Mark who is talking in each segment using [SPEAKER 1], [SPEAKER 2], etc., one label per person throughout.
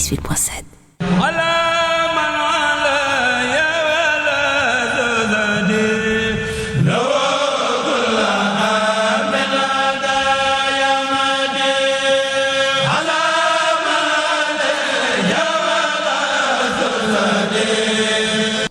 [SPEAKER 1] 98.7.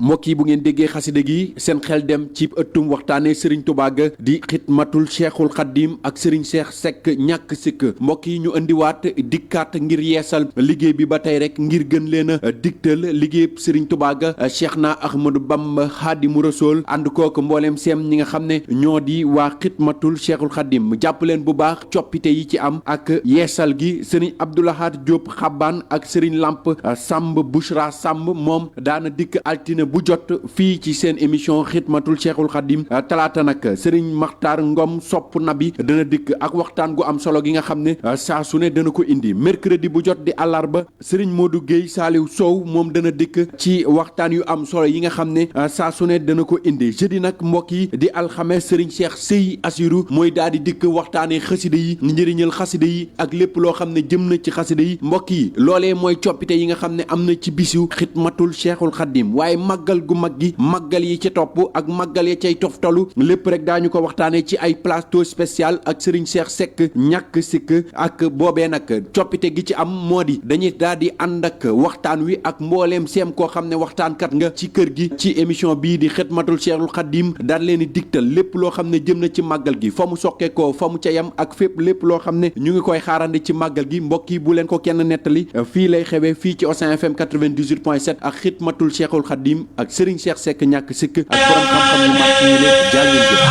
[SPEAKER 2] mbokk yi bu ngeen déggee xasida gi seen xel dem ci ëttum waxtaane Serigne Touba ga di xidmatul Cheikhul Khadim ak Serigne Cheikh Seck ñàkk sikk mbokk yi ñu indiwaat dikkaat ngir yeesal liggéey bi ba tey rek ngir gën leen a digtal liggéey Serigne Touba ga Cheikhna Ahmadou Bamba Khadimu Rasoul ànd kook mbooleem seem ñi nga xam ne ñoo di waa xidmatul Cheikhul Khadim jàpp leen bu baax coppite yi ci am ak yeesal gi Serigne Abdoulahad Diop Xabbaan ak Serigne Lamp Samb Bouchra Samb moom daana dikk altine bu jot fii ci seen émission xidmatul Cheikhul Khadim talaata nag Serigne Makhtar Ngom sopp nabi dana dikk ak waxtaan gu am solo gi nga xam ne saa su ne dana ko indi mercredi bu jot di àllarba Serigne Modou Guèye Saliou Sow moom dana dikk ci waxtaan yu am solo yi nga xam ne saa su ne dana ko indi jeudi nag mbokk yi di alxames Serigne Cheikh Sey Assirou mooy daal di dikk waxtaanee xasida yi njëriñal xasida yi ak lépp loo xam ne jëm na ci xasida yi mbokk yi loolee mooy coppite yi nga xam ne am na ci bisu xidmatul Cheikhul Khadim waaye màggal gu mag gi màggal yi ci topp ak màggal ya cay toftalu lépp rek daañu ko waxtaanee ci ay plateau spécial ak Serigne Cheikh Seck ñàkk sikk ak boobee nag coppite gi ci am moo di dañuy daal di ànd ak waxtaan wi ak mbooleem seem koo xam ne waxtaankat nga ci kër gi ci émission bii di xidmatul Cheikhul Khadim daal leen di digtal lépp loo xam ne jëm na ci màggal gi fa mu sokkee ko fa mu ca yam ak fépp lépp loo xam ne ñu ngi koy xaarandi ci màggal gi mbokk yi bu leen ko kenn nettali fii lay xewee fii ci Océan FM 98.7 ak xidmatul Cheikhul Khadim ak Serigne Cheikh Seck ñàkk sikk ak borom xam-xam yu màcc yi leen jàngil jëf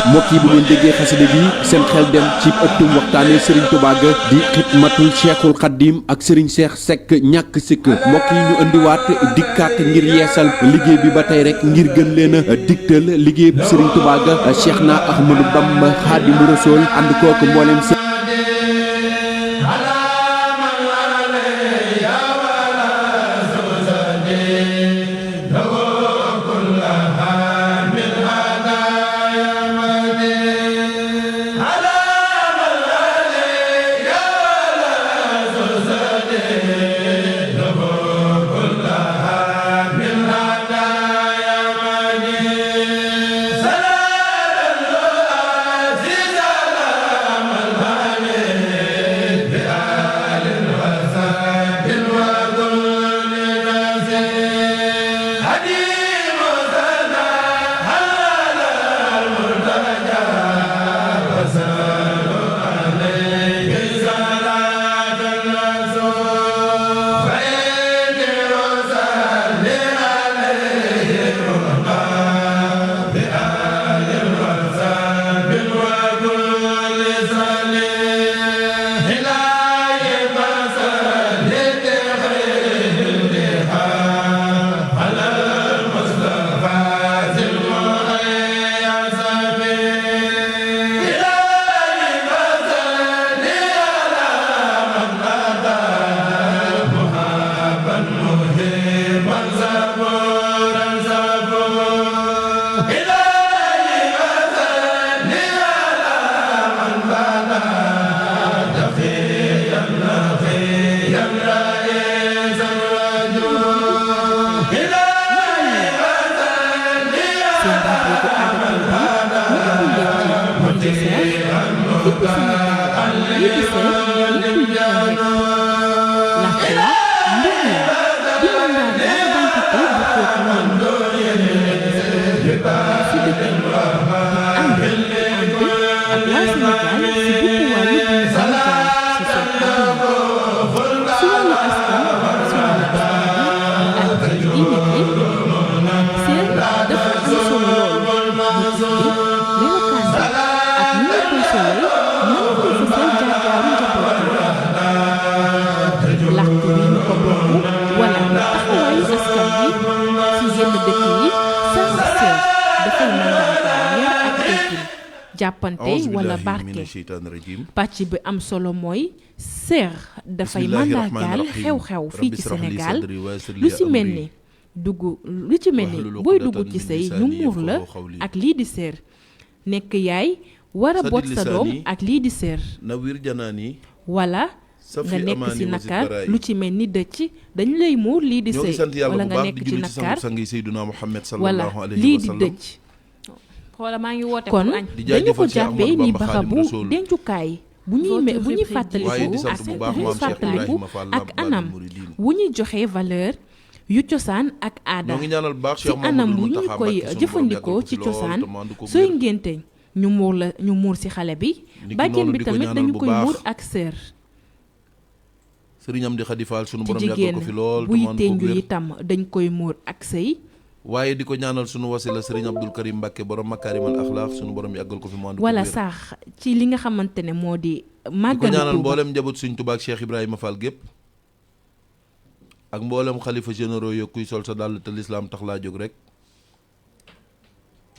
[SPEAKER 2] mbokk yi bu ngeen déggee xasida gi seen xel dem ci ëttum waxtaane Serigne Touba ga di xidmatul Cheikhul Khadim ak Serigne Cheikh Seck ñàkk sikk mbokk yi ñu indiwaat dikkaat ngir yeesal liggéey bi ba tey rek ngir gën leen a digtal liggéey bu Serigne Touba ga Cheikhna Ahmadou Bamba Khadimu Rasoul ànd kooku mbooleem
[SPEAKER 3] jàppante wala barke pàcc bi am solo mooy seer dafay màndargaal xew-xew fii ci Sénégal lu ci mel ni booy dugg ci sëy ñu muur la ak lii di seer nekk yaay war a boot sa doom ak lii di sër
[SPEAKER 1] nawir janaani
[SPEAKER 3] wala nga nekk ci nakar lu ci mel ni dëcc dañu lay muur lii di sëy wala nga nekk ci nakar wala lii di dëcc
[SPEAKER 4] xoola maa ngi woote
[SPEAKER 3] kon dañu ko jàppee ni barabu dencukaay bu ñuy fàttaliku ak anam wu ñuy joxe valeur yu cosaan ak aada ci anam wu ñu koy jëfandikoo ci cosaan sooy ngénte ñu muur ci xale bi bàjjen bi tamit dañu koy muur ak sër
[SPEAKER 1] sëriñ Amdi Xadi Faal sunu
[SPEAKER 3] ci
[SPEAKER 1] borom yàggal ko fi lool
[SPEAKER 3] buy tenju itam dañ koy muur ak sëy
[SPEAKER 1] waaye di ko ñaanal sunu wasila sëriñ Abdul Karim Mbàkke borom makaarimal axlaaq sunu borom yàggal ko fi mu ànd ko
[SPEAKER 3] wala sax ci li nga xamante ne moo di màggalu
[SPEAKER 1] Tuuba di ko ñaanal mboolem njaboot Sëriñ Tuuba ak Cheikh Ibrahima Fall gépp ak mboolem xalifa généraux yo kuy sol sa dàll te lislaam tax laa jóg rek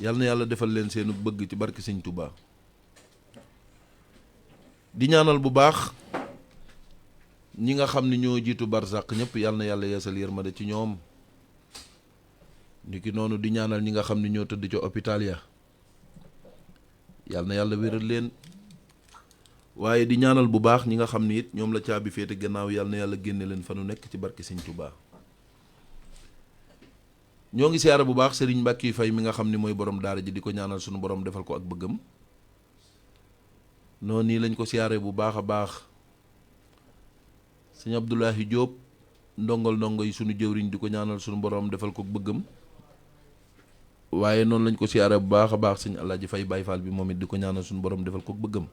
[SPEAKER 1] yal na yàlla defal leen seenu bëgg ci barke Sëriñ Tuuba di ñaanal bu baax ñi nga xam ne ñoo jiitu barsàq ñëpp yal na yàlla yeesal yërmande ci ñoom niki noonu di ñaanal ñi nga xam ne ñoo tëdd ca hôpital ya yal na yàlla wéral leen waaye di ñaanal bu baax ñi nga xam ni it ñoom la caabi féete gannaaw yal na yàlla génne leen fa nu nekk ci barke Sëriñ Tuubaa ñoo ngi siyaara bu baax Serigne Mbacke Faye mi nga xam ni mooy borom daara ji di ko ñaanal sunu borom defal ko ak bëggam noonu nii lañ ko siyaare bu baax a baax sëñ Abdoulahi Diop ndongo yi sunu jëwriñ di ko ñaanal sunu borom defal ko bëggam waaye noonu lañ ko siyaare bu baax a baax sëñ Alaaji Fay Baay Faal bi moom it di ko ñaanal sunu borom defal ko bëggam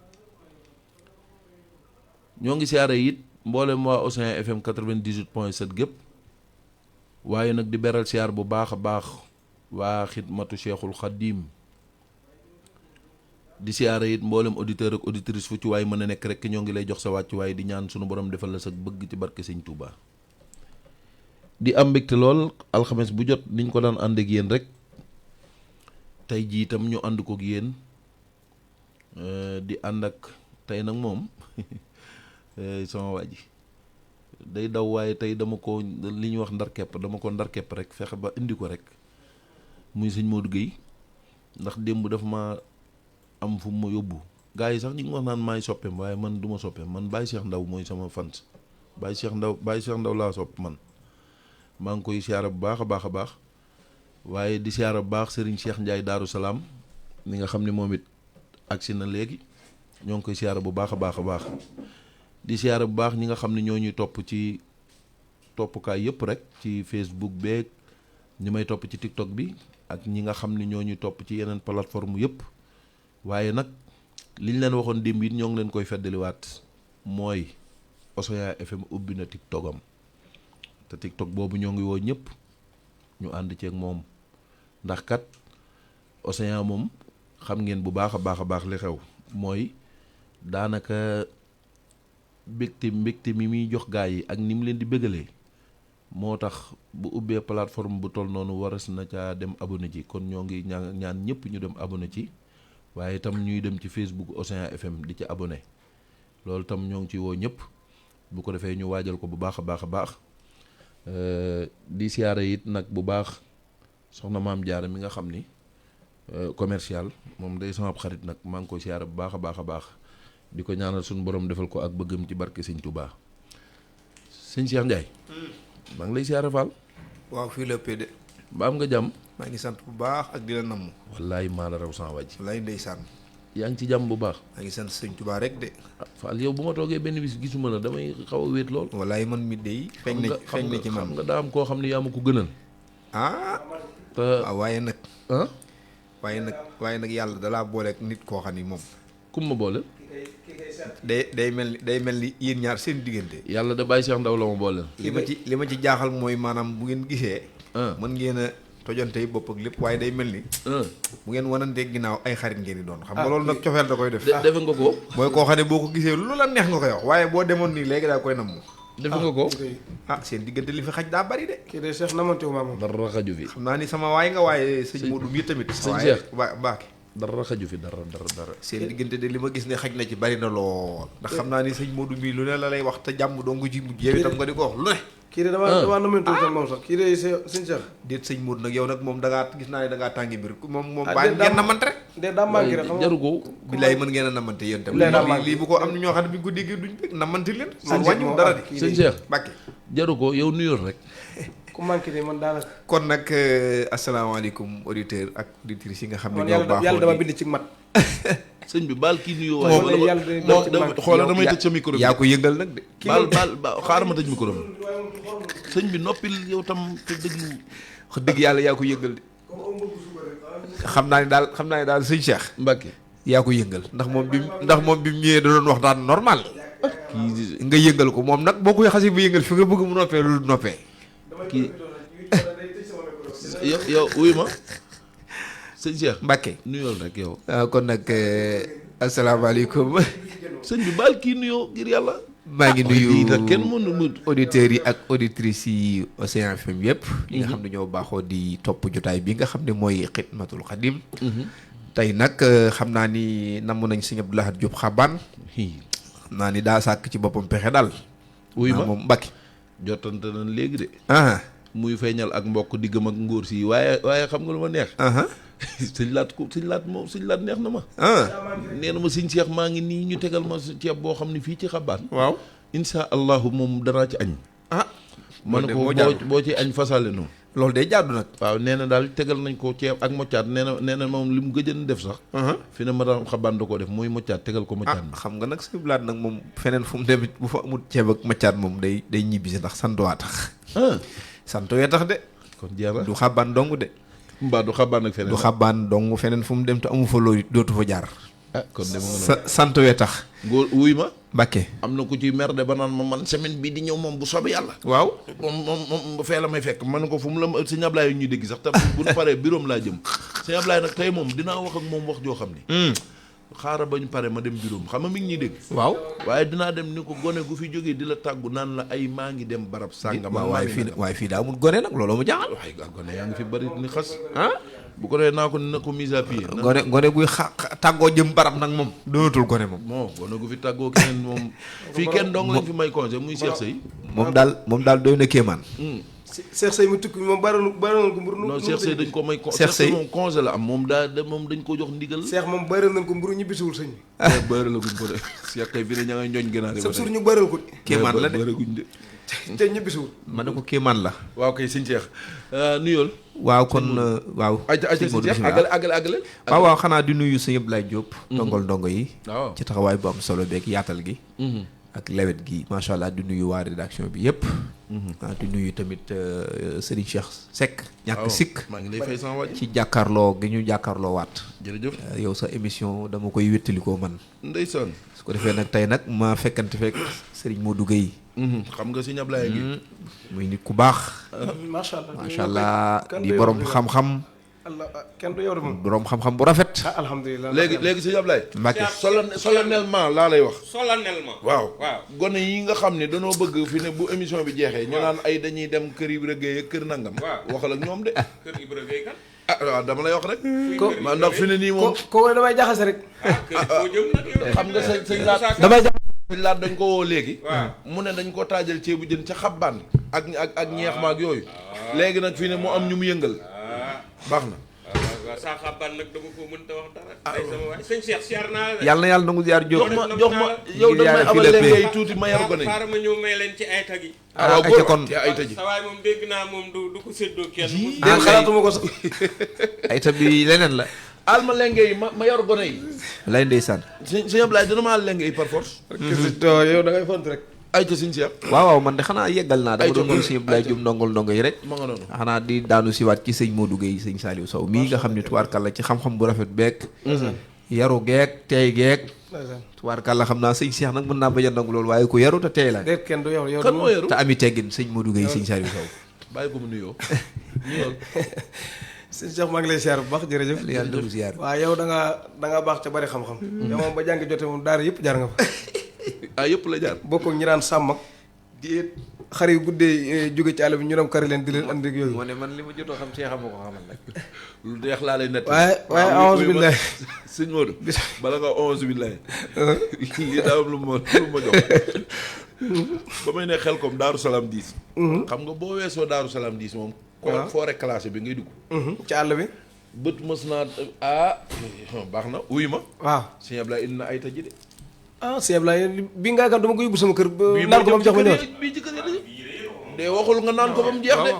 [SPEAKER 1] ñoo ngi siyaare it mboolem waa Océan FM 98.7 gépp waaye nag di beral siyaar bu baax a baax waa xidmatu Cheikhul Khadim di siyaare it mboolem auditeur ak auditrice fu ci waay mën a nekk rek ñoo ngi lay jox sa wàcc waaye di ñaan sunu borom defal la sa bëgg ci barke Sëñ Touba di am mbégte lool alxames bu jot niñ ko daan ànd ak yéen rek tey jii itam ñu ànd ko ak yéen di ànd ak tey nag moom sama waa ji day daw waaye tey dama ko li ñuy wax ndar kepp dama ko ndar kepp rek fexe ba indi ko rek muy sëñ Modou Guèye ndax démb dafa ma am fu ma yóbbu gars yi sax ñu ngi wax naan maay soppeem waaye man du ma soppeem man Baye Cheikh Ndaw mooy sama fans Baye Cheikh Ndaw laa sopp man maa ngi koy siyaara bu baax a baax a baax waaye di siyaara bu baax Serigne Cheikh Ndiaye Daaru Salaam mi nga xam ne moom it agsi na léegi ñoo ngi koy siyaara bu baax a baax a baax di siyaara bu baax ñi nga xam ne ñoo ñuy topp ci toppukaay yëpp rek ci Facebook beeg ñi may topp ci TikTok bi ak ñi nga xam ne ñoo ñuy topp ci yeneen plateforme yëpp waaye nag liñ leen waxoon démb it ñoo ngi leen koy feddaliwaat mooy Océan FM ubbi na TikTokam te TikTok boobu ñoo ngi woo ñëpp ñu ànd ceeg moom ndax kat Océan moom xam ngeen bu baax a baax li xew mooy daanaka mbégte mi muy jox gaa yi ak ni mu leen di bégalee moo tax bu ubbee plateforme bu toll noonu waras na caa dem abonné ci kon ñoo ngi ñaan ñëpp ñu dem abonné ci waaye itam ñuy dem ci Facebook Océan FM di ci abonné loolu itam ñoo ngi ci woo ñëpp bu ko defee ñu waajal ko bu baax a baax a baax di siyaare it nag bu baax soxna maam Jaara mi nga xam ni commercial moom day sama xarit nag maa ngi koy siyaare bu baax a baax a baax di ko ñaanal suñu borom defal ko ak bëggam ci barke Sëñ Touba sëñ Cheikh Ndiaye maa ngi lay siyaare Fall.
[SPEAKER 5] waaw fii la de.
[SPEAKER 1] ba am nga jàmm.
[SPEAKER 5] maa ngi sant bu baax ak di la namm.
[SPEAKER 1] wallaay maa la raw sama wàjj.
[SPEAKER 5] wallaay ndeysaan.
[SPEAKER 1] yaa ngi ci jàmm bu baax.
[SPEAKER 5] maa ngi sant Sëñ Touba rek de.
[SPEAKER 1] Fall yow bu ma toogee benn bis gisuma la damay xaw a wéet lool.
[SPEAKER 5] wallaay man mi de feeñ na ci man
[SPEAKER 1] xam nga daa am koo xam ne yaa ma ko gënal.
[SPEAKER 5] waaw waaye nag. waaye nag yàlla dalaa booleeg nit koo xam ni moom.
[SPEAKER 1] kum ma boole.
[SPEAKER 5] day mel ni yéen ñaar seen diggante.
[SPEAKER 1] yàlla da Baye Cheikh Ndaw la ma booleel.
[SPEAKER 5] li ma ci jaaxal mooy maanaam bu ngeen gisee. mën ngeen a tojante bopp ak lépp waaye day mel ni. bu ngeen wanantee ginnaaw ay xarit ngeen di doon. xam nga loolu nag cofeel da koy def.
[SPEAKER 1] defe nga ko.
[SPEAKER 5] booy koo xam ne boo ko gisee lu la neex nga koy wax waaye boo demoon nii léegi daa koy namm.
[SPEAKER 1] defe nga ko.
[SPEAKER 5] seen diggante li fi xaj daa bari de.
[SPEAKER 4] kii de Cheikh namantewu maa moom.
[SPEAKER 1] dara xaju fi.
[SPEAKER 5] xam naa ni sama waay nga waaye sëñ Modou mi tamit.
[SPEAKER 1] sëñ Cheikh
[SPEAKER 5] baaki
[SPEAKER 1] dara xaju fi dara.
[SPEAKER 5] seen diggante de li ma gis ne xaj na ci bari na lool ndax xam naa ni sëñ Modou mii lu ne la lay wax te jàmm doo nga ci mujj yow itam nga di ko wax lu ne.
[SPEAKER 6] kii de damaa namantoo tam moom sax kii de sëñ Cheikh.
[SPEAKER 5] déet sëñ Modou nag yow nag moom gis naa ne da ngaa tàngi mbir moom baa ngeen namante rek.
[SPEAKER 6] de daa manqué rek xam nga
[SPEAKER 1] jaru ko.
[SPEAKER 5] bilaay mën ngeen a namante yéen tam. lii bu ko am na ñoo xam ne bi ñu ko déggee duñ bëgg namante leen.
[SPEAKER 6] sëñ
[SPEAKER 5] wàññiwul dara di
[SPEAKER 1] sëñ Cheikh
[SPEAKER 5] Mbacke
[SPEAKER 1] jaru ko yow nuyool rek.
[SPEAKER 6] ku manqué de man daanaka.
[SPEAKER 5] kon nag asalaamaaleykum auditeurs ak auditrices yi nga xam ne ñoo baaxoo
[SPEAKER 6] yàlla dama bind ci mat.
[SPEAKER 1] sëñ bi baal kii nuyoo
[SPEAKER 6] waaye
[SPEAKER 1] xoolal damay tëj sa micro bi
[SPEAKER 5] yaa ko yëngal nag de.
[SPEAKER 1] baal xaaral ma tëj micro bi sëñ bi noppil yow tam te déglu.
[SPEAKER 5] wax dëgg yàlla yaa ko yëngal de. xam naa ne daal sëñ Cheikh
[SPEAKER 1] Mbacke
[SPEAKER 5] yaa ko yëngal ndax moom bi mu ñëwee da doon waxtaan normal. nga yëngal ko moom nag boo koy xasee ba yëngal fi nga bëgg mu noppee loolu noppee.
[SPEAKER 1] kii yow wuyu ma sëñ Cheikh
[SPEAKER 5] Mbacke
[SPEAKER 1] nuyool rek yow.
[SPEAKER 5] kon nag asalaamaaleykum.
[SPEAKER 1] sëñ bi baal kii nuyoo ngir yàlla.
[SPEAKER 5] maa ngi nuyu
[SPEAKER 1] kenn mënu mu
[SPEAKER 5] auditeurs yi ak auditrices yi Océan FM yëpp. ñi nga xam ne ñoo baaxoo di topp jotaay bi nga xam ne mooy Xidmatul Xadim. tey nag xam naa ni namm nañ Sëñ Abdou Lahad Diop Xabaan. xam naa ni daa sàkk ci boppam pexe daal.
[SPEAKER 1] wuyu ma
[SPEAKER 5] moom Mbacke.
[SPEAKER 1] jotante nañ léegi de.
[SPEAKER 5] muy
[SPEAKER 1] feeñal ak mbokk diggam ak ngóor si waaye xam nga lu ma neex. sëñ laat neex na ma. nee na ma sëñ Cheikh maa ngi nii ñu tegal ma ceeb boo xam ne fii ci Xabaan.
[SPEAKER 5] waaw
[SPEAKER 1] insha allahu moom danaa ci añ. man ko boo ci añ fasale noonu.
[SPEAKER 5] loolu day jaadu nag.
[SPEAKER 1] waaw nee na daal tegal nañ ko ceeb ak moccaat nee na moom li mu gëjën def sax. fi ne ma daan Xabaan da koo def muy moccaat tegal ko moccaat.
[SPEAKER 5] xam nga nag suñu blaat nag moom feneen fu mu demit bu fa amul ceeb ak moccaat moom day ñibbisi ndax sant waa tax. sant wee tax de.
[SPEAKER 1] kon jeex na
[SPEAKER 5] du Xabaan dong de.
[SPEAKER 1] mbaa du Xabaan ak feneen.
[SPEAKER 5] du Xabaan dong feneen fu mu dem te amu fa loolu dootu fa jaar.
[SPEAKER 1] kon dem
[SPEAKER 5] sant wee tax.
[SPEAKER 1] góor wuy ma.
[SPEAKER 5] Mbacke
[SPEAKER 1] am na ku ci mer de ba naan ma man semaine bii di ñëw moom bu soobee yàlla.
[SPEAKER 5] waaw
[SPEAKER 1] moom fee la may fekk man ko fu mu la sëñ Ablaye ñuy dégg sax te bu ñu paree bureau laa jëm sëñ Ablaye nag tey moom dinaa wax ak moom wax joo xam ni. xaaral ba ñu pare ma dem bureau xam nga mi ngi ñuy dégg.
[SPEAKER 5] waaw
[SPEAKER 1] waaye dinaa dem ni ko gone gu fi jógee di la tàggu naan la ay maa ngi dem barab sàngam.
[SPEAKER 5] waaye fii daa amul gone nag looloo mu jaaxal.
[SPEAKER 1] waaye gone yaa ngi fi bari ni xas. bu ko defee naa ko mise à pied.
[SPEAKER 5] gone guy tàggoo jëm barab nag moom doonatul gone moom.
[SPEAKER 1] gone gu fi tàggoo keneen moom. fii kenn dong lañ fi may congé muy Cheikh Seye.
[SPEAKER 5] moom daal doy na kéemaan.
[SPEAKER 6] Cheikh Seye mu tukki moom baral ko mburu.
[SPEAKER 1] non Cheikh Seye dañ ko may.
[SPEAKER 5] Cheikh Seye
[SPEAKER 1] moom congé la am moom dañ ko jox ndigal.
[SPEAKER 6] Cheikh moom baral nañ ko mburu ñibbisiwul sëñ bi.
[SPEAKER 1] baral la guñ ko de Cheikh kay bi ne ña ngay ñooñ gënaar yi.
[SPEAKER 6] sa sur ñu baral ko.
[SPEAKER 5] kéemaan la de
[SPEAKER 1] baraguñ de.
[SPEAKER 6] te ñibbisiwul.
[SPEAKER 5] ma ne ko kéemaan la.
[SPEAKER 1] waaw kay sëñ Cheikh nuyool.
[SPEAKER 5] waaw kon waaw.
[SPEAKER 1] àggale.
[SPEAKER 5] waaw xanaa di nuyu sëñ Abdoulaye Diop. ndongo yi.
[SPEAKER 1] waaw
[SPEAKER 5] ci taxawaay bu am solo beeg yaatal gi. ak lewet gi macha allah di nuyu waa rédaction bi yëpp. di nuyu tamit Serigne Cheikh Seck. ñàkk sikk
[SPEAKER 1] maa ngi lay fay sama wàcc.
[SPEAKER 5] ci jàkkaarloo gi ñu jàkkaarloo waat.
[SPEAKER 1] jërëjëf
[SPEAKER 5] yow sa émission dama koy wéttalikoo man.
[SPEAKER 1] ndeysaan.
[SPEAKER 5] su ko defee nag tey nag ma fekkante fekk Serigne Modou Gueye.
[SPEAKER 1] xam nga sëñ Ablaye gi.
[SPEAKER 5] muy nit ku baax.
[SPEAKER 6] macha allah
[SPEAKER 5] di borom xam-xam.
[SPEAKER 6] kenn du yow de moom.
[SPEAKER 5] borom xam-xam bu rafet.
[SPEAKER 6] alhamdulilah
[SPEAKER 1] léegi sëñ Ablaye.
[SPEAKER 5] Mbacke
[SPEAKER 1] solennellement laa lay wax.
[SPEAKER 7] solennellement.
[SPEAKER 1] waaw gone yi nga xam ne danoo bëgg fi ne bu émission bi jeexee. ñu naan ay dañuy dem kër Ibra Gueye ak kër Nangam. waxal ak ñoom de.
[SPEAKER 7] kër Ibra Gueye kan.
[SPEAKER 1] waaw dama lay wax rek. ma ndax fi ne nii moom.
[SPEAKER 6] ko damay jaxase rek.
[SPEAKER 7] kër foo jëm nag yow.
[SPEAKER 1] xam nga sëñ laat damay jaxase. sëñ laat dañ ko woo léegi. mu ne dañ ko taajal ceebu jën ca Xabaan. ak ñeex maag yooyu. léegi nag fi ne mu am ñu mu yëngal. baax na.
[SPEAKER 7] waaw saa Xabaan nag dama ko mënta wax dara. ay sama waay sëñ Cheikh siyaar naa la.
[SPEAKER 5] yàlla na yàlla nangu ziar Diop.
[SPEAKER 1] jox ma yow da may amal leen ngay tuuti ma yar ko ne.
[SPEAKER 7] xaaral ma ñëw may leen ci ayta gi.
[SPEAKER 1] waaw
[SPEAKER 5] ayca kon
[SPEAKER 1] ayta ji.
[SPEAKER 7] sa waay moom dégg naa moom du ko séddoo kenn.
[SPEAKER 6] xalaatuma ko sax.
[SPEAKER 5] ayta bi leneen la.
[SPEAKER 1] al ma lenge yi ma yor gone yi.
[SPEAKER 5] lay ndeysaan.
[SPEAKER 1] sëñ Ablaye dina ma al lenge yi par force.
[SPEAKER 6] yow da ngay font rek.
[SPEAKER 1] ayca sëñ Cheikh.
[SPEAKER 5] waaw man de xanaa yeggal naa. dama doon nuyu sëñ Abdoulaye Diop ndongo yi rek.
[SPEAKER 1] ma nga noonu.
[SPEAKER 5] xanaa di daanu siwaat ci sëñ Modou Gueye sëñ Saliou Sow mii nga xam ne tubaarkàlla ci xam-xam bu rafet beek. yaru geek teey geek. tubaarkàlla xam naa sëñ Cheikh nag mën naa bañ a nangu loolu waaye ku yaru te teey la.
[SPEAKER 6] déet kenn du yow
[SPEAKER 1] kan moo yaru
[SPEAKER 5] te ami teggin sëñ Modou Gueye sëñ Saliou Sow.
[SPEAKER 1] bàyyi ko mu nuyoo.
[SPEAKER 6] sëñ Cheikh maa ngi lay ziar bu baax jërëjëf.
[SPEAKER 5] yàlla na ziar.
[SPEAKER 6] waaw yow da nga baax ca bari xam-xam. yow moom ba jàngi jote moom daara yëpp jaar nga fa.
[SPEAKER 1] yëpp la jaar.
[SPEAKER 6] bokk ak ñi daan sàmm ak déet xar yu guddee jóge ci àll bi ñu dem kari leen di leen andi ak yooyu.
[SPEAKER 5] moo ne man li ma jotoo xam Cheikh moo ko xamal nag.
[SPEAKER 1] lu neex laa lay nett.
[SPEAKER 6] waaye a'uuzu billahi
[SPEAKER 1] sëñ Modou bala nga a'uuzu billahi lii daa am lu ma jox ba may ne xel comme Daaru Salaam 10. xam nga boo weesoo Daaru Salaam 10 moom. waaw forêt classée bi ngay dugg.
[SPEAKER 6] ci àll bi.
[SPEAKER 1] bët mës naa baax na wuyu ma.
[SPEAKER 6] waaw
[SPEAKER 1] sëñ Ablaye indi na ay taji de.
[SPEAKER 6] sëñ Ablaye bii nga xam dama ko yóbbu sama kër. naan ko ba mu jox ma ñëwaat
[SPEAKER 1] bii ci kër de waxul nga naan ko ba mu jeex de.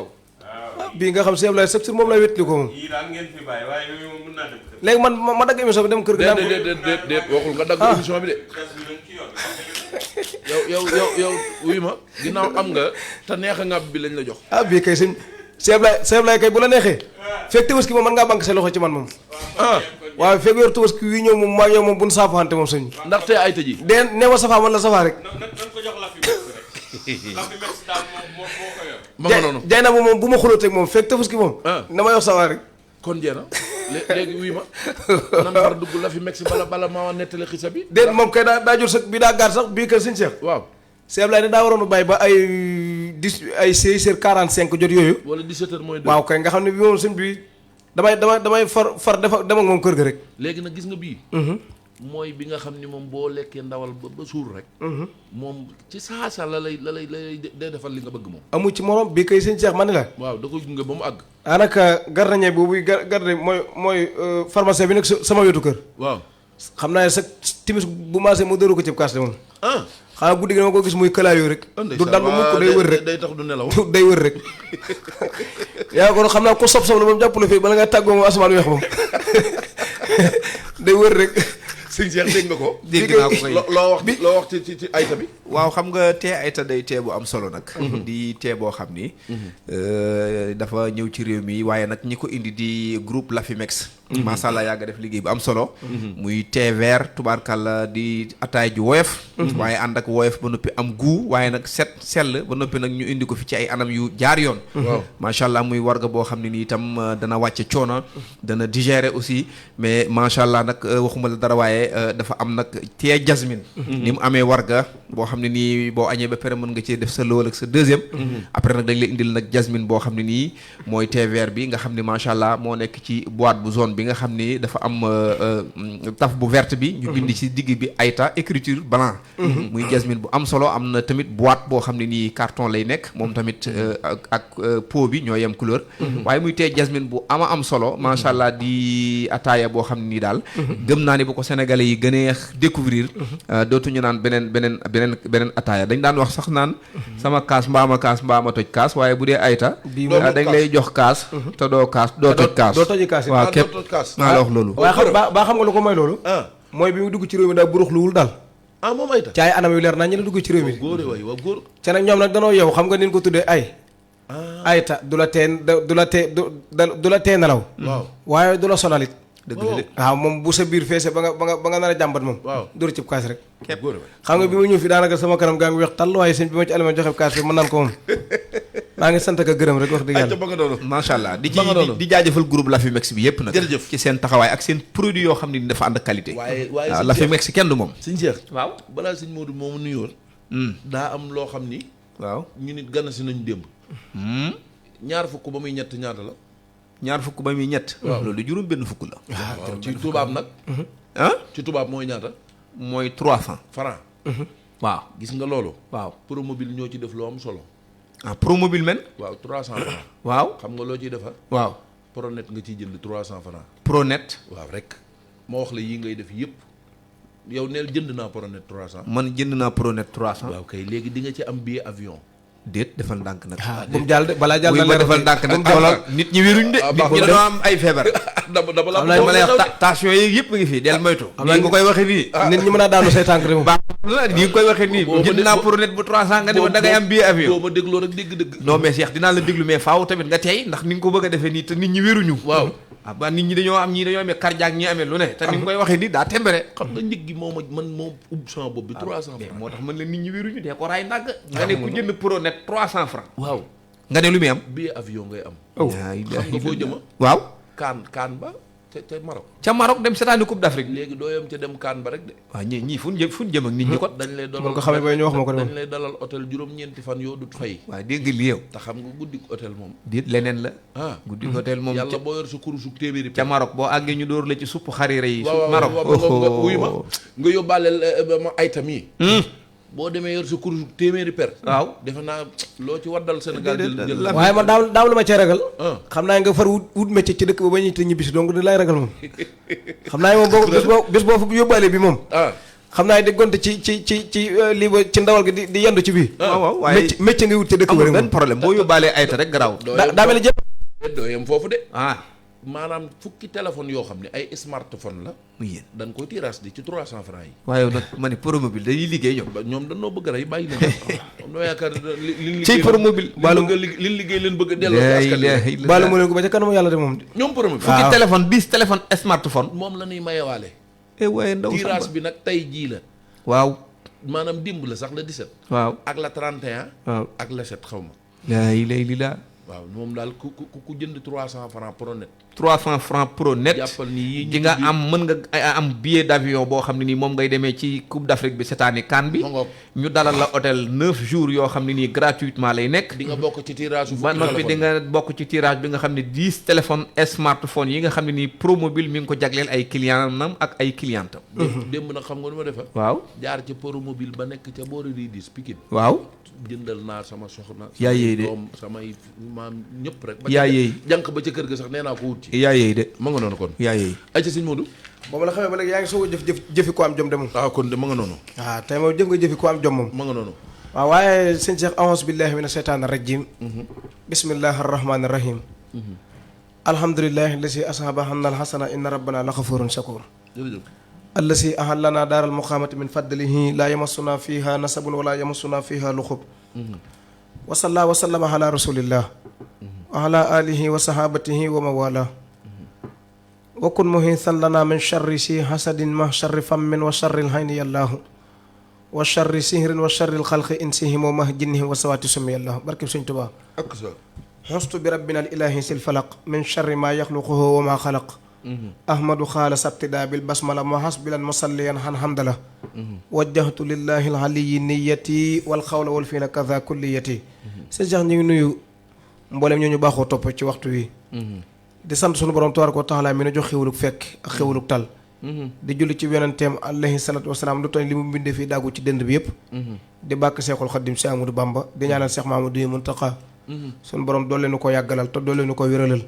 [SPEAKER 6] bii nga xam sëñ Ablaye sëb si moom lay wétli ko moom.
[SPEAKER 7] yii daal ngeen fi bàyyi waaye yooyu moom mën naa dem kër.
[SPEAKER 6] léegi man ma dagg émission bi dem kër ga.
[SPEAKER 1] déet waxul nga dagg émission bi de. yow wuyu ma ginnaaw am nga te neex a ngàbb bi lañ la jox.
[SPEAKER 6] bii kay sëñ Ablaye kay bu la neexee. fekk tabaski moom mën ngaa banque sa loxo ci man moom. waaw fekk yor tabaski wi ñëw moom maa yow moom bu nu saafaante moom sëñ bi.
[SPEAKER 1] ndaxte ay tëji.
[SPEAKER 6] de nee ma safaa man la safaa rek.
[SPEAKER 7] nan ko jox la fi rek. la fi mex daal moo ko yor.
[SPEAKER 1] ma nga noonu
[SPEAKER 6] jay na moom bu ma xulóoteeg moom fekk tabaski moom. na ma yox safaa rek.
[SPEAKER 1] kon jeena léegi wuy ma nan far dugg la fi mex bala maa nettali xisa bi.
[SPEAKER 6] déet moom kay daa jur sax bi daa gaar sax bii kër sëñ Cheikh.
[SPEAKER 1] waaw
[SPEAKER 6] Cheikh Ablaye daa waroon a bàyyi ba ay 16h45 jot yooyu.
[SPEAKER 1] wala 17h mooy.
[SPEAKER 6] waaw kay nga xam ne bi moom sëñ bi damay far dem ak moom kër ga rek.
[SPEAKER 1] léegi nag gis nga bii. mooy bi nga xam ni moom boo lekkee ndawal ba suur rek. moom ci saasa la lay day defal li nga bëgg moom.
[SPEAKER 6] amu ci morom bii kay sëñ Cheikh ma ne la.
[SPEAKER 1] waaw da koy gunge ba mu àgg.
[SPEAKER 6] daanaka gardien boobu gardien mooy pharmacien bi nag sama wetu kër.
[SPEAKER 1] waaw
[SPEAKER 6] xam naa ne sa timis bu maasee mu dëru ko ci kaas de moom. xanaa guddi gi dama ko gis muy këlaayoo rek. du dal ba mukk day wër rek
[SPEAKER 1] day tax du nelaw.
[SPEAKER 6] day wër rek. yaa ko xam naa ko sob la moom jàppale fii bala nga tàggoo moom asamaan weex moom day wër rek.
[SPEAKER 1] sëñ Cheikh dégg nga ko.
[SPEAKER 5] dégg naa ko kay
[SPEAKER 1] loo wax ci ayta bi.
[SPEAKER 5] waaw xam nga tee ayta day tee bu am solo nag. di tee boo xam ni. dafa ñëw ci réew mi waaye nag ñi ko indi di groupe Lafimex. macha allah yàgg def liggéey bu am solo. muy tee vert tubaarkàlla di ataay ju woyof. waaye ànd ak woyof ba noppi am goût waaye nag set sell ba noppi nag ñu indi ko fi ci ay anam yu jaar yoon.
[SPEAKER 1] waaw
[SPEAKER 5] macha allah muy warga boo xam ne nii itam dana wàcce coono dana digérer aussi mais macha allah nag waxuma la dara waaye dafa am nag tee jasmine. ni mu amee warga boo xam ne nii boo añee ba pare mën nga cee def sa lool ak sa deuxième. après nag dañ lay indil nag jasmine boo xam ne nii mooy tee vert bi nga xam ne macha allah moo nekk ci boîte bu zone bi nga xam ni dafa am taf bu verte bi. ñu bind ci digg bi ayta écriture blanc. muy jasmine bu am solo am na tamit boîte boo xam ne nii carton lay nekk moom tamit ak pot bi ñoo yem couleur. waaye muy tee jasmine bu am solo macha allah di ataaya boo xam ne nii daal. gëm naa ni bu ko sénégalais yi gënee découvrir dootuñu naan beneen ataaya dañ daan wax sax naan sama kaas mbaama toj kaas waaye bu dee ayta dañ lay jox kaas te doo toj kaas
[SPEAKER 6] doo toji kaas
[SPEAKER 5] waaw képp maa la wax loolu
[SPEAKER 6] waaye xam nga lu ko may loolu mooy bi mu dugg ci réew mi daal buruxluwul daal
[SPEAKER 1] moom ayta
[SPEAKER 6] ci ay anam yu leer naa ñu la dugg ci réew mi
[SPEAKER 1] góor waay waa góor
[SPEAKER 6] ca nag ñoom nag danoo yow xam nga nin ko tuddee ayta du la tee nelaw
[SPEAKER 1] waaw
[SPEAKER 6] waaye du la sonalit
[SPEAKER 5] dëgg la
[SPEAKER 6] waaw moom bu sa biir feese ba nga nar a jàmbat moom
[SPEAKER 1] waaw
[SPEAKER 6] dóor cib kaas rek
[SPEAKER 1] képp góor waay
[SPEAKER 6] xam nga bi ma ñëw fi daanaka sama kanam gaa ngi weex tàll waaye sëñ bi ma ci alima joxe kaas bi mën naan ko moom maa ngi sant ak gërëm rek wax dëgg yàlla
[SPEAKER 1] ba nga doon
[SPEAKER 5] macha allah di jaajëfal groupe Lafimex bi yëpp nag
[SPEAKER 1] jërëjëf
[SPEAKER 5] ci seen taxawaay ak seen produit yoo xam ne ni dafa ànd ak qualité
[SPEAKER 1] waaye
[SPEAKER 5] waaw Lafimex kenn du moom
[SPEAKER 1] sëñ Cheikh
[SPEAKER 5] waaw
[SPEAKER 1] balaa sëñ Modou moomu nuyoon daa am loo xam ni
[SPEAKER 5] waaw
[SPEAKER 1] ñu nit gana si nañu démb ñaar fukk ba muy ñett ñaata la
[SPEAKER 5] ñaar fukk ba muy ñett loolu juróom benn fukk la
[SPEAKER 1] waaw ci tubaab nag ci tubaab mooy ñaata
[SPEAKER 5] mooy 300
[SPEAKER 1] francs
[SPEAKER 5] waaw
[SPEAKER 1] gis nga loolu
[SPEAKER 5] waaw
[SPEAKER 1] Promobile ñoo ci def lu am solo
[SPEAKER 5] Promobile men
[SPEAKER 1] waaw 300 francs
[SPEAKER 5] waaw
[SPEAKER 1] xam nga loo ciy defar
[SPEAKER 5] waaw
[SPEAKER 1] Pronet nga ciy jënd 300 francs
[SPEAKER 5] Pronet
[SPEAKER 1] waaw rek ma wax la yii ngay def yëpp yow neel jënd naa Pronet 300
[SPEAKER 5] man jënd naa Pronet 300
[SPEAKER 1] waaw kay léegi di nga ci am billet avion
[SPEAKER 5] déet defal ndànk nag
[SPEAKER 6] bu mu jàll de balaa jàll na
[SPEAKER 5] ba defal ndànk nag xoolal nit ñi wéruñ de nit ñi dañoo am ay feebar
[SPEAKER 1] dama la
[SPEAKER 5] ma lay wax tension yi yëpp ngi fii del moytu nii nga koy waxee nii
[SPEAKER 6] nit ñi mën a daanu say tànk de moom
[SPEAKER 5] baax na nii nga koy waxee nii jënd naa Pronet bu 300 nga ni ma da ngay am billet avion
[SPEAKER 1] boo ma dégloo rek dégg-dëgg
[SPEAKER 5] non mais Cheikh dinaa la déglu mais faaw tamit nga tey ndax ni nga ko bëgg a defee nii te nit ñi wéruñu
[SPEAKER 1] waaw
[SPEAKER 5] ba nit ñi dañoo am ñii dañoo amee cardiaque ñii amee lu ne te ni nga koy waxee nii daa tembere
[SPEAKER 1] xam nga njëg gi moo ubb sama bopp bi 300 francs
[SPEAKER 5] moo tax mën la nit ñi wéruñu dee ko raay ndàgg nga ne ku jënd Pronet 300 francs
[SPEAKER 1] waaw
[SPEAKER 5] nga ne lu muy am
[SPEAKER 1] billet avion ngay am
[SPEAKER 5] xam
[SPEAKER 1] nga foo jëma
[SPEAKER 5] waaw
[SPEAKER 1] kaan ba ca Maroc.
[SPEAKER 5] ca Maroc dem seetaani Coupe d'Afrique.
[SPEAKER 1] léegi doo yem ca dem kaan ba rek de.
[SPEAKER 5] waaw ñii fu ñu jëm ak nit ñi kot.
[SPEAKER 1] dañ lay dalal
[SPEAKER 6] man ko xamee ba ñu wax ma ko de moom.
[SPEAKER 1] dañ lay dalal hôtel juróom-ñeenti fan yoo dut fay.
[SPEAKER 5] waaw dégg nga li yow.
[SPEAKER 1] te xam nga guddi hôtel moom.
[SPEAKER 5] déet leneen la. guddi hôtel moom.
[SPEAKER 1] yàlla boo yor sa kurusuk téeméeri.
[SPEAKER 5] ca Maroc boo àggee ñu dóor la ci supp xarira yi.
[SPEAKER 1] Maroc wuy ma nga yóbbaale ma ay tamit. boo demee yor sa kurus téeméeri per. waaw defe naa loo ci waddal Sénégal jël
[SPEAKER 6] waaye man daaw la ma cee ragal. xam naa nga far wut métier ci dëkk ba ba ñuy te ñibbisi donc di lay ragal moom. xam naa moom bés boo fa yóbbaale bi moom. xam naa di gonte ci lii ba ci ndawal gi di yendu ci bii.
[SPEAKER 5] waaw waaye
[SPEAKER 6] métier ngay wut ci dëkk ba rek
[SPEAKER 5] benn problème boo yóbbaalee ayta rek garaaw.
[SPEAKER 1] daa mel ni jëpp doo yem foofu de. maanaam fukki téléphone yoo xam ne ay smartphone la.
[SPEAKER 5] muy yéen
[SPEAKER 1] dañ koy tirage di ci 300 francs yi.
[SPEAKER 5] waaye nag ma ne promobile dañuy liggéey
[SPEAKER 1] ñoom dañoo bëgg rey bàyyi leen. am na yaakaar li
[SPEAKER 5] ci promobile.
[SPEAKER 1] li liggéey leen bëgg a delloo askan wi.
[SPEAKER 6] baalu mu leen ko ba ca kanamu yàlla de moom de.
[SPEAKER 1] ñoom promobile.
[SPEAKER 5] fukki téléphone 10 téléphone smartphone.
[SPEAKER 1] moom la ñuy mayewaale.
[SPEAKER 5] waaye ndaw
[SPEAKER 1] tirage bi nag tey jii la.
[SPEAKER 5] waaw.
[SPEAKER 1] maanaam dimb la sax la 17.
[SPEAKER 5] waaw
[SPEAKER 1] ak la 31.
[SPEAKER 5] waaw
[SPEAKER 1] ak la 7 xaw ma.
[SPEAKER 5] laa
[SPEAKER 1] waaw moom daal ku jënd 300 francs pro net.
[SPEAKER 5] 300 francs pro net.
[SPEAKER 1] jàppal ni yii
[SPEAKER 5] di nga am mën nga am billet d'avion boo xam ne nii moom ngay demee ci Coupe d'Afrique bi cette année CAN bi. ñu dalal la hôtel 9 jours yoo xam ne nii gratuitement lay nekk.
[SPEAKER 1] di nga bokk ci tirage
[SPEAKER 5] ba noppi di nga bokk ci tirage bi nga xam ne 10 téléphones smartphone yi nga xam ne nii Promobile mi ngi ko jagleel ay clientam ak ay clientam.
[SPEAKER 1] démb nag xam nga nu ma defa
[SPEAKER 5] waaw
[SPEAKER 1] jaar ci Promobile ba nekk ca boori Ridis Pikine.
[SPEAKER 5] waaw.
[SPEAKER 1] jëndal naa sama soxna.
[SPEAKER 5] yaa yéey de
[SPEAKER 1] doom samay maam ñëpp rek.
[SPEAKER 5] yaa yéey
[SPEAKER 1] jànk ba ca kër ga sax nee naa ko wut ci.
[SPEAKER 5] yaa yéey de.
[SPEAKER 1] ma nga noonu kon.
[SPEAKER 5] yaa yéey.
[SPEAKER 1] ay ci sëñ Modou.
[SPEAKER 6] boobu la xamee ba léegi yaa ngi soog a jëfi ko am jom de moom.
[SPEAKER 1] kon de ma nga noonu.
[SPEAKER 6] tey moom jëf nga jëfi ko am jom moom.
[SPEAKER 1] ma nga noonu.
[SPEAKER 6] waaw waaye sëñ Cheikh a'uuzu billahi mina shaytaani rajim. bismillahi rahmaani rahim. alhamdulillahi allasi ashaba hanna alhasana inna rabbana la xafurun shakur. allasi ahallana daaral muqaamati min fadlihi laa yamassuna fiha nasabun wala yamassuna fiha luxub. wa sallama ala rasulillah wa ala alihi wa sahabatihi wa mawala wa kun muhisan lana min charri si hasadin ma charri fammin wa charri lhayni yallaahu wa charri sihrin wa charri lxalqi insihim wa mah jinnihim wa sawaati summi yallaahu barkeb Sëñ Tuubaa xustu bi rabbina al ilahi sil falaq min charri ma yaxluquhu wa ma xalaq ahmadu xaala sabtida bil basmala ma hasbilan musalliyan han hamdala wajjahtu lillahi al aliyi niyati wal xawla wal fiila kaza kulliyati sëñ Cheikh ñu ngi nuyu mboolem ñu baaxoo topp ci waxtu wi di sant sunu borom tabaaraka wa taala mi ne jox xéwaluk fekk ak xéwaluk tal di julli ci yonenteem alayhi salaatu wasalaam lu toll li mu bindee fii daagu ci dënd bi yëpp di bàkk Seexul Xaddim si Amadou Bamba di ñaanal Seex Mamadou Muntaqa sunu borom doole nu ko yàggalal te doole nu ko wéralal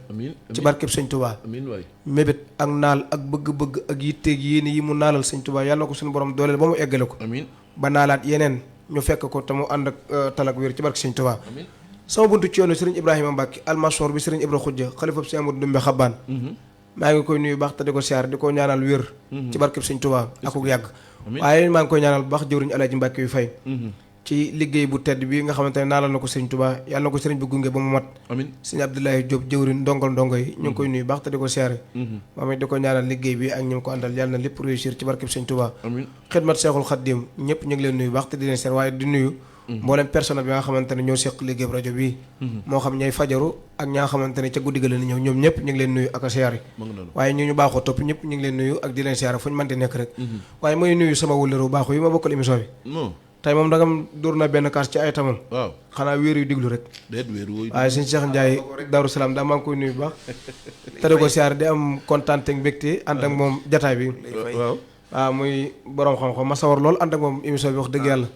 [SPEAKER 6] ci barkeb Sëñ Tuubaa mébét ak naal ak bëgg-bëgg ak yitteeg yéene yi mu naalal Sëñ Tuubaa yàlla na ko suñu borom dooleel ba mu eggale ko ba naalaat yeneen ñu fekk ko te mu ànd ak talak wér ci barke Sëñ Tuubaa sama buntu ci yoonu Sëriñ Ibrahima Mbàkke almasor bi Sëriñ Ibra Xujja xalifab Sëñ Amadu Ndumbe Xabbaan maa ngi koy nuyu baax te di ko siyaar di ko ñaanal wér ci barkeb Sëñ Tuubaa akuk yàgg waaye maa ngi koy ñaanal baax jëwriñ Alaaji Mbàkke yu fay ci liggéey bu tedd bi nga xamante ne naalal na ko Sëriñ Tuubaa yàlla na ko sëriñ bi gunge ba mu mat Sëriñ Abdoulaye Diop jëwriñ ndongo yi ñu ngi koy nuyu baax te di ko siyaare moom it di ko ñaanal liggéey bi ak ñu ko àndal yàlla na lépp réussir ci barkeb Sëriñ Tuubaa xidmat Seexul Xaddim ñëpp ñu ngi leen nuyu baax te di leen siyaare waaye di nuyu mboolem personnel bi nga xamante ne ñoo seq liggéey rajo bi moo xam ñay fajaru ak ñaa xamante ne ca guddi ga la ñëw ñoom ñëpp ñu ngi leen nuyu ak a siyaare waaye ñu baaxoo topp ñëpp ñu ngi leen nuyu ak di leen siyaare fu ñu mën di nekk rek waaye mooy nuyu sama wëllëru baaxu yi ma bokkal émission bi tey moom dangam dóor na benn kaas ci ay tamam xanaa wéer yu diglu rek waaye sëñ Cheikh Ndiaye Daaru Salaam daa maa ngi koy nuyu bu baax te di ko siyaare di am kontaan ak mbégte ànd ak moom jataay bi waaw muy borom xam-xam ma sawar lool ànd ak moom émission bi wax dëgg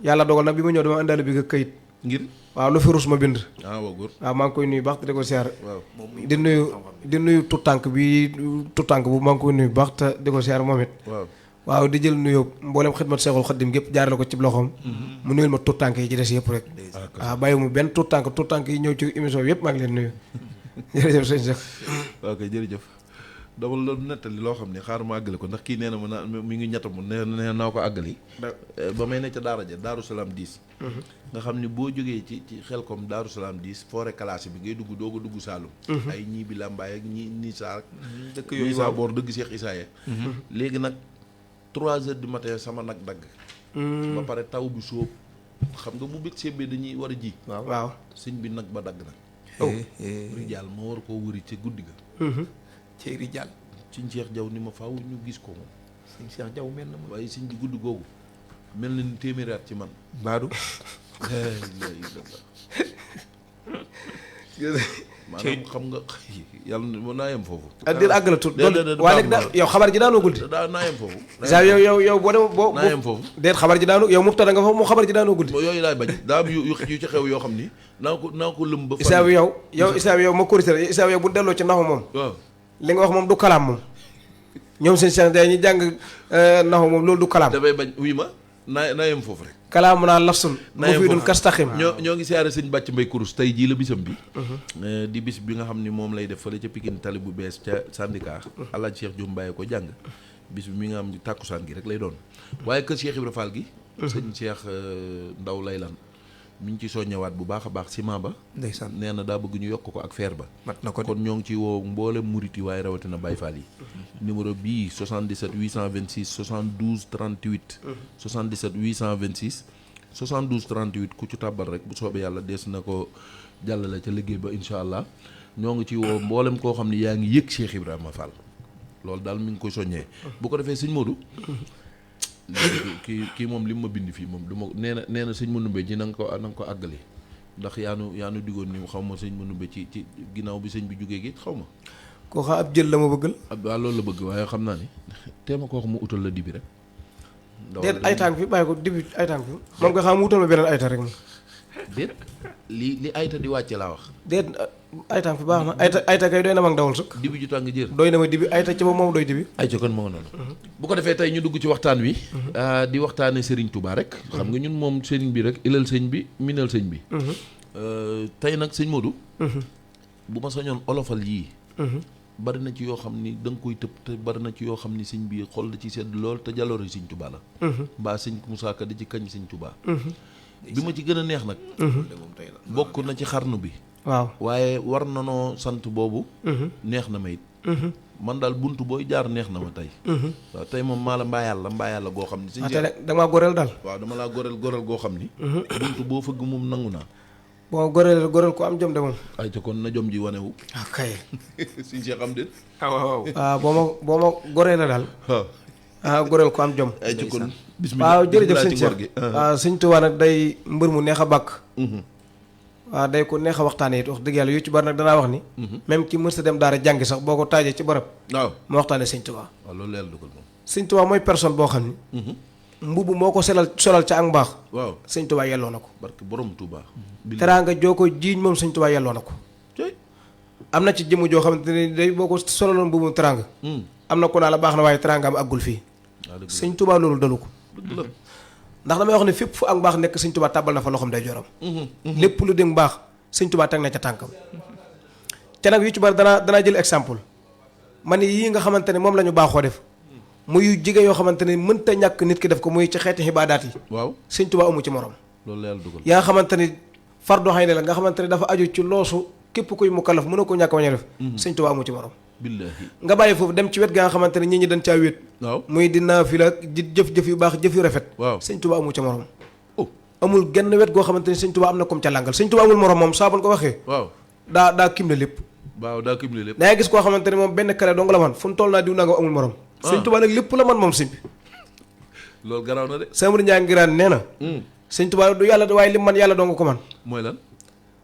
[SPEAKER 6] yàlla dogal nag bi ma ñëw dama àndaale bi nga këyit ngir waaw lu fi rus ma bind waaw maa ngi koy nuyu baax te di ko siyaare di nuyu tutànk bu maa ngi koy nuyu baax te di ko siyaare moom it waaw di jël nuyoo mboolem xidmat Seexul Xaddim gépp jaarale ko ci loxoom mu nuyul ma tutànk yi ci des yëpp rek waaw bàyyi mu benn tutànk yi ñëw ci émission bi yëpp maa ngi leen nuyu jërëjëf sëñ Cheikh
[SPEAKER 1] ok jërëjëf dama la nettali loo xam ne xaar ma àggale ko ndax kii nee na ma mi ngi ñetta mu nee naa ko àggali ba may ne ca daara ja Daaru Salaam 10 nga xam ne boo jógee ci Xelkom Daaru Salaam 10 forêt classée bi ngay dugg doo ko dugg Saalum ay ñii bi Lambaay ak ñii nii saa dëkk yooyu saa boor dëgg Cheikh Issa léegi nag 3 heures du matin sama nag dagg ba pare taw bi sóob xam nga bu bit sebbee dañuy war a ji
[SPEAKER 6] waaw
[SPEAKER 1] sëñ bi nag ba dagg nag ri jàll ma war koo wëri ca guddi ga
[SPEAKER 5] ci rijal
[SPEAKER 1] sëñ Cheikh Jaw ni ma faaw ñu gis ko moom.
[SPEAKER 5] sëñ Cheikh Jaw mel na ma.
[SPEAKER 1] waaye sëñ bi gudd googu mel na ni téeméeri at ci man.
[SPEAKER 5] baadu.
[SPEAKER 1] maanaam xam nga yàlla mën naa yem foofu.
[SPEAKER 6] déet àgg la tut waaye léegi yow xabar ji daanoo guddi.
[SPEAKER 1] naa yem foofu.
[SPEAKER 6] yow boo dem boo. naa
[SPEAKER 1] yem foofu.
[SPEAKER 6] déet xabar ji daanoo yow mubtada nga foofu mu xabar ji daanoo guddi.
[SPEAKER 1] yooyu laay bañ daa am yu ci xew yoo xam ni naa ko lëm ba.
[SPEAKER 6] Isaaw yow ma corrigé la Isaaw yow bu delloo ci naxu moom.
[SPEAKER 1] waaw
[SPEAKER 6] li nga wax moom du kalaam moom. ñoom seen Cheikh day ñu jàng naxu moom loolu du kalaam.
[SPEAKER 1] damay bañ wuy ma naa yem foofu rek.
[SPEAKER 6] kalaamu naa lafsun moo fii dun kastaxim.
[SPEAKER 1] ñoo ngi siyaare sëñ Bàcc Mbay Kurus tey jii la bisam bi. di bis bi nga xam ni moom lay def fële ca Pikine tali bu bees ca syndicat. Alaaji Cheikh Diom Mbaye ko jàng. bis bi mi nga xam ni tàkkusaan gi rek lay doon. waaye kër Cheikh Ibra Fall gi. sëñ Cheikh Ndaw lay lan mi ngi ci soññewaat bu baax a baax ciment ba.
[SPEAKER 5] ndeysaan
[SPEAKER 1] nee na daa bëgg ñu yokk ko ak fer ba.
[SPEAKER 5] mat na ko
[SPEAKER 1] kon ñoo ngi ci woo mboolem murit yi waaye rawatina Baye Fall yi. numéro bii 77 826 72 38. 77 826 72 38 ku ci tàbbal rek bu soobee yàlla dees na ko jàllale ca liggéey ba incha allah ñoo ngi ci woo mboolem koo xam ne yaa ngi yëg Cheikh Ibrahima Fall loolu daal mi ngi koy soññee. bu ko defee sëñ Modou. kii moom li mu ma bind fii moom du ma nee na sëñ Manoumbe ji na nga ko àggali ndax yaanu diggoon ni xaw ma sëñ Manoumbe ci ginnaaw bi sëñ bi jógee gi xaw ma.
[SPEAKER 6] koo xam ab jël la ma bëggal.
[SPEAKER 1] waaw loolu la bëgg waaye xam naa ni teema ko wax mu utal la dibi rek.
[SPEAKER 6] déet ay tànk fi bàyyi ko dibi ay tànk fi moom nga xam mu utal ma beneen ayta rek moom.
[SPEAKER 1] déet li ayta di wàcce laa wax.
[SPEAKER 6] déet ay tànk fi baax na ayta kay doy na mag ndawal sëkk.
[SPEAKER 1] dibi ju tàng jër.
[SPEAKER 6] doy na ma dibi ayta ci moom doy dibi.
[SPEAKER 1] ay ca kon moo noonu. bu ko defee tey ñu dugg ci waxtaan wi. di waxtaane Serigne Touba rek. xam nga ñun moom Serigne bi rek ilal sëñ bi minal sëñ bi. tey nag sëñ Modou. bu ma sañoon olofal yii. bari na ci yoo xam ni da nga koy tëb te bari na ci yoo xam ni sëñ bi xol da ci sedd lool te jaloore sëñ Touba la. mbaa sëñ Moussa Ka di ci kañ sëñ Touba. bi ma ci gën a neex nag. bokk na ci xarnu bi.
[SPEAKER 6] waaw
[SPEAKER 1] waaye war na noo sant boobu. neex na ma it. man daal buntu booy jaar neex na ma tey. waaw tey moom maa la mbaa yàlla goo xam ni. sëñ
[SPEAKER 6] te damaa goreel daal.
[SPEAKER 1] waaw dama laa goreel goo xam ni. buntu boo fëgg moom nangu naa.
[SPEAKER 6] bon goreel ko am jom de moom.
[SPEAKER 1] ay te kon na jom ji wanewu.
[SPEAKER 6] kay.
[SPEAKER 1] suñ see xam de.
[SPEAKER 6] waaw boo ma goree la daal. goreel ko am jom.
[SPEAKER 1] ay te kon bismillah.
[SPEAKER 6] waaw jërëjëf sëñ Cheikh. waaw sëñ Tuubaa nag day mbër mu neex a bàkk. waaw day ko neex a waxtaanee it wax dëgg yàlla yu ci bari nag danaa wax ni. même ki mës a dem daara jàngi sax boo ko taajee ci barab.
[SPEAKER 1] waaw
[SPEAKER 6] mu waxtaanee sëñ Tuubaa.
[SPEAKER 1] waaw loolu yàlla dugal moom.
[SPEAKER 6] sëñ Tuubaa mooy personne boo xam ni. mbubb moo ko solal ca ak mbaax.
[SPEAKER 1] waaw
[SPEAKER 6] sëñ Tuubaa yelloo na ko.
[SPEAKER 1] barke borom Tuubaa.
[SPEAKER 6] teraanga joo ko jiiñ moom sëñ Tuubaa yelloo na ko. am na ci jëmm joo xamante ne day boo ko solaloon mbubbum teraanga. am na ko naa la baax na waaye teraanga am àggul fii. sëñ Tuubaa loolu dalu ko. ndax damay wax ne fépp fu ak mbaax nekk sëñ Tuubaa tàbbal na fa loxoom day joram. lépp lu dem mbaax sëñ Tuubaa teg na ca tànkam. te nag yu ci bari danaa jël exemple man yii nga xamante ne moom la ñu baaxoo def. muy jigéen yoo xamante ne mënta ñàkk nit ki def ko muy ci xeeti xibaadaat yi.
[SPEAKER 1] waaw
[SPEAKER 6] sëñ Tuubaa amu ci morom.
[SPEAKER 1] loolu la yàlla dugal.
[SPEAKER 6] yaa xamante ni fardu xay ne la nga xamante ne dafa aju ci loosu képp kuy mukallaf mënoo ko ñàkk wañ a def. sëñ Tuubaa amu ci morom.
[SPEAKER 1] billaahi
[SPEAKER 6] nga bàyyi foofu dem ci wet ga nga xamante ne nit ñi dañ caa wéet.
[SPEAKER 1] waaw
[SPEAKER 6] muy di naafila di jëf yu baax jëf yu rafet.
[SPEAKER 1] waaw
[SPEAKER 6] sëñ Tuubaa amu ci morom. amul genn wet goo xamante ni sëñ Tuubaa am na comme ca làngal sëñ Tuubaa amul morom moom saa bu ko waxee.
[SPEAKER 1] waaw
[SPEAKER 6] daa kim le lépp.
[SPEAKER 1] waaw daa kim le lépp.
[SPEAKER 6] dangay gis koo xamante ne moom benn kale dong la man fu mu toll naa diw naa nga amul morom. sëñ Tuubaa nag lépp la man moom sëñ bi.
[SPEAKER 1] loolu garaaw na de.
[SPEAKER 6] Samadu Njaay ngiraan nee na. sëñ Tuubaa du yàlla waaye li man yàlla dong ko man.
[SPEAKER 1] mooy lan.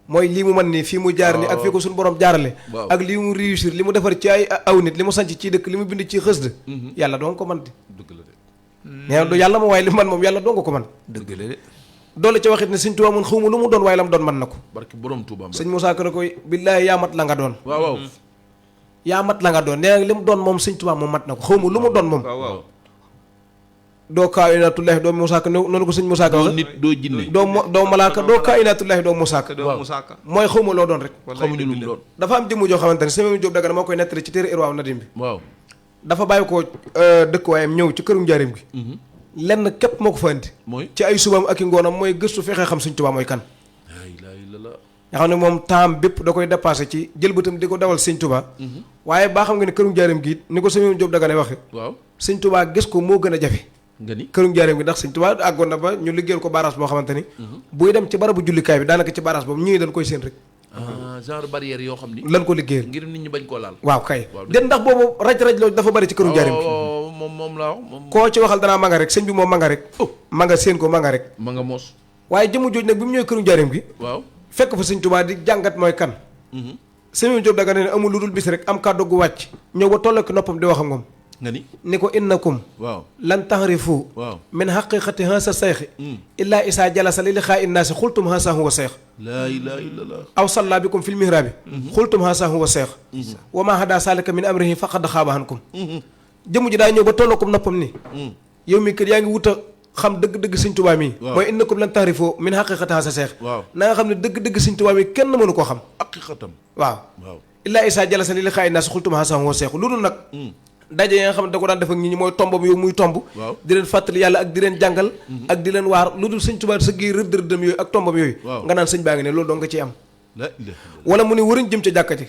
[SPEAKER 6] mooy lii mu man nii fii mu jaar ni ak fii ko suñu borom jaarale. ak lii mu réussir li mu defar ci ay aw nit li mu sanc ci dëkk li mu bind ci xës de. yàlla dong ko man di.
[SPEAKER 1] dëgg la de.
[SPEAKER 6] nee na du yàlla moom waaye li man moom yàlla dong ko man.
[SPEAKER 1] dëgg la de.
[SPEAKER 6] doole ca waxit ne sëñ Tuubaa mun xawma lu mu doon waaye la mu doon man na ko.
[SPEAKER 1] barke borom Tuubaa.
[SPEAKER 6] sëñ Moussa Ka koy billaahi yaa mat la nga doon.
[SPEAKER 1] waaw waaw.
[SPEAKER 6] yaa mat la nga doon nee na li mu doon moom sëñ Tuubaa moom mat na ko xawma lu mu doon moom.
[SPEAKER 1] waaw.
[SPEAKER 6] doo kaayinaatullaahi doo Moussa Ka noonu ko sëñ Moussa Ka
[SPEAKER 1] doo
[SPEAKER 6] waxe
[SPEAKER 1] nit doo jinne.
[SPEAKER 6] doo malaaka doo kaayinaatullaahi doo Moussa Ka.
[SPEAKER 1] waaw
[SPEAKER 6] mooy xawma loo doon rek.
[SPEAKER 1] xamuñu lu mu doon.
[SPEAKER 6] dafa am jëmm joo xamante ne Sëñ Jóob Dagana moo koy nettali ci téere Irwaaw Nadim bi.
[SPEAKER 1] waaw.
[SPEAKER 6] dafa bàyyi ko dëkk waayam ñëw ci këru njaarim gi. lenn képp moo ko fa andi.
[SPEAKER 1] mooy
[SPEAKER 6] ci ay subam ak i ngoonam mooy gëstu fexee xam sëñ Tuubaa mooy kan.
[SPEAKER 1] laa ilaaha illallaah.
[SPEAKER 6] nga xam ne moom temps bépp da koy dépassé ci jël bëtam di ko dawal sëñ Tuubaa. waaye baa xam nga ne këru njaarim gi ni ko Sëñ Jóob Dagana waxe
[SPEAKER 1] waaw.
[SPEAKER 6] sëñ Tuubaa gis ko moo gën a jafe.
[SPEAKER 1] nga ni
[SPEAKER 6] këru njaarim gi ndax sëñ Tuubaa àggoon na ba ñu liggéeyal ko baaraas boo xamante ni. buy dem ci barabu jullikaay bi daanaka ci baaraas boobu ñii dañ koy seen rek.
[SPEAKER 1] genre barrière yoo xam ni
[SPEAKER 6] lan ko liggéeyal
[SPEAKER 1] ngir nit ñi bañ koo laal.
[SPEAKER 6] waaw kay den ndax boobu raj-raj loolu dafa bari ci këru njaarim
[SPEAKER 1] moom laa wax
[SPEAKER 6] koo ci waxal danaa manga rek sëñ bi moom manga rek manga seen ko manga rek
[SPEAKER 1] ma nga mos
[SPEAKER 6] waaye jëmu jooj nag bi mu ñëwee këru njaarim gi
[SPEAKER 1] waaw
[SPEAKER 6] fekk fa sëñ Tuubaa di jàngat mooy kan sëñ Jóob daga ne amul lu dul bis rek am kàddu gu wàcc ñëw ba tolloo ki noppam di wax ak moom
[SPEAKER 1] nga
[SPEAKER 6] ni ko innakum
[SPEAKER 1] waaw
[SPEAKER 6] lan taxrifu
[SPEAKER 1] waaw
[SPEAKER 6] min haqiqati hasa sayxi illaa isaa jalasa li liqaa innaasi xultum hasa huwa sayx
[SPEAKER 1] laa ilaaha illallah
[SPEAKER 6] aw salla bikum fil mihraabi xultum hasa huwa sayx wa maa hada salika min amrihi faqad xaaba ankum jëmu ji daa ñëw ba tolloo ko noppam ni yow mi kër yaa ngi wuta xam dëgg-dëgg sëñ Tuubaa mi mooy innakum lan taxrifu min haqiqati hasa sayx na nga xam ne dëgg-dëgg sëñ Tuubaa mi kenn mënu koo xam
[SPEAKER 1] haqiqatam
[SPEAKER 6] waaw illaa isaa jalasa li liqaa innaasi xultum hasa huwa sayx lu dul nag daje yi nga xam ne da ko daan def ak ñi mooy tombam yow muy tomb di leen fàttali yàlla ak di leen jàngal ak di leen waar lu dul sëñ Tuubaa sa gi rëdd rëddam yooyu ak tombam yooyu nga naan sëñ baa ngi ne loolu doo nga ciy am wala mu ne wëriñ jëm ca jàkka ji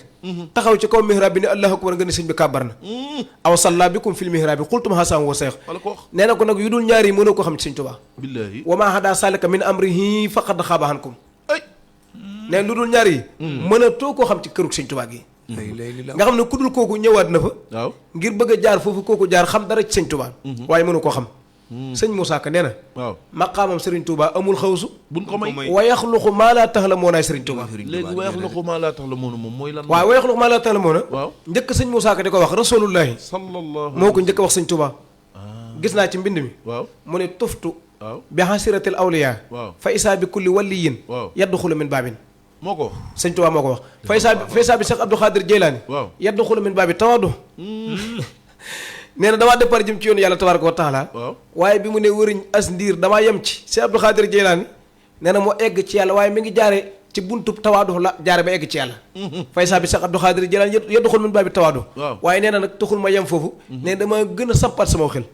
[SPEAKER 6] taxaw ci kaw mihrab bi ne allahu akbar nga ne sëñ bi kàbbar na aw salla bikum fil mihrab bi xultum hasan wa seex nee na ko nag yu dul ñaar yi mënoo ko xam ci sëñ Tuubaa wa maa hada salika min amrihi faqad xaaba ankum nee lu dul ñaar yi mënatoo koo xam ci kërug sëñ Tuubaa gi nga xam ne ku dul kooku ñëwaat na fa
[SPEAKER 1] waaw
[SPEAKER 6] ngir bëgg a jaar foofu kooku jaar xam dara ci sëñ Tuubaa waaye mënu koo xam sëñ Moussa Ka nee na
[SPEAKER 1] waaw
[SPEAKER 6] maqaamam sëriñ Tuubaa amul xawsu
[SPEAKER 1] buñ ko may
[SPEAKER 6] wa yaxluqu maa laa taxlamuuna sëriñ Tuubaa
[SPEAKER 1] léegi wa yaxluqu maa laa taxlamuuna moom mooy lan
[SPEAKER 6] waaw wa yaxluqu maa laa taxlamuuna
[SPEAKER 1] waaw
[SPEAKER 6] njëkk sëñ Moussa Ka di ko wax rasulullahi
[SPEAKER 1] sallallahu
[SPEAKER 6] moo ko njëkk wax sëñ Tuubaa gis naa ci mbind mi
[SPEAKER 1] waaw
[SPEAKER 6] mu ne tuftu
[SPEAKER 1] waaw
[SPEAKER 6] bi hasiratil awliya
[SPEAKER 1] waaw
[SPEAKER 6] fa isaa bi kulli waliyin
[SPEAKER 1] waaw
[SPEAKER 6] yadxulu min baabin
[SPEAKER 1] moo ko
[SPEAKER 6] sëñ Tuubaa moo ko wax faysaa bi Cheikh Abdou Khadir Jeylaani
[SPEAKER 1] waaw
[SPEAKER 6] yadxulu min baabi tawaadu nee na damaa départ jëm ci yoonu yàlla tabaaraka wa taala waaye bi mu ne wëriñ as ndiir damaa yem ci Cheikh Abdou Khadir Jeylaani nee na moo egg ci yàlla waaye mi ngi jaare ci buntu tawaadu la jaare ba egg ci yàlla faysaa bi Cheikh Abdou Khadir Jeylaani yadxulu min baabi tawaadu waaye nee na nag taxul ma yem foofu nee dama gën a sampat sama xel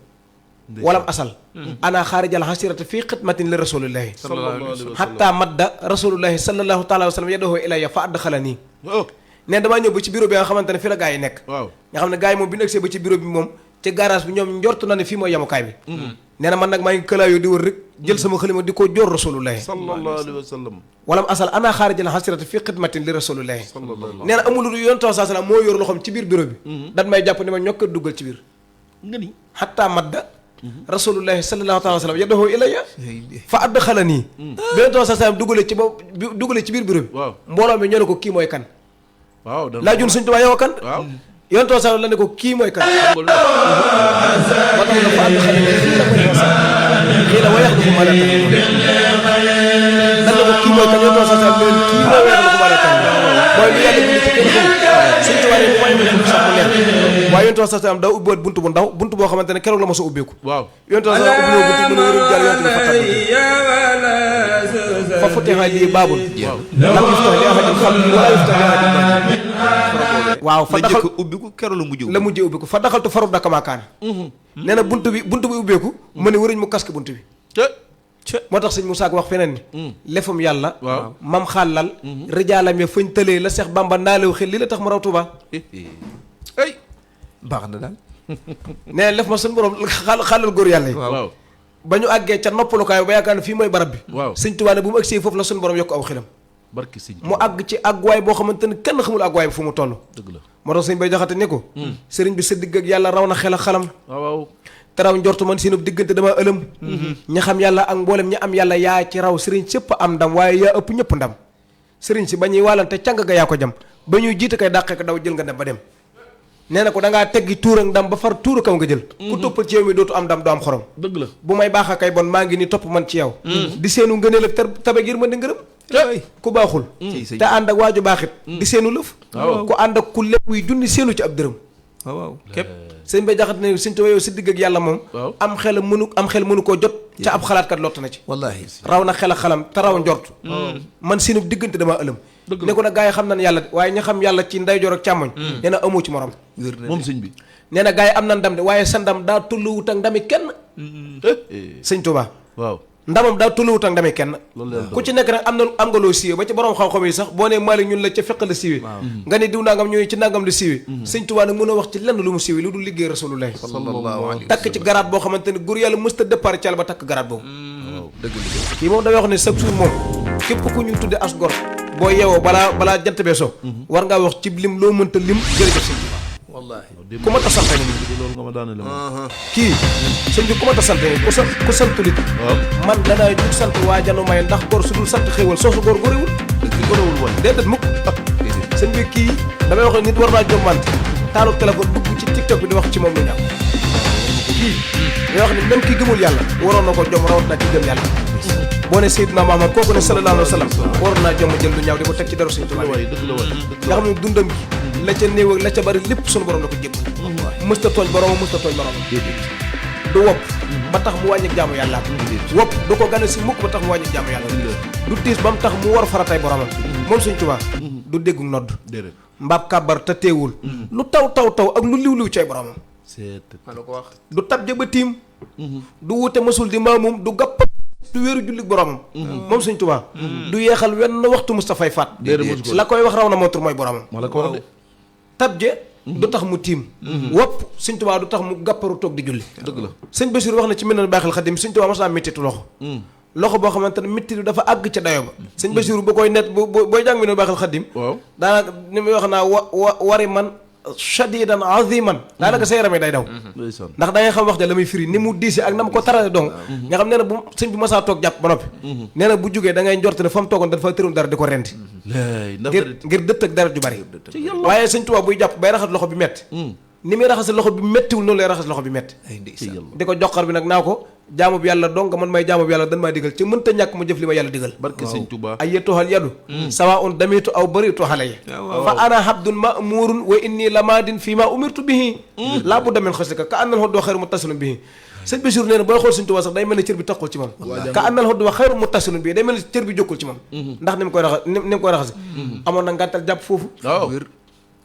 [SPEAKER 6] walam asal ana xaarijal xasirata fii xidmatin li rasulillahi xatta madda rasulullahi sallallahu taala wa sallam yadahu ilayya fa adxala nii nee damaa ñëw ba ci bureau bi nga xamante ne fi la gaa yi nekk nga xam ne gaa yi moom bi ñu agsee ba ci bureau bi moom ci garage bi ñoom njort na ne fii mooy yemukaay bi nee na man nag maa ngi këlaayoo di wër rek jël sama xalima di ko joor rasulullahi
[SPEAKER 1] sallallahu alayhi wa sallam
[SPEAKER 6] walam asal ana xaarijal xasirata fii xidmatin li rasulillahi nee na amul lu yonent saa sallam moo yor loxoom ci biir bureau bi dat may jàpp ne ma ñokk duggal ci biir
[SPEAKER 1] nga ni
[SPEAKER 6] xatta madda rasulullahi sallallahu alayhi wa sallam yadahu ilayya fa adxala nii beneen toog sa sallam dugale ci biir bureau bi mbooloo mi ñoo ne ko kii mooy kan
[SPEAKER 1] waaw
[SPEAKER 6] laa jun Sëñ Tuubaa yow kan yoon toog sa la ne ko kii mooy kan moo tax na fa adxala nii xii la wayax lu ko ma la tax lan ne ko kii mooy kan yoon toog sa sallam ne kii mooy wayax lu ko ma la tax mooy lu yàlla bind ci kenn xamul Sëñ Tuubaa ne bu may ma sax mu leer waaye yonent sa sallam daa ubbiwaat buntu bu ndaw buntu boo xamante ne keroog la ma sa ubbeeku
[SPEAKER 1] waaw
[SPEAKER 6] yonent sa sallam ubbi buntu mën a wéru jàll yonent bi fa futiha lii baabul lam yuftax li ahadin qabli wala yuftax li ahadin ba'di waaw fa daxal
[SPEAKER 5] ubbiku keroog
[SPEAKER 6] la mujjee ubbiku fa daxaltu farub daka maakaan nee na buntu bi ubbeeku mu ne wëruñ mu casque buntu bi moo tax sëñ Moussa Ka wax feneen ni lefum yàlla mam xàllal rijaalam ya fañ tëlee la Seex Bamba naalew xel li la tax ma raw Tuubaa
[SPEAKER 1] ay
[SPEAKER 5] baax na daal
[SPEAKER 6] nee lef ma suñu borom xàllal góor yàlla yi
[SPEAKER 1] waaw
[SPEAKER 6] ba ñu àggee ca noppalukaay ba yaakaar ne fii mooy barab bi
[SPEAKER 1] waaw
[SPEAKER 6] sëñ Tuubaa ne bu mu agsee foofu la suñu borom yokk aw xelam
[SPEAKER 1] barki sëñ
[SPEAKER 6] mu àgg ci àgguwaay boo xamante ne kenn xamul àgguwaay bi fu mu toll
[SPEAKER 1] dëgg la
[SPEAKER 6] moo tax sëñ Bay Jaxate ne ko sëriñ bi sa digg ak yàlla raw na xel ak xalam
[SPEAKER 1] waaw
[SPEAKER 6] teraw njortu man seenub diggante dama ëlëm ña xam yàlla ak mboolem ña am yàlla yaa ci raw sëriñ sëpp am ndam waaye yaa ëpp ñëpp ndam sëriñ si ba ñuy wàllante càng ga yaa ko jam ba ñuy jiite kay dàqee ko daw jël nga dem ba dem nee na ko da ngaa teggi tuur ak ndam ba far tuur kaw nga jël ku toppal ci yow mi dootu am ndam du am xorom
[SPEAKER 1] dëgg la
[SPEAKER 6] bu may baax a kay bon maa ngi ni topp man ci yow di seenu ngëneel ak tabe ngir ma di ngërëm ku baaxul te ànd ak waaju baaxit di seenu lëf ku ànd ak ku lépp wuy junni seenu ci ab dërëm
[SPEAKER 5] waaw képp
[SPEAKER 6] sëñ Bay Jaxate ne Sëñ Tuubaa yow si digg ak yàlla moom am xel mënu koo jot ca ab xalaatkat lott na ci
[SPEAKER 5] wallaahi
[SPEAKER 6] raw na xel a xalam te raw njort man seenub diggante damaa ëlëm ne ko nag gaa yi xam nañ yàlla de waaye ña xam yàlla ci ndeyjoor ak càmmoñ nee na amoo ci morom
[SPEAKER 1] moom sëñ bi
[SPEAKER 6] nee na gaa yi am na ndam de waaye sa ndam daa tulluwut ak ndami kenn Sëñ Tuubaa
[SPEAKER 1] waaw
[SPEAKER 6] ndamam daa tulluwut ak ndami kenn ku ci nekk nag am nga loo siiwee ba ci borom xam-xam yi sax boo nee Maalik ñun la ca fiq la siiwee nga ne diw nangam ñooyu ci nangam la siiwee Sëñ Tuubaa nag mën a wax ci lenn lu mu siiwee lu dul liggéey Rasulullahi takk ci garaat boo xamante ne góor yàlla mësta départ ci yàlla ba takk garaat boobu
[SPEAKER 1] dëgg la
[SPEAKER 6] kii moom dafay wax ne chaque jour moom képp ku ñu tudde as gor boo yeewoo balaa jant bee so war ngaa wax ci lim loo mënta lim jërëjëf sëñ Tuubaa wallaahi ku ma ta sante ni
[SPEAKER 1] loolu nga ma daane la
[SPEAKER 6] kii sëñ bi ku ma ta sante ni ku santulit man danaa jug sant waa janu may ndax góor su dul sant xéewal soosu góor góorewul góorewul woon déedéet mukk sëñ bi kii damay wax nit war naa jommante taalu téléphone dugg ci TikTok bi di wax ci moom lu ñaaw kii day wax ni même kii gëmul yàlla waroon na ko jom rawat na ci gëm yàlla boo ne Seydina Muhammad kooku ne sallallahu alayhi wa sallam waroon naa jom jël lu ñaaw di ko teg ci deru sëñ Tuubaa nga xam ne dundam gi la ca néew ak la ca bari lépp sunu borom la ko jégg mësta tooñ boromam mësta tooñ boromam du wopp ba tax mu wàññi jaamu yàlla wopp du ko gane si mukk ba tax mu wàññi jaamu yàlla du tiis ba mu tax mu war faratay boromam moom sëñ Tuubaa du déggu nodd mbaab kàbbar te teewul lu taw ak lu liw cay boromam du tab jëba tiim du wute masul di maamum du gapp du wéeru julli boromam moom sëñ Tuubaa du yeexal wenn waxtu Mustafay faat la koy wax raw na mootur mooy boromam tab je du tax mu tiim wopp sëñ Tuubaa du tax mu gàpparu toog di julli dëgg la sëñ Basiir wax na ci Minanul Baaxil Xadim sëñ Tuubaa mos naa mettitu loxo boo xamante ne métti dafa àgg ca dayo ba sëñ Basiir bu koy net booy jàng Minanul Baaxil Xadim daanaka ni muy wax naa wari man shadidan aziman daanaka sa yaram yi day daw ndax da ngay xam wax ja la muy firi ni mu diisi ak na mu ko tarale dong nga xam nee na bu sëñ bi masaa toog jàpp ba noppi nee na bu jógee da ngay njort ne fa mu toogoon dafa tërum dara di ko rendi ngir dëtt ak dara ju bari waaye sëñ Tuubaa buy jàpp bay raxas loxo bi metti ni muy raxas loxo bi mettiwul noonu lay raxas loxo bi metti di ko joxar bi nag naa ko jaamu bi yàlla donc man may jaamu bi yàlla dan maa digal ci mënta ñàkk ma jëf li ma yàlla digal
[SPEAKER 1] barke sëñ Tuubaa
[SPEAKER 6] ay yettuxal yadu sawa un damitu aw baritu xale ya fa ana habdun ma'murun wa inni lamadin fii ma umirtu bihi laa bu damen xaslika ka annal xoddoo xayru muttasilun bihi sëñ Basiru nee na booy xool sëñ Tuubaa sax day mel ne cër bi taxul ci moom ka annal xoddoo xayru muttasilun bihi day mel ne cër bi jokkul ci moom ndax ni mu koy raxas amoon na ngàntal jàpp foofu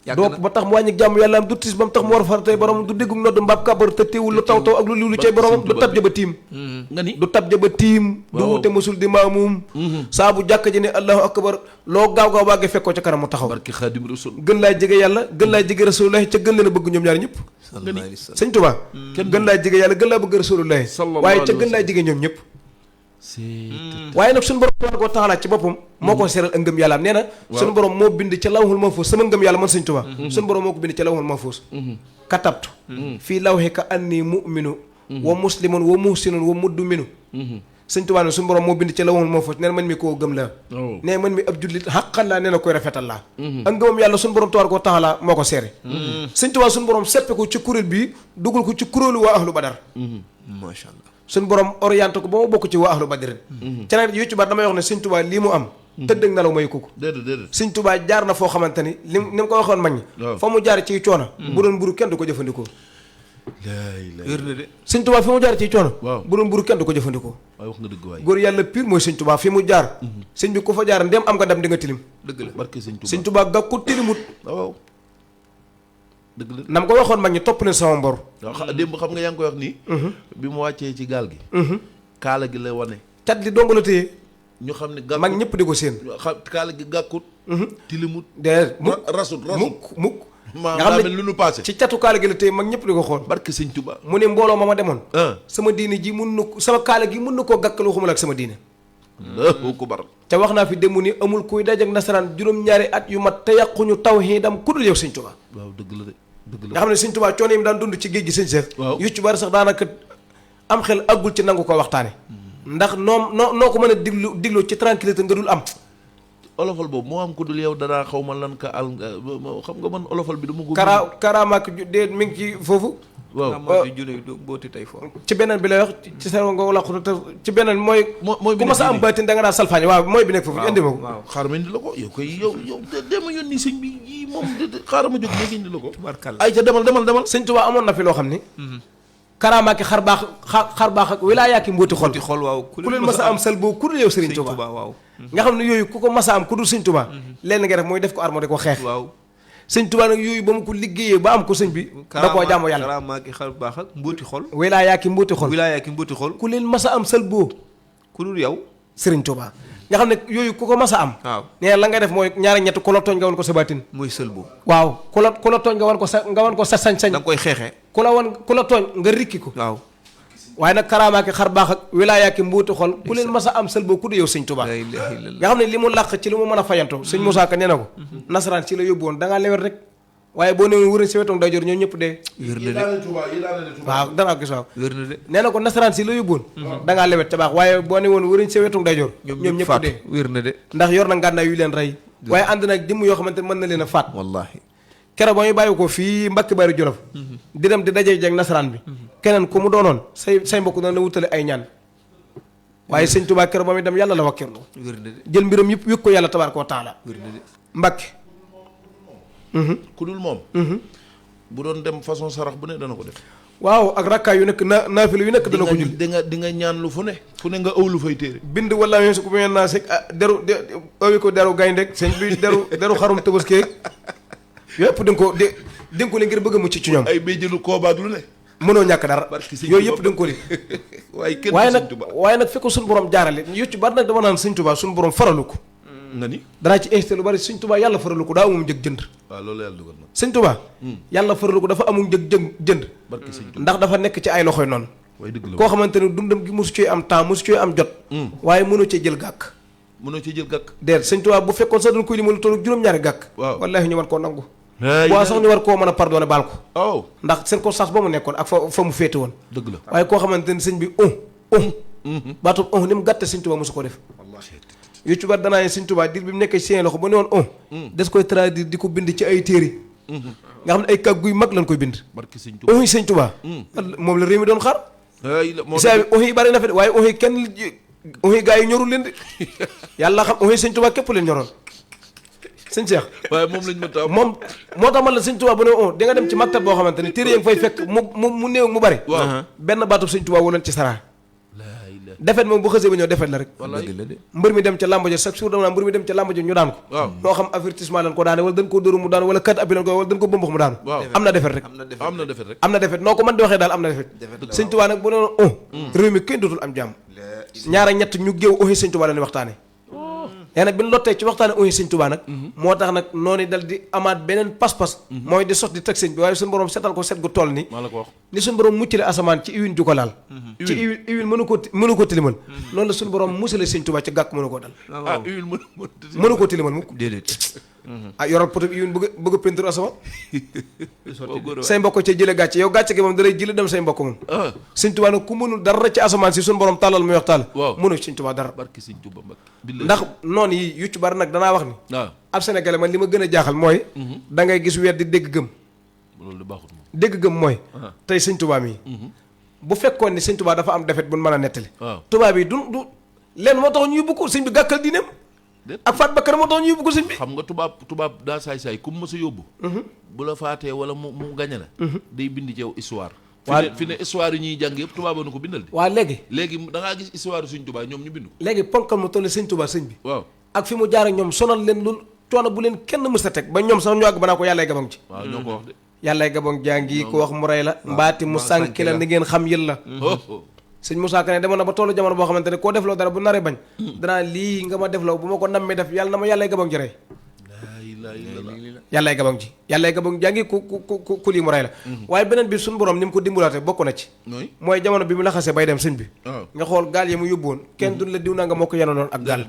[SPEAKER 6] donc ba tax mu wàññi jàmm yàlla am du tis ba mu tax mu war faratay borom du déggu nodd mbaab kàbbar te teewul lu taw ak lu liw lu cay boromam du tab jëba tiim nga ni du tab jëba tiim du wute masul di maamum saa bu jàkk ji ne allahu akbar loo gaaw waage fekkoo ca kanam mu taxaw barke Xaadim Rasul gën laa jege yàlla gën laa jege rasulullahi ca gën leen a bëgg ñoom ñaar ñëpp sëñ Tuubaa gën laa jege yàlla gën laa bëgg rasulullahi waaye ca gën laa jege ñoom ñëpp waaye nag suñu borom tabaaraka wa taala ci boppam moo ko seeral ak ngëm yàllaam nee na suñu borom moo bind ca lawhul mahfuus sama ngëm yàlla man sëñ Tuubaa suñu borom moo ko bind ca lawhul mahfuus katabtu fii lawhika anni mu'minu wa muslimun wa muhsinun wa mudminu sëñ Tuubaa ne suñu borom moo bind ca lawhul mahfuus nee na man mi koo gëm la nee man mi ab jullit xaqan laa nee na koy rafetal laa ak ngëmam yàlla suñu borom tabaaraka wa taala moo ko seere sëñ Tuubaa suñu borom seppe ko ci kuréel bii dugal ko ci kuréelu waa ahlu badar masha Allah suñ borom orienté ko ba ma bokk ci waa ahlu badrin ca nag yu ci bari damay wax ne sëñ Tuubaa lii mu am tëdd ak nelaw may ko sëñ Tuubaa jaar na foo xamante ni li mu ko waxoon mag ñi fa mu jaar ciy coono bu doon mburu kenn du ko jëfandikoo sëñ Tuubaa fi mu jaar ciy coono bu doon mburu kenn du ko jëfandikoo
[SPEAKER 1] waaye wax nga dëgg waay
[SPEAKER 6] góor yàlla pire mooy sëñ Tuubaa fi mu jaar sëñ bi ku fa jaar ndem am nga dem di nga tilim
[SPEAKER 1] dëgg la barke
[SPEAKER 6] sëñ Tuubaa ga ko tilimut
[SPEAKER 1] waaw dëgg la
[SPEAKER 6] nam ko waxoon mag ñi topp leen sama mbor
[SPEAKER 1] waaw démb xam nga yaa ngi koy wax nii bi mu wàccee ci gaal gi kaala gi la wane
[SPEAKER 6] cat li dong la téye
[SPEAKER 1] ñu xam ne gàkkut
[SPEAKER 6] mag ñëpp di ko séen
[SPEAKER 1] kaala gi gàkkut tilimut
[SPEAKER 6] de
[SPEAKER 1] rasut
[SPEAKER 6] mukk
[SPEAKER 1] nga xam ne lu nu passé
[SPEAKER 6] ci catu kaala gi la téye mag ñëpp di ko xool
[SPEAKER 1] barke sëñ Tuubaa
[SPEAKER 6] mu ne mbooloo ma demoon sama diine ji mun na sama kaala gi mun na koo gàkkal waxuma la ak sama diine
[SPEAKER 1] ko bar
[SPEAKER 6] te wax naa fi démb ni amul kuy dajak nasaraan juróom-ñaari at yu mat te yàquñu tawhiidam ku dul yow sëñ Tuubaa
[SPEAKER 1] waaw dëgg la de
[SPEAKER 6] nga xam ne sëñ Tuubaa coono yi mu daan dund ci géej gi sëñ Seex yu ci bari sax daanaka am xel àggul ci nangu ko waxtaane ndax noo ko mën a diglu ci tranquillité nga dul am
[SPEAKER 1] olofal boobu moo am ko dul yow danaa xaw ma lan ka al xam nga man olofal bi dama ko
[SPEAKER 6] karaamaak dee mi ngi ci foofu
[SPEAKER 5] waaw booti tey foofu
[SPEAKER 6] ci beneen bi lay wax ci sa nga wala ci beneen mooy ku ma sa am baatin da nga daan salfaañe waaw mooy bi nekk foofu indi ma ko
[SPEAKER 1] xaaral ma indi la ko yow koy yow dema yónni sëñ bi yi moom xaaral ma jóg léegi indi la ko ay ca demal
[SPEAKER 6] sëñ Tuubaa amoon na fi loo xam ni karaamaaki xar baax ak wilaayaaki mbooti xol
[SPEAKER 5] waaw
[SPEAKER 6] ku leen mas a am sal boo ku dul yow sëriñ Tuubaa
[SPEAKER 5] waaw
[SPEAKER 6] nga xam ne yooyu ku ko mas a am ku dul sëñ Tuubaa lenn nga def mooy def ko armo de ko xeex
[SPEAKER 5] waaw
[SPEAKER 6] sëñ Tuubaa nag yooyu ba mu ko liggéeyee ba am ko sëñ bi da koo jaamu yàlla
[SPEAKER 5] karaamaaki xar baax ak mbooti xol
[SPEAKER 6] wilaayaaki mbooti xol ku leen mas a am sal boo
[SPEAKER 5] ku dul yow
[SPEAKER 6] sëriñ Tuubaa nga xam ne yooyu ku ko mas a am
[SPEAKER 5] waaw
[SPEAKER 6] nee la nga def mooy ñaari ñett ku la tooñ nga wan ko sa baatin
[SPEAKER 5] mooy sël boo
[SPEAKER 6] waaw ku la tooñ nga wan ko sa sañ-sañ
[SPEAKER 5] da nga koy xeexee
[SPEAKER 6] ku la tooñ nga rikki ko
[SPEAKER 5] waaw
[SPEAKER 6] waaye nag karaamaaki xar baax ak wilaayaaki mbuuti xol ku leen mas a am sël boo ku dee yow sëñ Tuubaa nga xam ne li mu làq ci li mu mën a fayantoo sëñ Moussa Ka nee na ko nasaraan si la yóbbu woon da ngaa lewet rek waaye boo newoon wëriñ si wetam day jor ñoom ñëpp dee waaw danaa gis waaw nee na ko nasaraan si la yóbbu woon da ngaa lewet ca baax waaye boo ne woon wëriñ si wetam day jor ñoom ñëpp dee
[SPEAKER 5] wér na de
[SPEAKER 6] ndax yor na ngànnaay yu leen rey waaye ànd nag jëmm yoo xamante mën na leen a faat
[SPEAKER 5] wallaahi
[SPEAKER 6] keroog ba ñu bàyyi ko fii Mbàkke Bari Jolof di dem di dajee jeg nasaraan bi keneen ku mu doonoon say mbokk doon la wutale ay ñaan waaye sëñ Tuubaa keroog ba muy dem yàlla la wakkirlu jël mbiram yëpp wékk ko yàlla tabaaraka wa taala Mbàkke
[SPEAKER 1] ku dul moom bu doon dem façon sarax bu ne dana ko def
[SPEAKER 6] waaw ak rakkaay yu nekk naafila yu nekk dana ko jul
[SPEAKER 1] di nga ñaan lu fu ne nga ëw lu fay téere
[SPEAKER 6] bind wala yo su ko meen naa seg deru awi ko deru gaynde sëñ bi deru xarum Tabaski yëpp da nga ko li ngir bëgg a mucc ci ñoom
[SPEAKER 1] ay béjjëlu koobaak lu ne
[SPEAKER 6] mënoo ñàkk dara yooyu yëpp da nga ko li waaye nag fekk suñu borom jaarale yu ci bari nag dama naan sëñ Tuubaa suñu borom faralu ko
[SPEAKER 1] nga ni
[SPEAKER 6] danaa ci insisté lu bari sëñ Tuubaa yàlla faralu ko daa amum njëg jënd
[SPEAKER 1] waaw loolu yàlla dugal na
[SPEAKER 6] sëñ Tuubaa yàlla faralu ko dafa amum njëg jënd ndax dafa nekk ci ay loxoy noonu koo xamante ne dundam gi mosu cee am temps mosu cee am jot waaye mënoo cee jël gàkk déet sëñ Tuubaa bu fekkoon sax dañ koy limal tollu juróom-ñaari gàkk wallaahi ñu war koo nangu waaw sax ñu war koo mën a pardonné baal ko ndax circonstance ba mu nekkoon ak fa mu féete woon
[SPEAKER 1] dëgg la
[SPEAKER 6] waaye koo xamante ne sëñ bi baatub ni mu gàtte sëñ Tuubaa mosu ko def yu ci bari danaa ne sëñ Tuubaa diir bi mu nekkee seen loxo ba ne woon des koy traduire di ko bind ci ay téere nga xam ne ay kàggu yu mag lañ koy bind yi sëñ Tuubaa moom la réew mi doon xaar saa bi yi bari na fi waaye yi kenn gaa yi ñorul leen de yàlla xam sëñ Tuubaa képp leen ñoroon sëñ Cheikh
[SPEAKER 1] waaye moom lañ mënta
[SPEAKER 6] moom moo tax man la sëñ Tuubaa bu ne di nga dem ci maktab boo xamante ni téere yi nga fay fekk mu néew mu bari benn baatub sëñ Tuubaa wuleen ci saraa defet moom bu xësee ba ñëw defet la rek mbër mi dem ca làmb ja chaque jour dama naa mbër mi dem ca làmb ja ñu daan ko moo xam avertissement lañ ko daane wala dañ ko dóoru mu daanu wala kat abi lañ ko wala dañ ko bëmbax mu daanu am na defet rek am na defet noo ko mën di waxee daal am na defet sëñ Tuubaa nag bu ne noonu réew mi kenn dootul am jàmm ñaara ñett ñu géew sëñ Tuubaa lañuy waxtaane yaa nag bi ñu lottee ci waxtaane sëñ Tuubaa nag moo tax nag noonu dal di amaat beneen pas-pas mooy di sos di teg sëñ bi waaye suñu borom setal ko set gu toll ni suñu borom muccale asamaan ci iwin ju ko laal ci iwin mënu ko tilimal noonu la suñu borom musale sëñ Tuubaa ci gàkk mënu koo dal mënu koo tilimal mukk yoral poto iwin bëgg a peinture asamaan say mbokk ca jële gàcce yow gàcce gi moom dalay jële dem say mbokk moom sëñ Tuubaa nag ku mënul dara ci asamaan si suñu borom tàllal muy wax tàll mënu sëñ Tuubaa dara ndax noonu yi yu ci bari nag danaa wax ni ab Sénégalais man li ma gën a jaaxal mooy da ngay gis weer di dégg gëm
[SPEAKER 1] loolu baaxut moom
[SPEAKER 6] dégg gëm mooy tey sëñ Tuubaa mi bu fekkoon ni sëñ Tuubaa dafa am defet bu mën a nettali tubaab yi du leen moo tax ñu yóbbu ko sëñ bi gàkkal diineem ak faat bakkar moo tax ñu yóbbu ko sëñ bi
[SPEAKER 1] xam nga tubaab daa saay-saay ku mu mës a yóbbu bu la faatee wala mu gañe la day bind ci yow histoire fi ne histoire yi ñuy jàng yëpp tubaab nu ko bindal di
[SPEAKER 6] waaw léegi
[SPEAKER 1] da ngaa gis histoire sëñ Tuubaa ñoom ñu bindu
[SPEAKER 6] léegi ponkal mu toll sëñ Tuubaa sëñ bi
[SPEAKER 1] waaw
[SPEAKER 6] ak fi mu jaar ak ñoom sonal leen lu coono bu leen kenn mës a teg ba ñoom sax ñu àgg ba naa ko yàllay gabang ci
[SPEAKER 1] waaw ñoo ko wax de
[SPEAKER 6] yàllay gabang jàngi ko wax mu rey la mbaati mu sànki la ni ngeen xam yël la sëñ Moussa Ka ne demoon na ba tollu jamono boo xamante ne koo defloo dara bu naree bañ danaa lii nga ma defloo bu ma ko nammee def yàlla na ma yàllay gabang ji rey yàllay gabang jàngi ku lii mu rey la waaye beneen bi suñu borom ni mu ko dimbalaate bokk na ci mooy jamono bi mu la xasee bay dem sëñ bi nga xool gaal yi mu yóbbuwoon kenn duñ la diw naa nga moo ko yenoon ak gaal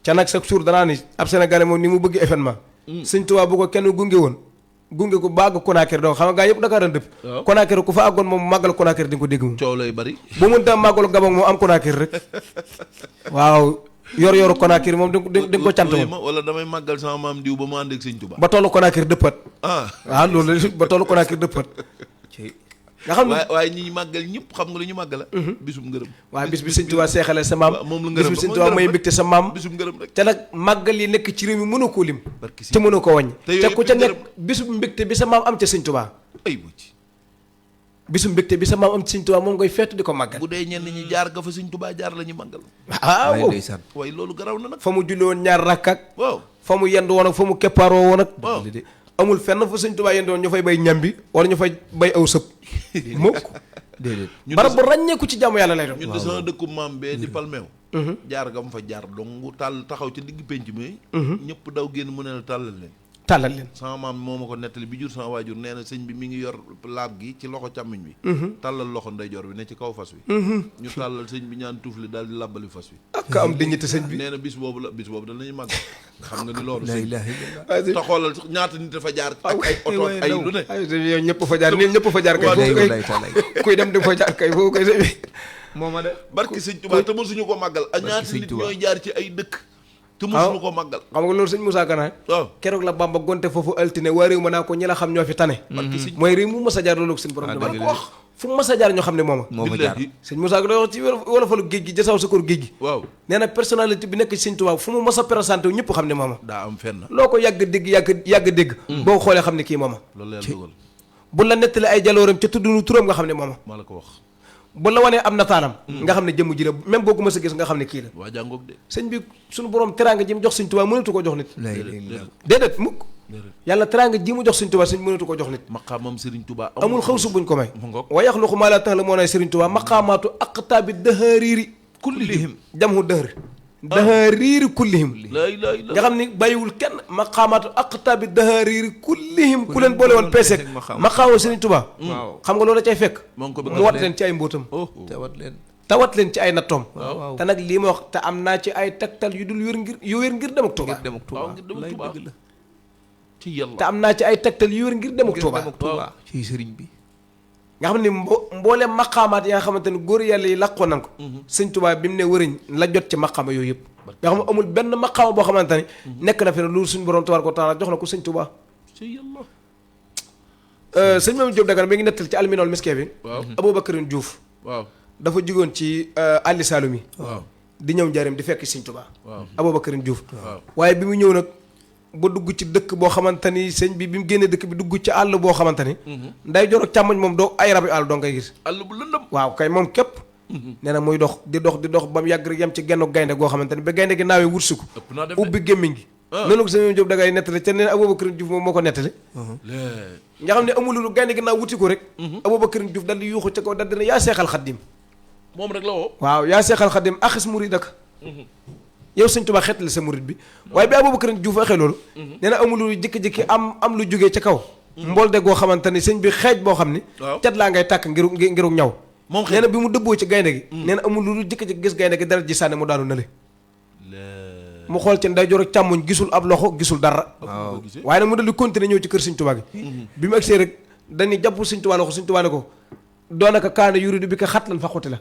[SPEAKER 6] ca nag chaque jour danaa ni ab Sénégalais moom ni mu bëgg événement sëñ Tuubaa bu ko kenn gunge woon gunge ko ba àgg Conakry donc xam nga gaa yëpp Dakar dëpp Conakry ku fa àggoon moom màggal Conakry di nga ko dégg moom
[SPEAKER 1] coow lay bari
[SPEAKER 6] bu mun tam màggalu Gabon moom am Conakry rek waaw yor Conakry moom di nga ko cant moom
[SPEAKER 1] wala damay màggal sama maam diw ba mu ànd ak sëñ Tuubaa
[SPEAKER 6] ba tollu Conakry dëppat waaw loolu ba tollu Conakry dëppat nga xam ne
[SPEAKER 1] waaye ñi màggal ñëpp xam nga lu ñu màggala bisum ngërëm
[SPEAKER 6] waaw bis bi sëñ Tuubaa seexale sa maam
[SPEAKER 1] moom la ngërëm
[SPEAKER 6] bis bi sëñ Tuubaa may mbégte sa maam
[SPEAKER 1] bisum ngërëm rek
[SPEAKER 6] te nag màggal yi nekk ci réew mi mënoo koo lim te mënoo ko wàññi te ku ca nekk bisum mbégte bi sa maam am ca sëñ Tuubaa
[SPEAKER 1] ay bu ci
[SPEAKER 6] bisum mbégte bi sa maam am ci sëñ Tuubaa moom ngay feetu di ko màggal
[SPEAKER 1] bu dee ñenn ñi jaar nga fa sëñ Tuubaa jaar la ñu màggal waaye loolu garaw na nag
[SPEAKER 6] fa mu julli woon ñaar rakk ak
[SPEAKER 1] waaw
[SPEAKER 6] fa mu yendu woon ak fa mu keppaaroo woon ak amul fenn fa sëñ Tuubaa yendu woon ñu fay bay ñambi wala ñu fay bay aw sëb mukk barab bu ràññeeku ci jàmm yàlla lay doon
[SPEAKER 1] ñun de sama dëkku maam bee di palmeew jaar nga mu fa jaar dong taxaw ci digg pénc mi ñëpp daw génn mu ne la tàllal leen
[SPEAKER 6] tàllal leen.
[SPEAKER 1] sama maam moo ma ko nettali bi jur sama waajur nee na sëñ bi mi ngi yor laab gi ci loxo càmmiñ bi tàllal loxo ndeyjoor bi ne ci kaw fas wi ñu tàllal sëñ bi ñaan tuufli daal di làbbali fas wi
[SPEAKER 6] ak am dignité sëñ bi.
[SPEAKER 1] nee na bis boobu danañu màgg xam nga ni loolu sëñ te xoolal ñaata nit dafa jaar ak ay oto ay lu ne
[SPEAKER 6] yow ñëpp fa jaar ñëpp fa jaar kay kuy dem di fa jaar kay foofu koy sëñ bi mooma de
[SPEAKER 1] barki sëñ Tuubaa te mësuñu ko màggal ak ñaata nit ñooy jaar ci ay dëkk te mësuñu ko màggal.
[SPEAKER 6] xam nga loolu sëñ Moussa Kana waaw keroog la Bamba gonte foofu altine waa réew ma naa ko ñi la xam ñoo fi tane mooy réew mu mas a jaar loolu sëñ borom dama ko wax fu mu mas a jaar ñoo xam ne mooma sëñ Moussa Kana wax ci wolofalu géej gi jasaw sa kër géej gi
[SPEAKER 1] waaw nee
[SPEAKER 6] na personnalité bi nekk ci sëñ Tuubaa fu mu mas a présenté wu ñëpp xam ne mooma
[SPEAKER 1] daa am fenn
[SPEAKER 6] loo ko yàgg dégg boo xoolee xam ne kii mooma
[SPEAKER 1] loolu leen dugal
[SPEAKER 6] bu la nettali ay jalooram ca tuddunu turam nga xam ne mooma
[SPEAKER 1] maa la ko wax
[SPEAKER 6] bu la wanee am nataalam nga xam ne jëmm ji la même boo ko mës a gis nga xam ne kii la
[SPEAKER 1] waa jàngoog de
[SPEAKER 6] sëñ bi suñu borom teraanga ji mu jox sëñ Tuubaa mënatu ko jox nit déedéet mukk yàlla teraanga ji mu jox sëñ Tuubaa sëñ mënatu ko jox nit
[SPEAKER 1] maqaamam Sëriñ Tuubaa
[SPEAKER 6] amul xaw su buñ ko may wa yaxluqu maa laa ta'lamuuna Sëriñ Tuubaa maqaamaatu aqtaabi dahariiri kullihim jamhu dahar dahariiri kullihim nga xam ni bàyyiwul kenn maqaamaatu aqtaabi dahariiri kullihim ku leen boole woon peeseek maqaamu Sëriñ Tuubaa xam nga loolu cay fekk mu wat leen ci ay mbóotam tawat leen ci ay nattoom te nag lii ma wax te am naa ci ay tegtal yu dul wér ngir dem ak Tuubaa te am naa ci ay tegtal yu wér ngir dem ak Tuubaa
[SPEAKER 5] ci sëriñ bi
[SPEAKER 6] nga xam ne mbooleem maqaamaat yi nga xamante ne góor yàlla yi làqoon nañ ko sëñ Tuubaa bi mu ne wëriñ la jot ci maqaama yooyu yëpp nga xam ne amul benn maqaama boo xamante ne nekk na fi ne loolu suñu borom tabaaraka wa taala jox na ko sëñ Tuubaa sëñ Mamadou Diop Dagana mi ngi nettal ci alminool miskee bi Aboubacarine Diouf dafa jugoon ci àlli Saalum yi di ñëw njaareem di fekk sëñ Tuubaa Aboubacarine Diouf waaye bi mu ñëw nag ba dugg ci dëkk boo xamante ni sëñ bi mu génnee dëkk bi dugg ci àll boo xamante ni nday joor ak càmmoñ moom doo ay rabi àll doo ngay gis
[SPEAKER 1] àll bu lëndëm
[SPEAKER 6] waaw kay moom képp nee na muy dox di dox ba mu yàgg rek yem ci genn gaynde goo xamante ni ba gaynde gi naawee wursu ko ubbi gémmiñ gi noonu ko sëñ Jóob Dagana nettali te nee na Aboubacarine Diouf moom moo ko nettali nga xam ne amul lu gaynde gi naaw wuti ko rek Aboubacarine Diouf dal di yuuxu ca kaw dal dina yaa seexal xaddim
[SPEAKER 1] moom rek la woo
[SPEAKER 6] waaw yaa seexal xaddim axis muridaka yow sëñ Tuubaa xeetali sa murid bi waaye bi Aboubacarine Diouf waxee loolu nee na amul lu jëkki-jëkki am lu jógee ca kaw mbool de goo xamante ni sëñ bi xeej boo xam ni cat laa ngay tàkk ngiru ñaw nee na bi mu dëbboo ci gaynde gi nee na amul lu jëkki-jëkki gis gaynde gi dara ji sànni mu daanu nale mu xool ci ndeyjoor ak càmmoñ gisul ab loxo gisul dara waaye nag mu dal di continuer ñëw ci kër sëñ Tuubaa gi bi mu agsee rek dañuy jàpp sëñ Tuubaa loxo sëñ Tuubaa ne ko doonaka kaana yuridu bi ka xat lan fa xuti la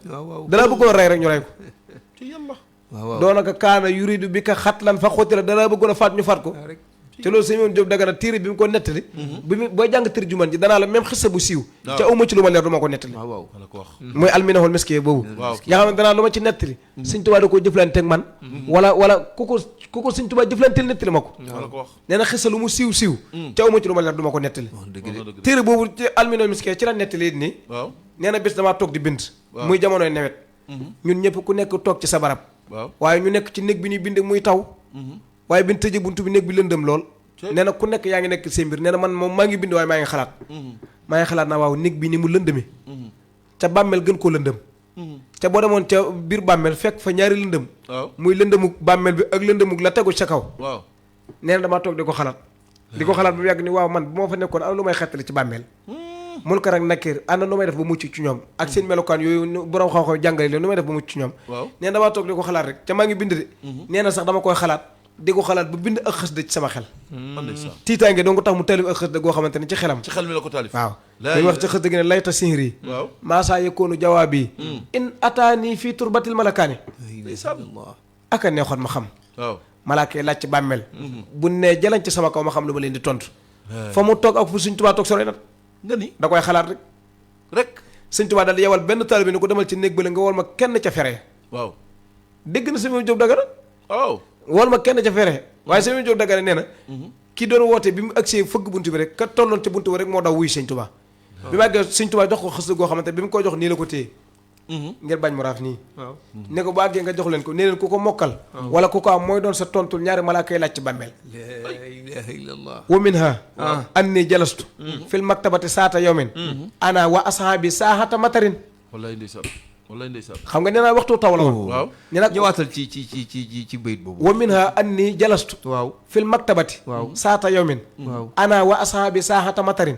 [SPEAKER 6] dalaa bëggoon rey rek ñu rey ko doonaka kaana yuridu bi ka xat lan fa xuti la dalaa bëggoon a faat ñu faat ko te loolu sëñ Jóob Dagana téere bi mu ko nettali bi mu booy jàng tër juman ji danaa la même xissa bu siiw ca awma ci lu ma leer du ma ko nettali mooy alminahul miskiya boobu yaa xam ne danaa lu ma ci nettali sëñ Tuubaa da koo jëflante ak man wala ku ko sëñ Tuubaa jëflanteel nettali ma ko nee na xissa lu mu siiw ca awma ci lu ma leer du ma ko nettali téere boobu ci alminahul miskiya ci la nettali nii nee na bés damaa toog di bind muy jamonoy nawet ñun ñëpp ku nekk toog ci sa barab waaye ñu nekk ci néeg bi ñuy bind muy taw waaye bi ñu tëjee buntu bi néeg bi lëndëm lool nee na ku nekk yaa ngi nekk seen mbir nee na man moom maa ngi bind waaye maa ngi xalaat naa waaw néeg bi ni mu lëndëmi ca bàmmeel gën koo lëndëm ca boo demoon ca biir bàmmeel fekk fa ñaari lëndëm muy lëndëmuk bàmmeel bi ak lëndëmuk la tegu ca kaw nee na damaa toog di ko xalaat ba mu yàgg ni waaw man bu ma fa nekkoon am lu may xettali ci bàmmeel mun ko rek nakir ànd nu may def ba mucc ci ñoom ak seen melokaan yooyu borom xam-xam jàngale leen nu may def ba mucc ci ñoom nee na damaa toog di ko xalaat rek ca maa ngi bind de nee na sax dama koy xalaat di ko xalaat ba bind ak xasida ci sama xel tiitaange doo nga tax mu taalif ak xasida goo xamante ne ci xelam
[SPEAKER 1] ci xel mi la ko taalif
[SPEAKER 6] waaw dañuy wax ci xasida gi ne layta sihri maasaa yëkkoonu jawaabi in ataani fii turbatil malakaani aka neexoon ma xam malaaka yi laaj ci bàmmeel bu ne jalañ ci sama kaw ma xam lu ma leen di tontu fa mu toog ak fu Sëñ Tuubaa toog sore nat nga ni da koy xalaat rek Sëñ Tuubaa daal di yewal benn taalibe bi ni ko demal ci néeg bële nga wol ma kenn ca fere waaw dégg na Sëñ Jóob Dagana waaw wol ma kenn ca fere waaye Sëñ Jóob Dagana nee na ki doon woote bi mu agsee fëgg buntu bi rek ka tolloon ca buntu bi rek moo daw wuy Sëñ Tuubaa bi ma àggee Sëñ Tuubaa jox ko xës goo xamante bi mu koy jox nii la ko téye ngir bañ mu raaf nii ne ko bu àggee nga jox leen ko nee leen ku ko mokkal wala ku ko am mooy doon sa tontul ñaari malaaka yi laaj ci bàmmeel
[SPEAKER 5] la ilaha illallah
[SPEAKER 6] wa minha anni jalastu fil maktabati saata yawmin ana wa ashaabi saahata matarin
[SPEAKER 1] wallaay ndeysaan wallaay ndeysaan.
[SPEAKER 6] xam nga nee naa waxtu taw la woon.
[SPEAKER 1] waaw
[SPEAKER 5] nee naa ñëwaatal ci bayit boobu.
[SPEAKER 6] wa minha anni jalastu.
[SPEAKER 5] waaw
[SPEAKER 6] fil maktabati.
[SPEAKER 5] waaw
[SPEAKER 6] saata yawmin.
[SPEAKER 5] waaw
[SPEAKER 6] ana wa ashaabi saahata matarin.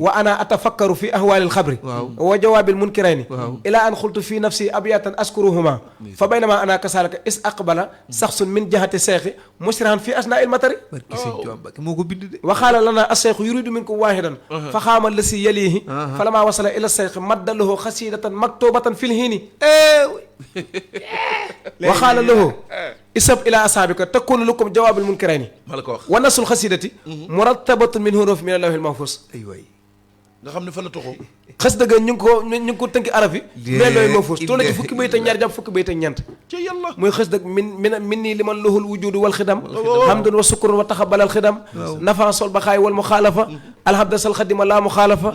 [SPEAKER 6] wa ana atafakkaru fi ahwaalil xabri.
[SPEAKER 5] waaw
[SPEAKER 6] wa jawaabil munkirayni.
[SPEAKER 5] waaw
[SPEAKER 6] ila an xultu fi nafsi abyatan askuruhuma. fa baynama ana kasaalika is aqbala saxsun min jihati seexi musrihan fi asnaa'il matari.
[SPEAKER 5] barki sëñ Tuubaa Mbàkke moo ko bind de.
[SPEAKER 6] wa qaala lana as-seexu yuridu minkum waahidan. fa xaama lasi yalihi. falama wasala ila seexi madda lahu xasidatan maktubatan fil hiini. wa qaala lahu isab ila asaabika takunu lakum jawaabul munkirayni.
[SPEAKER 1] ma la ko wax.
[SPEAKER 6] wa nasul xasidati murattabatun min huruf min allahil mahfuz.
[SPEAKER 5] ay waay
[SPEAKER 1] nga xam ne fa la toxoo.
[SPEAKER 6] xas dëgg ñu ngi ko tënki araf yi. mais looy mahfuz toll ci fukki bayit ak ñaar jàpp fukki bayit ak ñeent.
[SPEAKER 1] ci yàlla.
[SPEAKER 6] muy xës dëgg min nii li man lahul wujudu wal xidam. hamdun wa sukurun wa taxabalal xidam. nafa sol baxaay wal muxaalafa. alhamda sal xadima laa muxaalafa.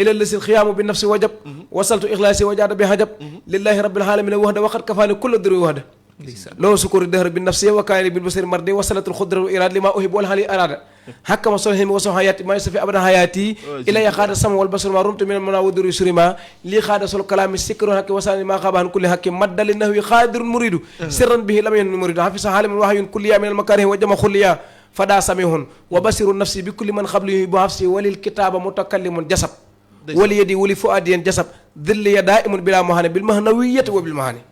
[SPEAKER 6] ila lisil xiyaamu bi nafsi wajab. wasaltu ixlaasi wajaada bi hajab. lillahi rabbil alamina waxda waxat kafaani kulla duri waxda. loolu sukuri dëhër bi nafsi wa kaani bil basari mardi wasalatul xudra wa iraad li ma uhib wal hali araada. hakkama sol himi waso hayaati maa safi abadan hayaati ilaya xaada sama wal basar ma rumtu min mana waduri surima lii xaada sol kalaami sikru hakki wasaani maa xaabahan kulli hakki maddali nahwi xaadirun muridu sirran bihi lam yen muridu hafisa haalimun wahayun kulliya min al makarihi wa jama xulliya fada samihun wa basiru nafsi bi kulli man xabli bu hafsi walil kitaaba mutakallimun jasab wali yadi wali fuadiyen jasab dilliya daa imun bila mahane bil mahnawiyati wa bil mahane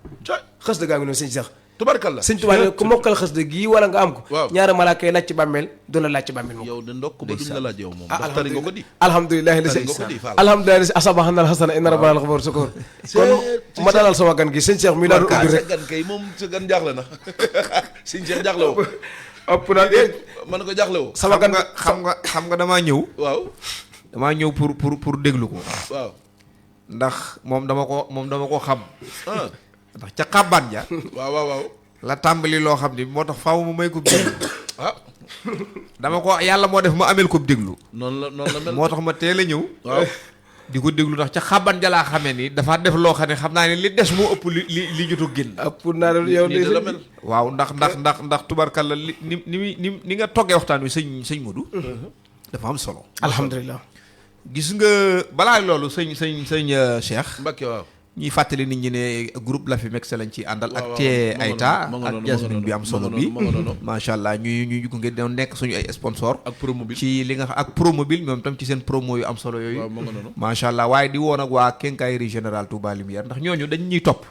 [SPEAKER 6] xës da gaa ngi noonu sëñ Seex
[SPEAKER 1] tubarkalla.
[SPEAKER 6] sëñ Tuubaa ne ku mokkal xës dëgg gii wala nga am ko.
[SPEAKER 1] waaw
[SPEAKER 6] ñaari malaaka yi laaj ci bàmmeel du la laaj ci bàmmeel moom.
[SPEAKER 1] yow de ndokk ba duñ la laaj yow moom. ndax tari nga ko di.
[SPEAKER 6] alhamdulilah li si
[SPEAKER 1] tari nga ko di Fall.
[SPEAKER 6] alhamdulilah li si asabaxanal xasana inna rabbana al-ghafur shakur. kon ma dalal sama gan gi sëñ Cheikh mi daal ubbi rek.
[SPEAKER 1] sa gan kay moom sa gan jaaxle na sëñ Cheikh jaaxle woo.
[SPEAKER 6] ëpp naa
[SPEAKER 1] man ko jaaxle woo.
[SPEAKER 6] sama gan
[SPEAKER 5] xam nga damaa ñëw.
[SPEAKER 1] waaw.
[SPEAKER 5] damaa ñëw pour déglu ko.
[SPEAKER 1] waaw.
[SPEAKER 5] ndax moom dama ko xam. ndax ca xàbbaan ja.
[SPEAKER 1] waaw.
[SPEAKER 5] la tàmbali loo xam ni moo tax faaw mu may ko déglu.
[SPEAKER 1] ah.
[SPEAKER 5] dama ko yàlla moo def ma amel ko déglu.
[SPEAKER 1] noonu la mel.
[SPEAKER 5] moo tax ma teel a ñëw.
[SPEAKER 1] waaw.
[SPEAKER 5] di ko déglu ndax ca xàbbaan ja laa xamee ni dafa def loo xam ne xam naa ne li des moo ëpp li jotu génn.
[SPEAKER 6] ëpp naa yow
[SPEAKER 1] nii la mel.
[SPEAKER 5] waaw ndax tubarkalla li ni nga toggee waxtaan wi sëñ Modou. dafa am solo.
[SPEAKER 6] alhamdulilah.
[SPEAKER 5] gis nga balaa loolu sëñ Cheikh.
[SPEAKER 1] Mbacké waaw.
[SPEAKER 5] ñuy fàttali nit ñi ne groupe La Femme lañ ci àndal. ak Thie Aïta ak Jasmine bi am solo bi. macha allah ñuy gunge doon nekk suñu ay sponsor
[SPEAKER 1] ak Promobile
[SPEAKER 5] ci li nga xam ak Promobile ñoom tam ci seen promo yu am solo yooyu. macha allah waaye di woon ak waa Quincaillerie Générale Touba Lumière ndax ñooñu dañ ñuy topp.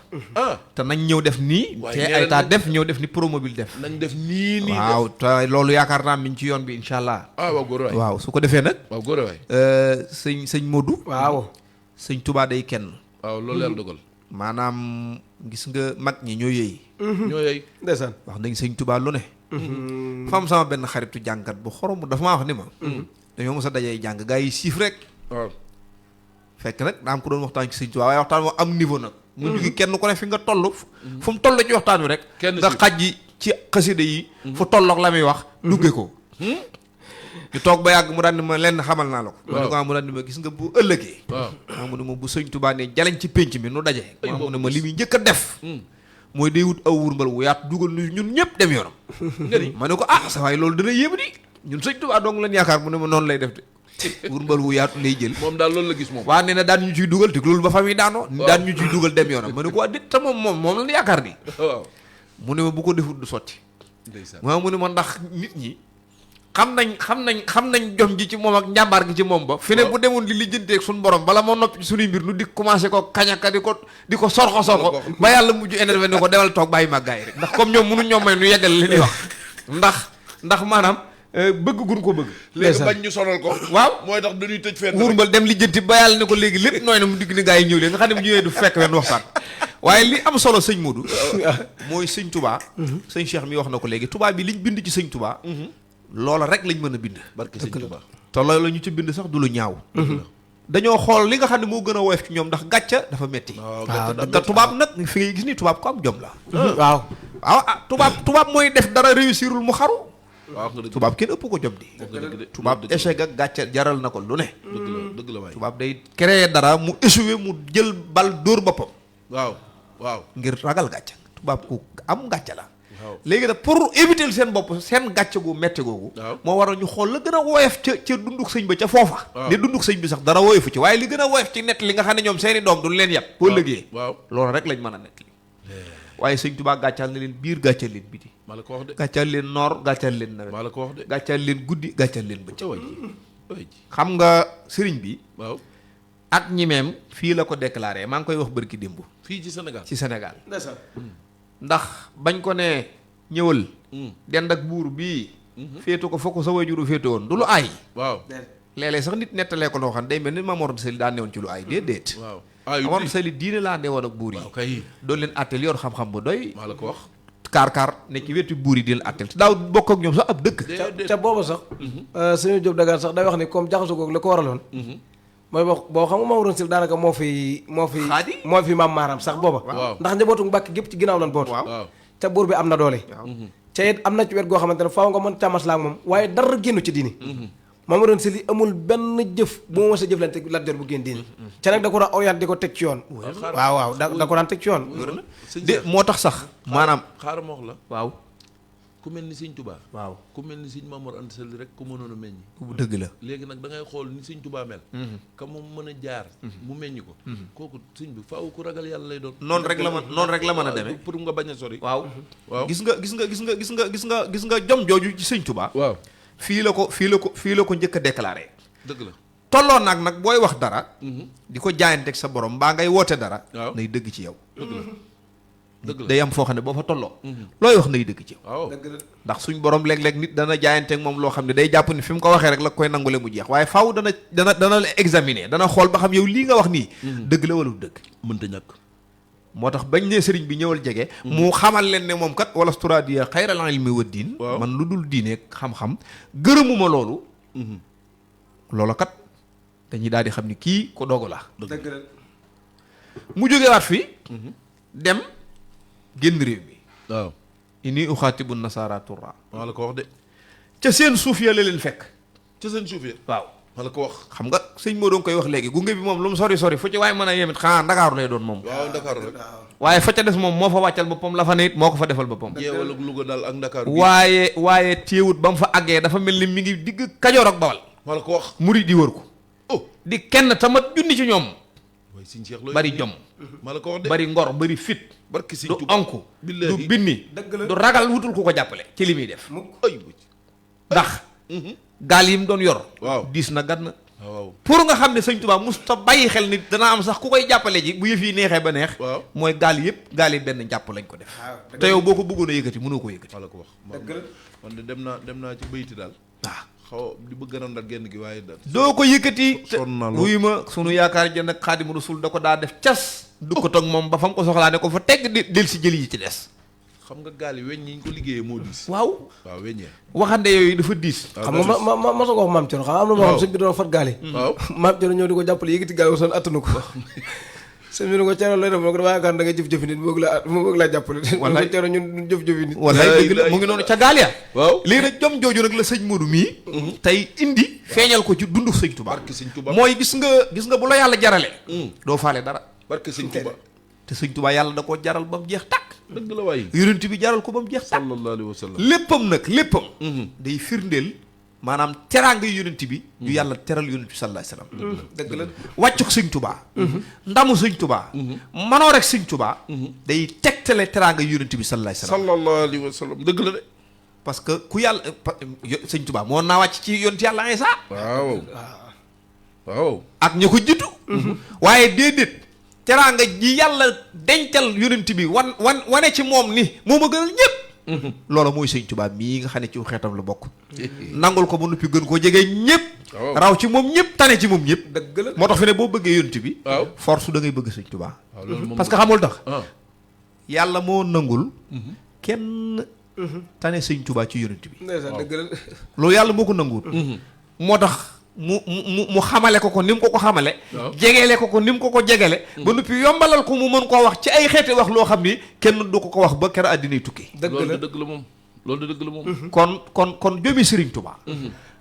[SPEAKER 5] te nañ ñëw def nii. Thie Aïta def ñëw def ni Promobile def.
[SPEAKER 1] nañ def nii
[SPEAKER 5] waaw te loolu yaakaar naa mi ngi ci yoon bi incha allah.
[SPEAKER 1] waaw góor waay.
[SPEAKER 5] waaw su ko defee nag.
[SPEAKER 1] waaw góor waay.
[SPEAKER 5] sëñ Modou.
[SPEAKER 6] waaw.
[SPEAKER 5] sëñ Touba day kenn.
[SPEAKER 1] waaw loolu yàlla dogal.
[SPEAKER 5] maanaam gis nga mag ñi ñoo yëy.
[SPEAKER 1] ñoo yëy.
[SPEAKER 6] ndeysaan.
[SPEAKER 5] wax nañ sëñ Touba lu ne. fa am sama benn xaritu jàngat bu xorom dafa maa wax ni ma. dañoo mos a dajee jàng gaa yi siif rek.
[SPEAKER 1] waaw.
[SPEAKER 5] fekk nag daa am ko doon waxtaan ci sëñ Touba waaye waxtaan moo am niveau nag. mu jógi kenn ku ne fi nga toll. fu mu toll ci waxtaan wi rek. nga xaj yi ci xasida yi. fu tollook la muy wax. dugge ko. ñu toog ba yàgg mu daan ni ma lenn xamal naa la ko. waaw mu daan ni ma gis nga bu ëllëgee. waaw mu ne ma bu sëñ Touba ne jaleñ ci pénc mi nu daje. mu ne ma li muy njëkk a def. mooy day wut aw wurmbal wu yaatu dugal nu ñun ñëpp dem yoonam. ma ne ko sa waay loolu dana yéem di ñun sëñ Touba dong leen yaakaar mu ne ma noonu lay def de. wurmbal wu yaatu lay jël.
[SPEAKER 1] moom daal loolu la gis moom.
[SPEAKER 5] waa nee na daan ñu ciy dugal te loolu ba fa muy daanoo. daan ñu ciy dugal dem yoonam ma ne ko waa dit te moom lan yaakaar ni.
[SPEAKER 1] waaw
[SPEAKER 5] mu ne ma bu ko defut du sotti. waaw mu ne ma ndax nit ñi xam nañ jom ji ci moom ak njàmbaar gi ci moom ba fi ne bu demoon di lijjanteeg suñu borom bala moo noppi suñuy mbir nu di commencé ko kañaka di ko sorxo ba yàlla mujj énervé ni ko demal toog bàyyi màggaay rek ndax comme ñoom mënu ñoom may nu yeggal li ñuy wax ndax maanaam bëgg gun ko bëgg
[SPEAKER 1] léegi bañ ñu sonal ko
[SPEAKER 5] waaw
[SPEAKER 1] mooy tax dañuy tëj fenn
[SPEAKER 5] wurmbal dem lijjanti ba yàlla ne ko léegi lépp nooy na mu digg ni gaa yi ñëw leen nga xam ne mu ñëwee du fekk wenn waxtaan waaye li am solo sëñ Modou mooy sëñ Touba sëñ Cheikh mi wax na ko léegi Touba bi liñ bind ci sëñ Touba loola rek lañ mën a bind.
[SPEAKER 1] barke sëñ Touba
[SPEAKER 5] te loolu la ñu ci bind sax du lu ñaaw. dañoo xool li nga xam ne moo gën a woyof ci ñoom ndax gàcca dafa metti. te tubaab nag fi ngay gis ni tubaab ko am jom la.
[SPEAKER 6] waaw.
[SPEAKER 5] tubaab mooy def dara réussirul mu xaru.
[SPEAKER 1] waaw
[SPEAKER 5] tubaab kenn ëpp ko jom di. tubaab échec ak gàcca jaral na ko lu ne.
[SPEAKER 1] dëgg la waay
[SPEAKER 5] tubaab day créer dara mu échoué mu jël bal dóor boppam.
[SPEAKER 1] waaw.
[SPEAKER 5] ngir ragal gàcca tubaab ku am gàcca la. léegi nag pour éviter seen bopp seen gàcce gu metti googu moo waral ñu xool la gën a woyof ca dunduk sëñ ba ca foofa li dunduk sëñ bi sax dara woyofu ci waaye li gën a woyof ci nett li nga xam ne ñoom seeni doom duñ leen yàpp boo lëgee loolu rek lañ mën a nett li waaye sëñ Tuubaa gàccal na leen biir gàccal leen biti
[SPEAKER 1] maa la ko wax de
[SPEAKER 5] gàccal leen noor gàccal leen nawet
[SPEAKER 1] maa la ko wax de
[SPEAKER 5] gàccal leen guddi gàccal leen bëccëg xam nga sëriñ bi ak ñimeem fii la ko déclaré maa ngi koy wax bërki démb
[SPEAKER 1] fii ci Sénégal
[SPEAKER 5] ndax bañ ko ne ñëwal dend ak buur bii féetu ko fokk sa wajuru féete woon du lu aay léeg-léeg sax nit nettalee ko loo xam day mel ni Maam Mor Sali daa newoon ci lu aay déedéet Maam Mor Sali diine laa newoon ak buur yi doon leen àtteel yor xam-xam bu doy
[SPEAKER 1] maa la ko wax
[SPEAKER 5] kaar ne ci wetu buur yi di leen àtteel te daaw bokk ak ñoom sax ab dëkk
[SPEAKER 6] ca booba sax suñu Jóob Dagaan sax day wax ni comme jaxasoo googu la ko waraloon mooy wax boo xam nga Maam Mor Sali daanaka moo fi maam maaram sax booba ndax njabootu Mbàkke gépp ci ginnaaw lan bootu ca buur bi am na doole ca it am na ci wet goo xamante ne faaw nga mën càmmas la ak moom waaye dara génnu ci diini Maam Mor Sali amul benn jëf bu ma mës a jëflante Lat Joor bu génn diini ca nag da ko daan orienté di ko teg ci yoon waaw da ko daan teg ci yoon
[SPEAKER 5] de moo tax sax maanaam
[SPEAKER 1] xaaral ma wax la
[SPEAKER 5] waaw
[SPEAKER 1] ku mel ni sëñ Tuubaa
[SPEAKER 5] waaw ku
[SPEAKER 1] mel ni sëñ Maam Mor Anta Sali rek ku mënoon a meññ
[SPEAKER 5] bu dëgg la
[SPEAKER 1] léegi nag da ngay xool ni sëñ Tuubaa mel ka mu mën a jaar mu meññ ko kooku sëñ bi faaw ku ragal yàlla lay doon
[SPEAKER 5] noonu rek la mën a demee
[SPEAKER 1] pour nga bañ a sori
[SPEAKER 5] waaw gis nga jom jooju ci sëñ Tuubaa
[SPEAKER 1] waaw
[SPEAKER 5] fii la ko njëkk a déclaré
[SPEAKER 1] dëgg la
[SPEAKER 5] tolloon nag booy wax dara di ko jaayanteeg sa borom mbaa ngay woote dara nay dëgg ci yow dëgg la day am foo xam ne boo fa tolloo looy wax nay dëgg ci yow ndax suñ borom léeg-léeg nit dana jaayanteeg moom loo xam ne day jàpp ni fi mu ko waxee rek la koy nangule mu jeex waaye faaw dana la examiner dana xool ba xam yow lii nga wax nii dëgg la wala du dëgg
[SPEAKER 1] mënta ñàkk
[SPEAKER 5] moo tax bañ ne sëriñ bi ñëwal jege mu xamal leen ne moom kat wala sturadia xayral ilmi wa diin man lu dul diine xam-xam gërëmuma loolu loola kat dañuy daal di xam ni kii ko dogu la
[SPEAKER 6] dëgg la
[SPEAKER 5] mu jógewaat fi dem génn réew mi
[SPEAKER 1] waaw
[SPEAKER 5] inni uxaatibu nasaara turra
[SPEAKER 1] maa la ko wax de
[SPEAKER 5] ca seen suuf ya la leen fekk
[SPEAKER 1] ca seen suuf ya
[SPEAKER 5] waaw
[SPEAKER 1] maa la ko wax
[SPEAKER 5] xam nga sëñ moo doon koy wax léegi gunge bi moom lu mu sori fu ci waaye mën a yemit xanaa Ndakaaru lay doon moom
[SPEAKER 1] waaw Ndakaaru rek
[SPEAKER 5] waaye fa ca des moom moo fa wàccal boppam la fa ne it moo ko fa defal boppam
[SPEAKER 1] jeewal ak Louga daal ak Ndakaaru
[SPEAKER 5] waaye téewut ba mu fa àggee dafa mel ni mi ngi digg Kajoor ak Bawal
[SPEAKER 1] maa la ko wax
[SPEAKER 5] murid di wër ko di kenn tamat junni ci ñoom
[SPEAKER 1] waaye sëñ Cheikh looy
[SPEAKER 5] bari jom
[SPEAKER 1] maa la ko wax de
[SPEAKER 5] bari ngor bari fit
[SPEAKER 1] barki sëñ
[SPEAKER 5] du
[SPEAKER 1] Tuubaa
[SPEAKER 5] anku du binni du ragal wutul ku ko jàppale ci li muy def ndax gaal yi mu doon yor
[SPEAKER 1] waaw
[SPEAKER 5] diis na gat na
[SPEAKER 1] waaw
[SPEAKER 5] pour nga xam ne sëñ Tuubaa musta bàyyi xel ni dana am sax ku koy jàppale ji bu yëf yi neexee ba neex mooy gaal yi benn jàpp lañ ko def te yow boo ko bëggoon a yëkkati mënoo ko yëkkati
[SPEAKER 1] maa la ko wax man de dem naa ci bayti daal
[SPEAKER 5] waaw
[SPEAKER 1] xaw di bëgg a ndal genn gi waaye daal
[SPEAKER 5] doo ko yëkkati
[SPEAKER 1] wuyu
[SPEAKER 5] ma sunu yaakaar jënd ak Xaadimu Rasuul da ko daa def cas du ko toog moom ba fa mu ko soxlaa ne ko fa tegg del si jëli yi ci des
[SPEAKER 1] xam nga gaal yi weñ ñi ñu ko liggéeyee moo diis
[SPEAKER 5] waaw
[SPEAKER 1] weññee
[SPEAKER 5] waxande yooyu dafa diis
[SPEAKER 6] xam nga ma soo ko wax maam Thierno xam am na moo xam sëñ bi doon fat gaal yi waaw maam Thierno ñëw di ko jàppale yëkkati gaal yi son attanu ko sëñ bi ne ko Thierno lay def ko damaa yaakaar da ngay jëf-jëfi nit mu bëgg laa jàppale wallaay Thierno ñun jëf-jëfi nit
[SPEAKER 5] wallaay dëgg la mu ngi noonu ca gaal ya waaw léegi nag jom jooju nag la sëñ Modou mii tey indi feeñal ko ci dundu sëñ Touba mooy gis nga bu la yàlla jarale doo faale dara
[SPEAKER 1] barke sëñ Touba
[SPEAKER 5] te sëñ Touba yàlla da koo jaral ba mu jeex tàkk
[SPEAKER 1] dëgg la waaye
[SPEAKER 5] yonent bi jaral ko ba mu jeex tàkk
[SPEAKER 1] sallallahu alayhi wa sallam
[SPEAKER 5] léppam day firndeel maanaam teraanga yonent bi ñu yàlla teral yonent bi sallallahu alayhi wa sallam
[SPEAKER 6] dëgg la
[SPEAKER 5] wàccu sëñ Touba ndamu sëñ Touba manoo rek sëñ Touba day tegtale teraanga yonent bi
[SPEAKER 1] sallallahu alayhi wa sallam dëgg la de
[SPEAKER 5] parce que ku yàlla sëñ Touba moo naa wàcc ci yonent yàlla Isa
[SPEAKER 1] waaw
[SPEAKER 5] ak ña ko jiitu waaye déedéet teraanga ji yàlla dencal yonent bi wane ci moom ni moo ma gënal ñëpp loola mooy sëñ Tuubaa mii nga xam ne ci xeetam la bokk nangul ko ba noppi gën koo jege ñëpp raw ci moom ñëpp tane ci moom ñëpp dëgg la moo tax fi ne boo bëggee yonent bi force da ngay bëgg sëñ Tuubaa parce que xamul tax yàlla moo nangul kenn tane sëñ Tuubaa ci yonent bi
[SPEAKER 6] dëgg la
[SPEAKER 5] loolu yàlla moo ko nanguwul moo tax mu xamale ko ni mu ko xamale jegele ko ni mu ko jegele ba noppi yombalal ko mu mën koo wax ci ay xeeti wax loo xam ni kenn du ko wax ba kera àddinay tukki
[SPEAKER 1] dëgg la moom loolu dëgg la moom
[SPEAKER 5] kon jomi Serigne Touba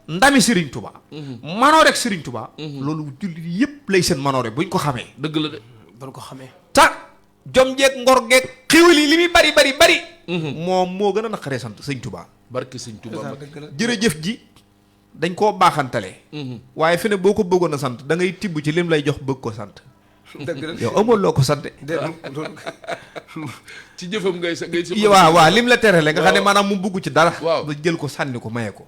[SPEAKER 5] ndami Serigne Touba manoo rek Serigne Touba loolu jullit yépp lay seen manoo rek buñ ko xamee
[SPEAKER 1] dëgg la de
[SPEAKER 6] buñ ko xamee
[SPEAKER 5] ta jom jeeg ngor geeg xéwal yi li muy bari moom moo gën a naqaree sant sëñ Touba.
[SPEAKER 1] barke sëñ Touba
[SPEAKER 5] jërëjëf ji dañ koo baaxantalee. waaye fi ne boo ko bëggoon a sant da ngay tibb ci lim lay jox bëgg ko sant.
[SPEAKER 6] dëgg la
[SPEAKER 5] yow amoon loo ko sant.
[SPEAKER 1] ci jëfam ngay sa
[SPEAKER 5] waaw lim la terale nga xam ne maanaam mu bugg ci dara.
[SPEAKER 1] waaw
[SPEAKER 5] nga jël ko sànni ko maye ko.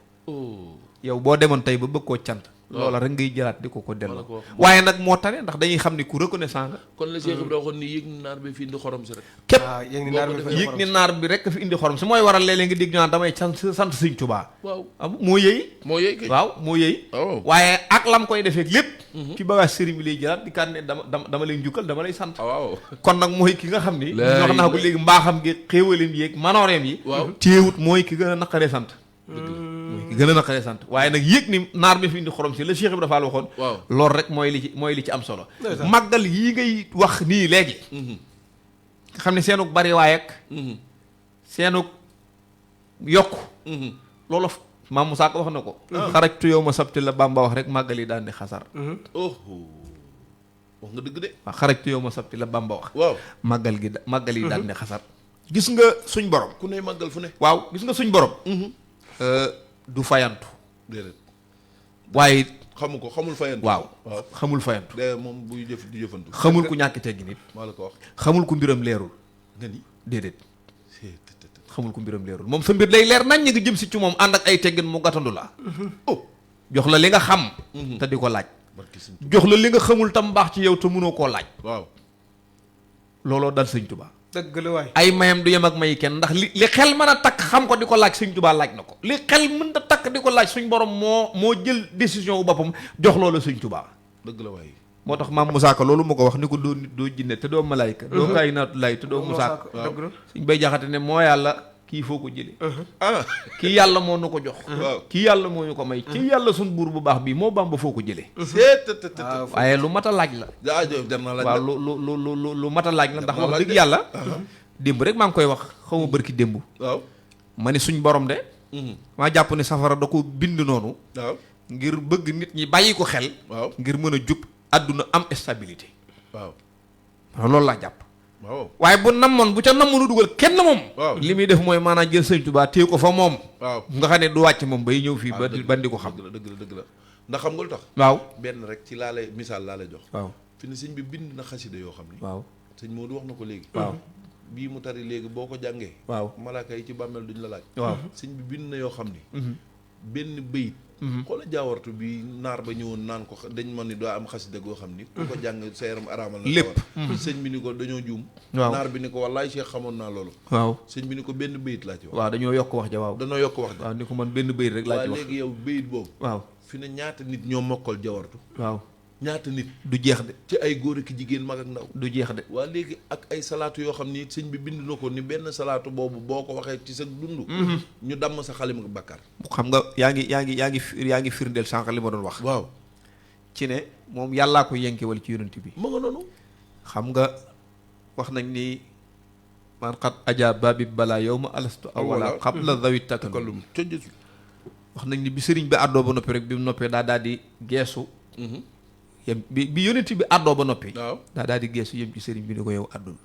[SPEAKER 5] yow boo demoon tey ba bëgg koo cant. loola rek ngay jëlaat di ko delloo. waaye nag moo tane ndax dañuy xam ni ku reconnaissant nga.
[SPEAKER 1] kon la Cheikh Ibrahima waxoon ni yëg ni naar bi fi indi xorom si rek.
[SPEAKER 5] képp
[SPEAKER 6] yëg
[SPEAKER 5] ni naar bi rek fi indi xorom si mooy waral léeg-léeg nga dégg ñu naan damay sant sëñ Tuubaa.
[SPEAKER 1] waaw
[SPEAKER 5] moo yëy.
[SPEAKER 1] moo yëy kay
[SPEAKER 5] waaw moo yëy. waaye ak lam koy defee lépp. ci bagage sëriñ bi lay jëlaat di kat ne dama lay njukkal dama lay sant.
[SPEAKER 1] waaw
[SPEAKER 5] kon nag mooy ki nga xam ni. wax naa ko léegi mbaaxam gi xéewalim yi ak manooreem yi.
[SPEAKER 1] waaw
[SPEAKER 5] téewut mooy ki gën a naqaree sant. mooy ki gën a naqaree sant waaye nag yëg ni naar bi fi indi xorom si la Cheikh Ibrahima Fall waxoon.
[SPEAKER 1] waaw
[SPEAKER 5] loolu rek mooy li ci am solo. màggal yii ngay wax nii léegi. nga xam ne seenug bari waay ak. seenug yokk. loolu maam Moussa ko wax na ko. xarajtu yow ma sabti la Bamba wax rek màggal yi daan di xasar.
[SPEAKER 1] wax nga dëgg de.
[SPEAKER 5] waaw xarajtu yow ma sabti la Bamba wax.
[SPEAKER 1] waaw
[SPEAKER 5] màggal yi daan di xasar. gis nga suñ borom.
[SPEAKER 1] ku ne màggal fu ne.
[SPEAKER 5] waaw gis nga suñ borom. du fayantu.
[SPEAKER 1] déedéet
[SPEAKER 5] waaye.
[SPEAKER 1] xamul fayantu.
[SPEAKER 5] waaw xamul fayantu.
[SPEAKER 1] de moom buy jëf du jëfantu.
[SPEAKER 5] xamul ku ñàkk teggi nit.
[SPEAKER 1] maa la ko wax.
[SPEAKER 5] xamul ku mbiram leerul.
[SPEAKER 1] nga ni
[SPEAKER 5] déedéet. xamul ku mbiram leerul moom sa mbir lay leer nañ ñi nga jëm si ci moom ànd ak ay teggin mu gàttandu la. jox la li nga xam. te di ko laaj. jox la li nga xamul tam baax ci yow te mënoo koo laaj.
[SPEAKER 1] waaw
[SPEAKER 5] looloo dal sëñ Tuubaa.
[SPEAKER 6] dëgg la waay.
[SPEAKER 5] ay mayam du yem ak mayi kenn ndax li xel mën a takk xam ko di ko laaj sëñ Tuubaa laaj na ko li xel mën a takk di ko laaj suñ borom moo jël décision wu boppam jox loolu sëñ Tuubaa.
[SPEAKER 1] dëgg la waay.
[SPEAKER 5] moo tax maam Moussa Ka loolu mu ko wax ni ko doo nit doo jinne te doo malaayka doo kaay naatu lay te doo Moussa Ka.
[SPEAKER 6] waaw
[SPEAKER 5] suñ bay jaxate ne moo yàlla kii foo ko jëlee. kii yàlla moo nu ko jox. kii yàlla moo ñu ko may. kii yàlla suñ buur bu baax bii moo Bamba foo ko jëlee. waaye lu mat a laaj la. waaw lu mat a laaj la ndax wax dëgg yàlla. démb rek maa ngi koy wax xaw ma bërki démb.
[SPEAKER 1] waaw
[SPEAKER 5] ma ne suñ borom de. maa jàpp ne safara da ko bind noonu.
[SPEAKER 1] waaw
[SPEAKER 5] ngir bëgg nit ñi bàyyi ko xel.
[SPEAKER 1] waaw
[SPEAKER 5] ngir mën a jub àdduna am stabilité.
[SPEAKER 1] waaw
[SPEAKER 5] loolu laa jàpp.
[SPEAKER 1] waaw
[SPEAKER 5] waaye bu namoon bu ca namoonu dugal kenn moom.
[SPEAKER 1] waaw
[SPEAKER 5] li muy def mooy maanaam jël sëñ Tuubaa téye ko fa moom.
[SPEAKER 1] waaw
[SPEAKER 5] nga xam ne du wàcc moom bay ñëw fii ba di ko xam.
[SPEAKER 1] dëgg la ndax xam nga lu tax.
[SPEAKER 5] waaw
[SPEAKER 1] benn rek ci laa lay misaal laa lay jox.
[SPEAKER 5] waaw
[SPEAKER 1] fi ne sëñ bi bind na xasida yoo xam ni.
[SPEAKER 5] waaw
[SPEAKER 1] sëñ Modou wax na ko léegi.
[SPEAKER 5] waaw
[SPEAKER 1] bii mu tari léegi boo ko jàngee.
[SPEAKER 5] waaw
[SPEAKER 1] malaaka yi ci bàmmeel duñ la laaj.
[SPEAKER 5] waaw
[SPEAKER 1] sëñ bi bind na yoo xam ni. benn bëyit. xoola jaawartu bi naar ba ñëwoon naan ko dañ ma ni doo am xasida goo xam ni. ku ko jàng sa yaram araamal na.
[SPEAKER 5] lépp
[SPEAKER 1] sëñ bi ni ko dañoo juum.
[SPEAKER 5] waaw
[SPEAKER 1] naar bi ni ko wallaay Cheikh xamoon naa loolu.
[SPEAKER 5] waaw
[SPEAKER 1] sëñ bi ni ko benn bëyit laa ci wax.
[SPEAKER 5] waaw dañoo yokk wax ja waaw.
[SPEAKER 1] dañoo yokk wax ja.
[SPEAKER 5] waaw ni ko man benn bëyit rek laa ci wax.
[SPEAKER 1] waaw léegi yow bëyit boobu.
[SPEAKER 5] waaw
[SPEAKER 1] fi ne ñaata nit ñoo mokkal jawartu.
[SPEAKER 5] waaw
[SPEAKER 1] ñaata nit.
[SPEAKER 5] du jeex de.
[SPEAKER 1] ci ay góor ak jigéen mag ak ndaw.
[SPEAKER 5] du jeex de.
[SPEAKER 1] waa léegi ak ay salaatu yoo xam ni sëñ bi bind na ko ni benn salaatu boobu boo ko waxee ci sa dund. ñu damm sa xalim ak bàkkaar.
[SPEAKER 5] xam nga yaa ngi firndeel sànq li ma doon wax.
[SPEAKER 1] waaw
[SPEAKER 5] ci ne moom yàllaa ko yenkewal ci yonent bi.
[SPEAKER 1] ma nga noonu.
[SPEAKER 5] xam nga wax nañ ni man xat ajaaba bi balaa yow ma alastu awala qabla dawi takallum wax nañ ni bi sëriñ bi àddoo ba noppi rek bi mu noppee daal di geesu. yem bi yonent bi àddoo ba noppi.
[SPEAKER 1] waaw
[SPEAKER 5] daal di geesu yem ci sëriñ bi ni ko yow àddul.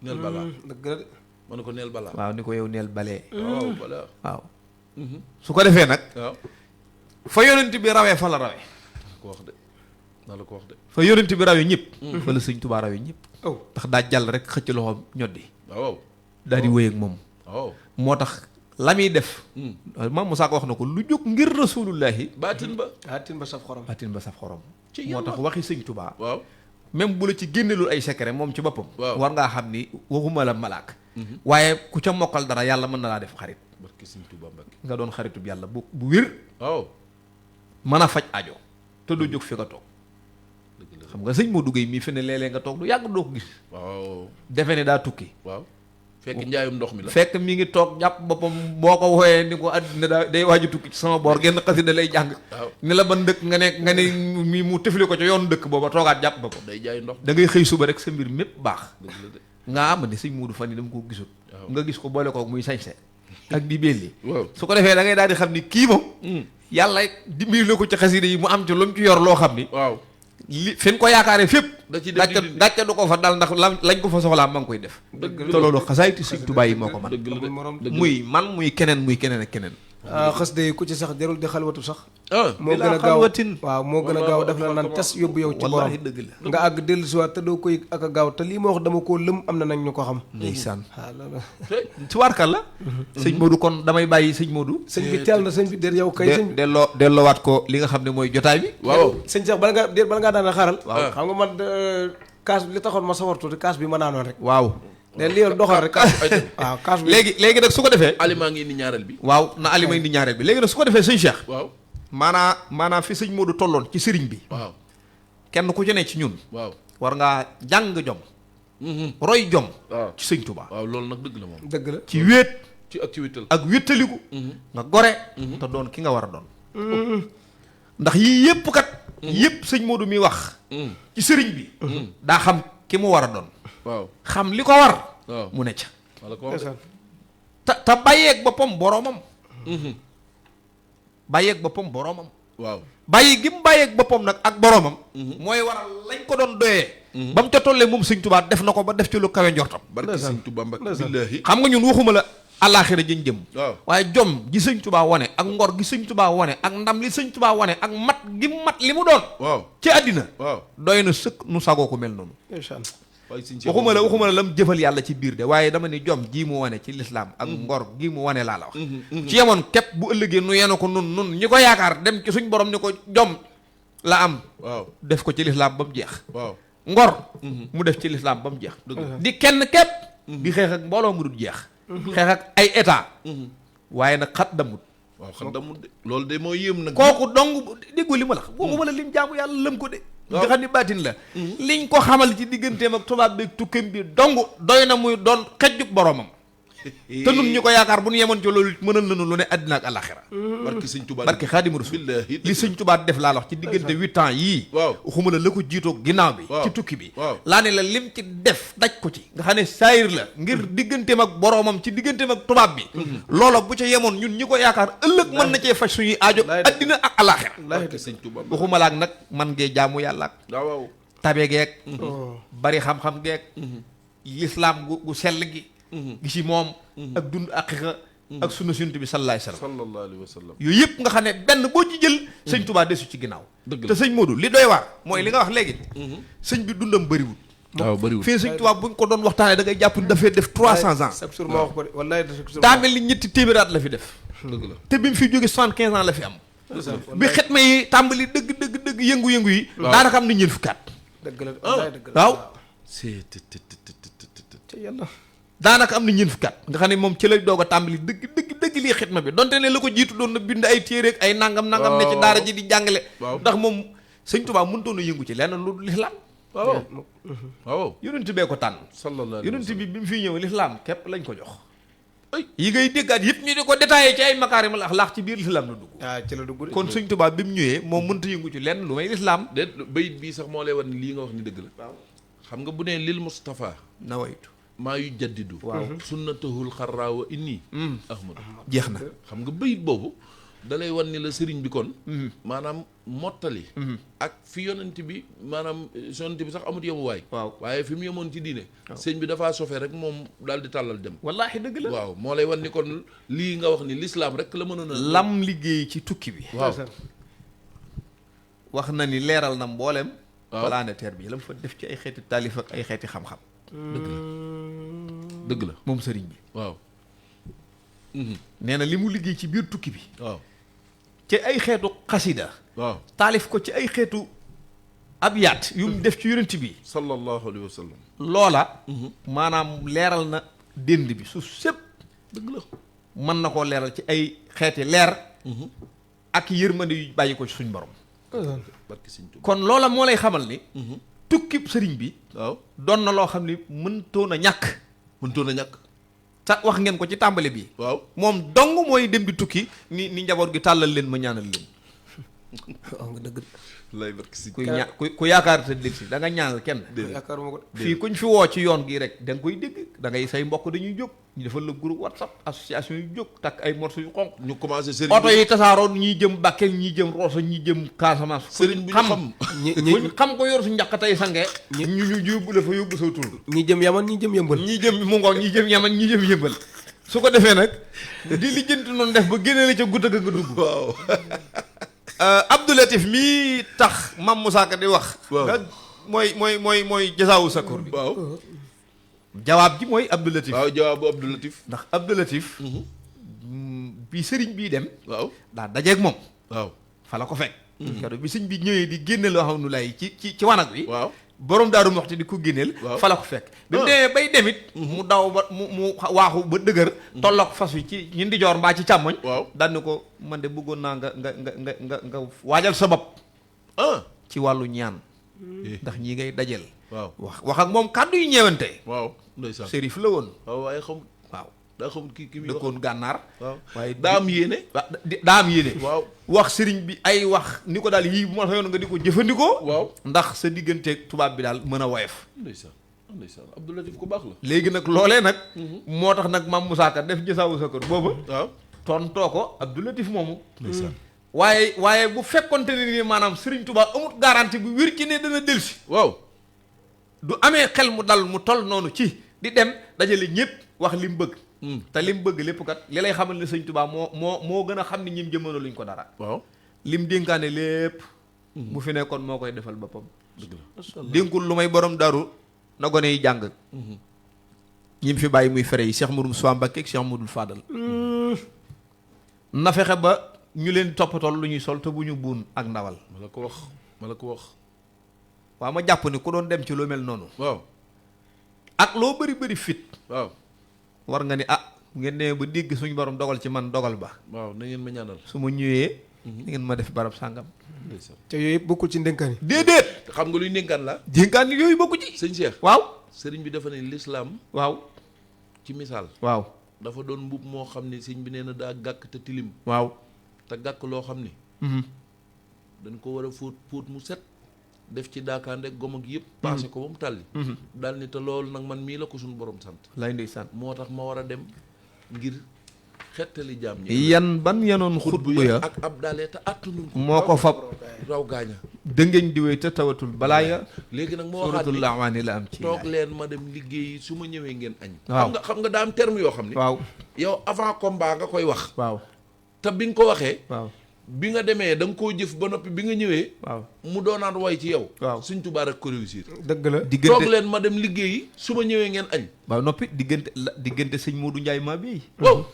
[SPEAKER 1] neel balaa
[SPEAKER 6] dëgg la de.
[SPEAKER 1] ma ne ko neel balaa.
[SPEAKER 5] waaw ni ko yow neel balee.
[SPEAKER 1] waaw balaa.
[SPEAKER 5] waaw. su ko defee nag.
[SPEAKER 1] waaw.
[SPEAKER 5] fa yonent bi rawee fa la rawee.
[SPEAKER 1] ko wax de naa la ko wax de.
[SPEAKER 5] fa yonent bi rawee ñëpp. fa la sëñ Tuubaa rawee ñëpp.
[SPEAKER 6] oh
[SPEAKER 5] ndax daa jàll rek xëcc loxoom ñoddi.
[SPEAKER 1] waaw.
[SPEAKER 5] daal di wéy ak moom.
[SPEAKER 1] waaw.
[SPEAKER 5] moo tax la muy def. maam Moussa ko wax na ko lu jóg ngir rasulullahi.
[SPEAKER 1] baatin ba.
[SPEAKER 6] baatin ba saf xorom.
[SPEAKER 5] baatin ba saf xorom.
[SPEAKER 1] ci
[SPEAKER 5] moo tax waxi sëñ Tuubaa.
[SPEAKER 1] waaw.
[SPEAKER 5] même bu la ci génnelul ay secret moom ci boppam.
[SPEAKER 1] waaw
[SPEAKER 5] war ngaa xam ni waxuma la malaak. waaye ku ca mokkal dara yàlla mën na laa def xarit.
[SPEAKER 1] barke sëñ Tuubaa Mbàkke.
[SPEAKER 5] nga doon xaritub yàlla bu wér.
[SPEAKER 1] waaw.
[SPEAKER 5] mën a faj ajo. te du jóg fi nga toog. xam nga sëñ Modou Gueye mii fi ne léeg-léeg nga toog lu yàgg doo ko gis.
[SPEAKER 1] waaw.
[SPEAKER 5] defe ne daa tukki.
[SPEAKER 1] waaw. fekk njaayum ndox mi la.
[SPEAKER 5] fekk mi ngi toog jàpp boppam boo ko wooyee ni ko àddina daa day waaju tukki ci sama boor genn xasida lay jàng.
[SPEAKER 1] waaw
[SPEAKER 5] ni la ban dëkk nga ne mi mu tëfli ko ca yoonu dëkk booba toogaat jàpp boppam.
[SPEAKER 1] day jaay ndox.
[SPEAKER 5] da ngay xëy suba rek sa mbir mépp baax.
[SPEAKER 1] dëgg la de.
[SPEAKER 5] nga am ne sëñ Modou fan yi dama koo gisul.
[SPEAKER 1] waaw
[SPEAKER 5] nga gis ko boole koog muy sañse ak di belli.
[SPEAKER 1] waaw
[SPEAKER 5] su ko defee da ngay daal di xam ni kii moom. yàlla dimbali na ko ci xasida yi mu am ci lu mu ci yor loo xam ni.
[SPEAKER 1] waaw.
[SPEAKER 5] li fi ko yaakaaree fépp
[SPEAKER 1] da ci def
[SPEAKER 5] gàcce du ko fa dal ndax lañ ko fa soxlaa ma ngi koy def te loolu xasaayiti Sëñ Tuubaa yi moo ko man muy man muy keneen ak keneen
[SPEAKER 6] xas de ku ci sax jarul di xalwatu sax
[SPEAKER 5] moo gën a gaaw
[SPEAKER 6] waaw moo gën a gaaw daf la naan tas yóbbu yow ci borom
[SPEAKER 5] dëgg la
[SPEAKER 6] nga àgg dellu si waat te doo koy ak a gaaw te lii ma wax dama koo lëm am na nag ñu ko xam
[SPEAKER 5] ndeysaan
[SPEAKER 6] waaw loolu
[SPEAKER 5] ci waarkal la sëñ Modou kon damay bàyyi sëñ Modou
[SPEAKER 6] sëñ bi teel na sëñ bi déet yow kay sëñ
[SPEAKER 5] delloowaat ko li nga xam ne mooy jotaay bi
[SPEAKER 6] waaw sëñ Cheikh bala ngaa daana xaaral waaw xam nga man kaas li taxoon ma sawar tuuti kaas bi ma naanoon rek
[SPEAKER 5] waaw
[SPEAKER 6] ne lii doxal rek waaw kaas bi
[SPEAKER 5] léegi nag su ko defee
[SPEAKER 1] aliment ngi indi ñaareel bi
[SPEAKER 5] waaw na aliment indi ñaareel bi léegi nag su ko defee sëñ Cheikh
[SPEAKER 1] waaw
[SPEAKER 5] maanaa fi sëñ Modou tolloon ci sëriñ bi
[SPEAKER 1] waaw
[SPEAKER 5] kenn ku ci ne ci ñun
[SPEAKER 1] waaw war
[SPEAKER 5] ngaa jàng jom roy jom
[SPEAKER 1] waaw
[SPEAKER 5] ci sëñ Touba
[SPEAKER 1] waaw loolu nag dëgg la moom
[SPEAKER 6] dëgg la
[SPEAKER 5] ci wéet
[SPEAKER 1] ci ak ci wéttal
[SPEAKER 5] ak wéttaliku nga gore te doon ki nga war a doon ndax yii yépp kat yépp sëñ Modou mi wax ci sëriñ bi daa xam ki mu war a doon
[SPEAKER 1] waaw
[SPEAKER 5] xam li ko war
[SPEAKER 1] waaw
[SPEAKER 5] mu ne ca
[SPEAKER 1] wala ko wax
[SPEAKER 5] te bàyyeeg boppam boroomam bàyyeeg boppam boroomam
[SPEAKER 1] waaw
[SPEAKER 5] bàyyi gi mu bàyyeeg boppam nag ak boroomam mooy waral lañ ko doon doyee ba mu ca tollee moom sëñ Tuubaa def na ko ba def ci lu kawe njortam
[SPEAKER 1] barke sëñ Tuubaa Mbàkke billaahi
[SPEAKER 5] xam nga ñun waxuma la àllaaxira jën jëm
[SPEAKER 1] waaw
[SPEAKER 5] waaye jom gi sëñ Tuubaa wane ak ngor gi sëñ Tuubaa wane ak ndam li sëñ Tuubaa wane ak mat gi mat li mu doon
[SPEAKER 1] waaw
[SPEAKER 5] ci àddina
[SPEAKER 1] waaw
[SPEAKER 5] doy na sëkk nu sagoo ko mel noonu
[SPEAKER 1] waxuma
[SPEAKER 5] waxuma la lam jëfal yàlla ci biir de waaye dama ni jom ji mu wane ci lislaam ak ngor gi mu wane laa la wax ci yemoon képp bu ëllëgee nu yenu ko nun ñi ko yaakaar dem ci suñ borom ni ko jom la am
[SPEAKER 1] waaw
[SPEAKER 5] def ko ci lislaam ba mu jeex
[SPEAKER 1] waaw
[SPEAKER 5] ngor mu def ci lislaam ba mu jeex di kenn képp di xeex ak mbooloo mu dul jeex xeex ak ay état waaye nag xat damut
[SPEAKER 1] waaw xat damut de loolu de moo yéem nag
[SPEAKER 5] kooku dong déggu li ma la waxuma la lim jaamu yàlla lëm ko de nga xam ni baatin la liñ ko xamal ci digganteem ak tubaab bi tukkeem bi dong doy na muy doon xejjub boromam te nun ñu ko yaakaar bu ñu yemoon ci loolu mënal nañu lu ne àddina ak àllaaxira
[SPEAKER 1] barke sëñ Tuubaa
[SPEAKER 5] barke Xaadimu Rasuul li sëñ Tuubaa def laa wax ci diggante 8 ans yii
[SPEAKER 1] waaw
[SPEAKER 5] waxuma la ko jiitoo ginnaaw bi ci tukki bi
[SPEAKER 1] waaw
[SPEAKER 5] laa ne la lim ci def daj ko ci nga xam ne saayir la ngir digganteem ak boromam ci digganteem ak tubaab bi loola bu ca yemoon ñun ñi ko yaakaar ëllëg mën na cee faj suñuy aajo àddina ak àllaaxira
[SPEAKER 1] barke sëñ Tuubaa
[SPEAKER 5] waxuma la ak nag man ngee jaamu yàlla ak
[SPEAKER 1] waaw
[SPEAKER 5] tabe geek bari xam-xam geek lislaam gu sell gi gi ci moom ak dund aqiqa ak sunna Yonent bi sallallahu alayhi wa sallam yooyu yëpp nga xam ne benn boo ci jël sëñ Tuubaa desu ci ginnaaw te sëñ Modou li doy waar mooy li nga wax léegi sëñ bi dundam bëriwul
[SPEAKER 1] waaw bëriwul
[SPEAKER 5] fii sëñ Tuubaa buñ ko doon waxtaanee da ngay jàpp ni dafay def 300 ans
[SPEAKER 6] chaque jour ma wax ko de wallaay
[SPEAKER 5] daa mel ni ñetti téeméeraat la fi def
[SPEAKER 1] dëgg la
[SPEAKER 5] te bi mu fi jóge 75 ans la fi am bi xetma yi tàmbali dëgg yëngu-yëngu yi daanaka am na ñeent fukki at
[SPEAKER 6] dëgg la wallaay dëgg la
[SPEAKER 5] waaw
[SPEAKER 1] c'est
[SPEAKER 6] te yàlla
[SPEAKER 5] daanaka am na ñeent fukki at nga xam ne moom ci la doog a tàmbali dëgg lii xitma bi donte ne la ko jiitu doon na bind ay téere ak ay nangam ne ci daara ji di jàngale ndax moom sëñ Tuubaa mënutoon a yëngu ci lenn lu lislaam
[SPEAKER 1] waaw waaw
[SPEAKER 5] yonent bee ko tànn
[SPEAKER 1] sallallahu
[SPEAKER 5] yonent bi mu fiy ñëw lislaam képp lañ ko jox yi ngay déggaat yëpp ñu di ko détaillé ci ay makaarimul axlaaq ci biir lislaam la dugg
[SPEAKER 6] ci la dugg
[SPEAKER 5] kon sëñ Tuubaa bi mu ñëwee moom mënta yëngu ci lenn lu may lislaam
[SPEAKER 1] déet bayit bii sax moo lay war ni lii nga wax ni dëgg la xam nga bu nee lil Mustafa
[SPEAKER 5] nawaytu
[SPEAKER 1] maa yu jaddidu waaw sunnatahul xarraawa inni ahmadu
[SPEAKER 5] jeex na
[SPEAKER 1] xam nga bayit boobu dalay wan ni la sëriñ bi kon maanaam mottali ak fi yonent bi maanaam yonent bi sax amut yemuwaay
[SPEAKER 5] waaw
[SPEAKER 1] waaye fi mu yemoon ci diine sëñ bi dafaa sofee rek moom daal di tàllal dem
[SPEAKER 5] wallaahi dëgg la
[SPEAKER 1] waaw moo lay wan ni kon lii nga wax ni lislaam rek la mënoon a
[SPEAKER 5] lam liggéey ci tukki bi
[SPEAKER 1] waaw
[SPEAKER 5] wax na ni leeral na mboolem planétaire bi la mu fa def ci ay xeeti taalif ak ay xeeti xam-xam
[SPEAKER 1] dëgg la
[SPEAKER 5] moom sëriñ bi
[SPEAKER 1] waaw
[SPEAKER 5] nee na li mu liggéey ci biir tukki bi
[SPEAKER 1] waaw
[SPEAKER 5] ci ay xeetu xasida
[SPEAKER 1] waaw
[SPEAKER 5] taalif ko ci ay xeetu abyaat yu mu def ci yonent bi
[SPEAKER 1] sallallahu alayhi wa sallam
[SPEAKER 5] loola maanaam leeral na dénd bi suuf sépp
[SPEAKER 1] dëgg la
[SPEAKER 5] mën na koo leeral ci ay xeeti leer ak yërmande yu bàyyi ko ci suñ borom
[SPEAKER 1] barki sëñ Tuubaa
[SPEAKER 5] kon loola moo lay xamal ni tukkib sëriñ bi
[SPEAKER 1] waaw
[SPEAKER 5] doon na loo xam ni mëntoon a ñàkk sa wax ngeen ko ci tàmbali bi
[SPEAKER 1] waaw
[SPEAKER 5] moom dong mooy dem di tukki ni njaboot gi tàllal leen ma ñaanal leen
[SPEAKER 6] wax nga dëgg.
[SPEAKER 1] lay barki si
[SPEAKER 5] ku yaakaar te dégg si da nga ñaanal kenn.
[SPEAKER 6] yaakaaruma ko
[SPEAKER 5] fii kuñ fi woo ci yoon gi rek da nga koy dégg da ngay say mbokk dañuy jóg ñu defal la groupe WhatsApp association yu jóg takk ay morceaux yu xonq.
[SPEAKER 1] ñu commencé sëriñ
[SPEAKER 5] oto yi tasaaroon ñii jëm Bakel ñii jëm Rosso ñii jëm Casamance.
[SPEAKER 1] sëriñ bu ñu
[SPEAKER 5] xam ko yor su njaq tey sange. ñu yóbbu la fa yóbbu sa tur.
[SPEAKER 6] ñi jëm Yaman ñi jëm Yëmbal.
[SPEAKER 5] ñii jëm mu ngoog ñii jëm Yaman ñii jëm Yëmbal. su ko defee nag di lijjanti noonu def ba génne la ca gudda ga nga dugg.
[SPEAKER 1] waaw.
[SPEAKER 5] Abdou Latif mii tax Mame Moussa Ka di wax.
[SPEAKER 1] waaw
[SPEAKER 5] nga mooy jasaawu sakoor bi.
[SPEAKER 1] waaw.
[SPEAKER 5] jawaab ji mooy Abdou Latif.
[SPEAKER 1] waaw jawaabu Abdou Latif.
[SPEAKER 5] ndax Abdou Latif. bi sëriñ bii dem.
[SPEAKER 1] waaw
[SPEAKER 5] daa dajeeg moom.
[SPEAKER 1] waaw
[SPEAKER 5] fa la ko fekk. keroog bi sëriñ bi ñëwee di génne loo xam nu lay ci wanag wi.
[SPEAKER 1] waaw.
[SPEAKER 5] borom Daaru Muxti di ko génneel.
[SPEAKER 1] waaw
[SPEAKER 5] fa la ko fekk. bi mu demee bay demit mu daw ba mu waaxu ba dëgër. tolloog fas wi ci ñi ndijoor mbaa ci càmmoñ.
[SPEAKER 1] waaw
[SPEAKER 5] daan ni ko man de bëggoon naa nga waajal sa bopp. ci wàllu ñaan. ndax ñi ngay dajeel.
[SPEAKER 1] waaw
[SPEAKER 5] wax ak moom kàddu yu ñeewante.
[SPEAKER 1] waaw ndeysaan
[SPEAKER 5] sérif la woon.
[SPEAKER 1] waaw waaye xamul.
[SPEAKER 5] waaw
[SPEAKER 1] daa xamul kii muy wax
[SPEAKER 5] dëkkoon gànnaar.
[SPEAKER 1] waaw
[SPEAKER 5] waaye
[SPEAKER 1] daa am yéene.
[SPEAKER 5] daa am yéene.
[SPEAKER 1] waaw
[SPEAKER 5] wax sëriñ bi ay wax ni ko daal yii bu ma sa yoon nga di ko jëfandikoo.
[SPEAKER 1] waaw
[SPEAKER 5] ndax sa digganteeg tubaab bi daal mën a woyof.
[SPEAKER 1] ndeysaan ndeysaan Abdou Latif ku baax la.
[SPEAKER 5] léegi nag loolee nag. moo tax nag Mame Moussa Ka def jësaawu sa kër booba.
[SPEAKER 1] waaw
[SPEAKER 5] tontoo ko Abdou Latif moomu.
[SPEAKER 1] ndeysaan
[SPEAKER 5] waaye bu fekkonte ne ni maanaam sëriñ Tuubaa amut garantie bu wér ci ne dana dellusi.
[SPEAKER 1] waaw
[SPEAKER 5] du amee xel mu dal mu toll noonu ci di dem dajale ñëpp wax li mu bëgg. te li mu bëgg lépp kat li lay xamal ne sëñ Tuubaa moo gën a xam ni ñim jëmano luñ ko dara.
[SPEAKER 1] waaw
[SPEAKER 5] lim dénkaane lépp. bu fi nekkoon moo koy defal boppam.
[SPEAKER 1] dëgg la
[SPEAKER 5] dénkul lu may borom daru na gone yi jàng. ñi fi bàyyi muy fere yi Cheikh Mourou Moussa Mbacké ak Cheikh Moudou Fadal. na fexe ba ñu leen toppatool lu ñuy sol te bu ñu buun ak ndawal.
[SPEAKER 1] ma la ko wax.
[SPEAKER 5] waaw ma jàpp ni ku doon dem ci lu mel noonu.
[SPEAKER 1] waaw
[SPEAKER 5] ak loo bëri fit.
[SPEAKER 1] waaw
[SPEAKER 5] war nga ni ngeen nee ba dégg suñu borom dogal ci man dogal ba.
[SPEAKER 1] waaw na ngeen ma ñaanal.
[SPEAKER 5] su ma ñëwee. ngeen ma def barab sàngam.
[SPEAKER 6] te yooyu yëpp bokkul ci ndénkaan yi.
[SPEAKER 5] déedéet.
[SPEAKER 1] xam nga luy ndénkaan la.
[SPEAKER 5] dénkaan ni yooyu bokku ci.
[SPEAKER 1] sëñ Cheikh.
[SPEAKER 5] waaw.
[SPEAKER 1] sëriñ bi dafa ne lislaam
[SPEAKER 5] waaw.
[SPEAKER 1] ci misaal.
[SPEAKER 5] waaw.
[SPEAKER 1] dafa doon mbub moo xam ne sëñ bi nee na daa gàkk te tilim.
[SPEAKER 5] waaw.
[SPEAKER 1] te gàkk loo xam ni. dañ ko war a fóot mu set. def ci daakaande gom ak yëpp. paase ko ba mu tàlli. daal ni te loolu nag man mii la ko suñu borom sant.
[SPEAKER 5] lay ndeysaan.
[SPEAKER 1] moo tax ma war a dem ngir xettali jaam ñi.
[SPEAKER 5] ban yanoon xutbu ya
[SPEAKER 1] ak ab dalee te attanuñ ko.
[SPEAKER 5] moo ko fab
[SPEAKER 1] raw gaaña.
[SPEAKER 5] dëngeñ diwee te tawatul balaa ya.
[SPEAKER 1] léegi nag moo waxaat
[SPEAKER 5] suratul lawaani la am ci.
[SPEAKER 1] toog leen ma dem liggéeyi su ma ñëwee ngeen añ.
[SPEAKER 5] waaw
[SPEAKER 1] xam nga daa am terme yoo xam ni.
[SPEAKER 5] waaw
[SPEAKER 1] yow avant combat nga koy wax.
[SPEAKER 5] waaw
[SPEAKER 1] te bi nga ko waxee.
[SPEAKER 5] waaw
[SPEAKER 1] bi nga demee da nga koo jëf ba noppi bi nga ñëwee.
[SPEAKER 5] waaw
[SPEAKER 1] mu doonaat way ci yow.
[SPEAKER 5] waaw
[SPEAKER 1] Sëñ Tuubaa rek ko réussir.
[SPEAKER 6] dëgg la
[SPEAKER 1] toog leen ma dem liggéeyi su ma ñëwee ngeen añ.
[SPEAKER 5] waaw noppi diggante sëñ Modou Ndiaye maa bii.
[SPEAKER 1] waaw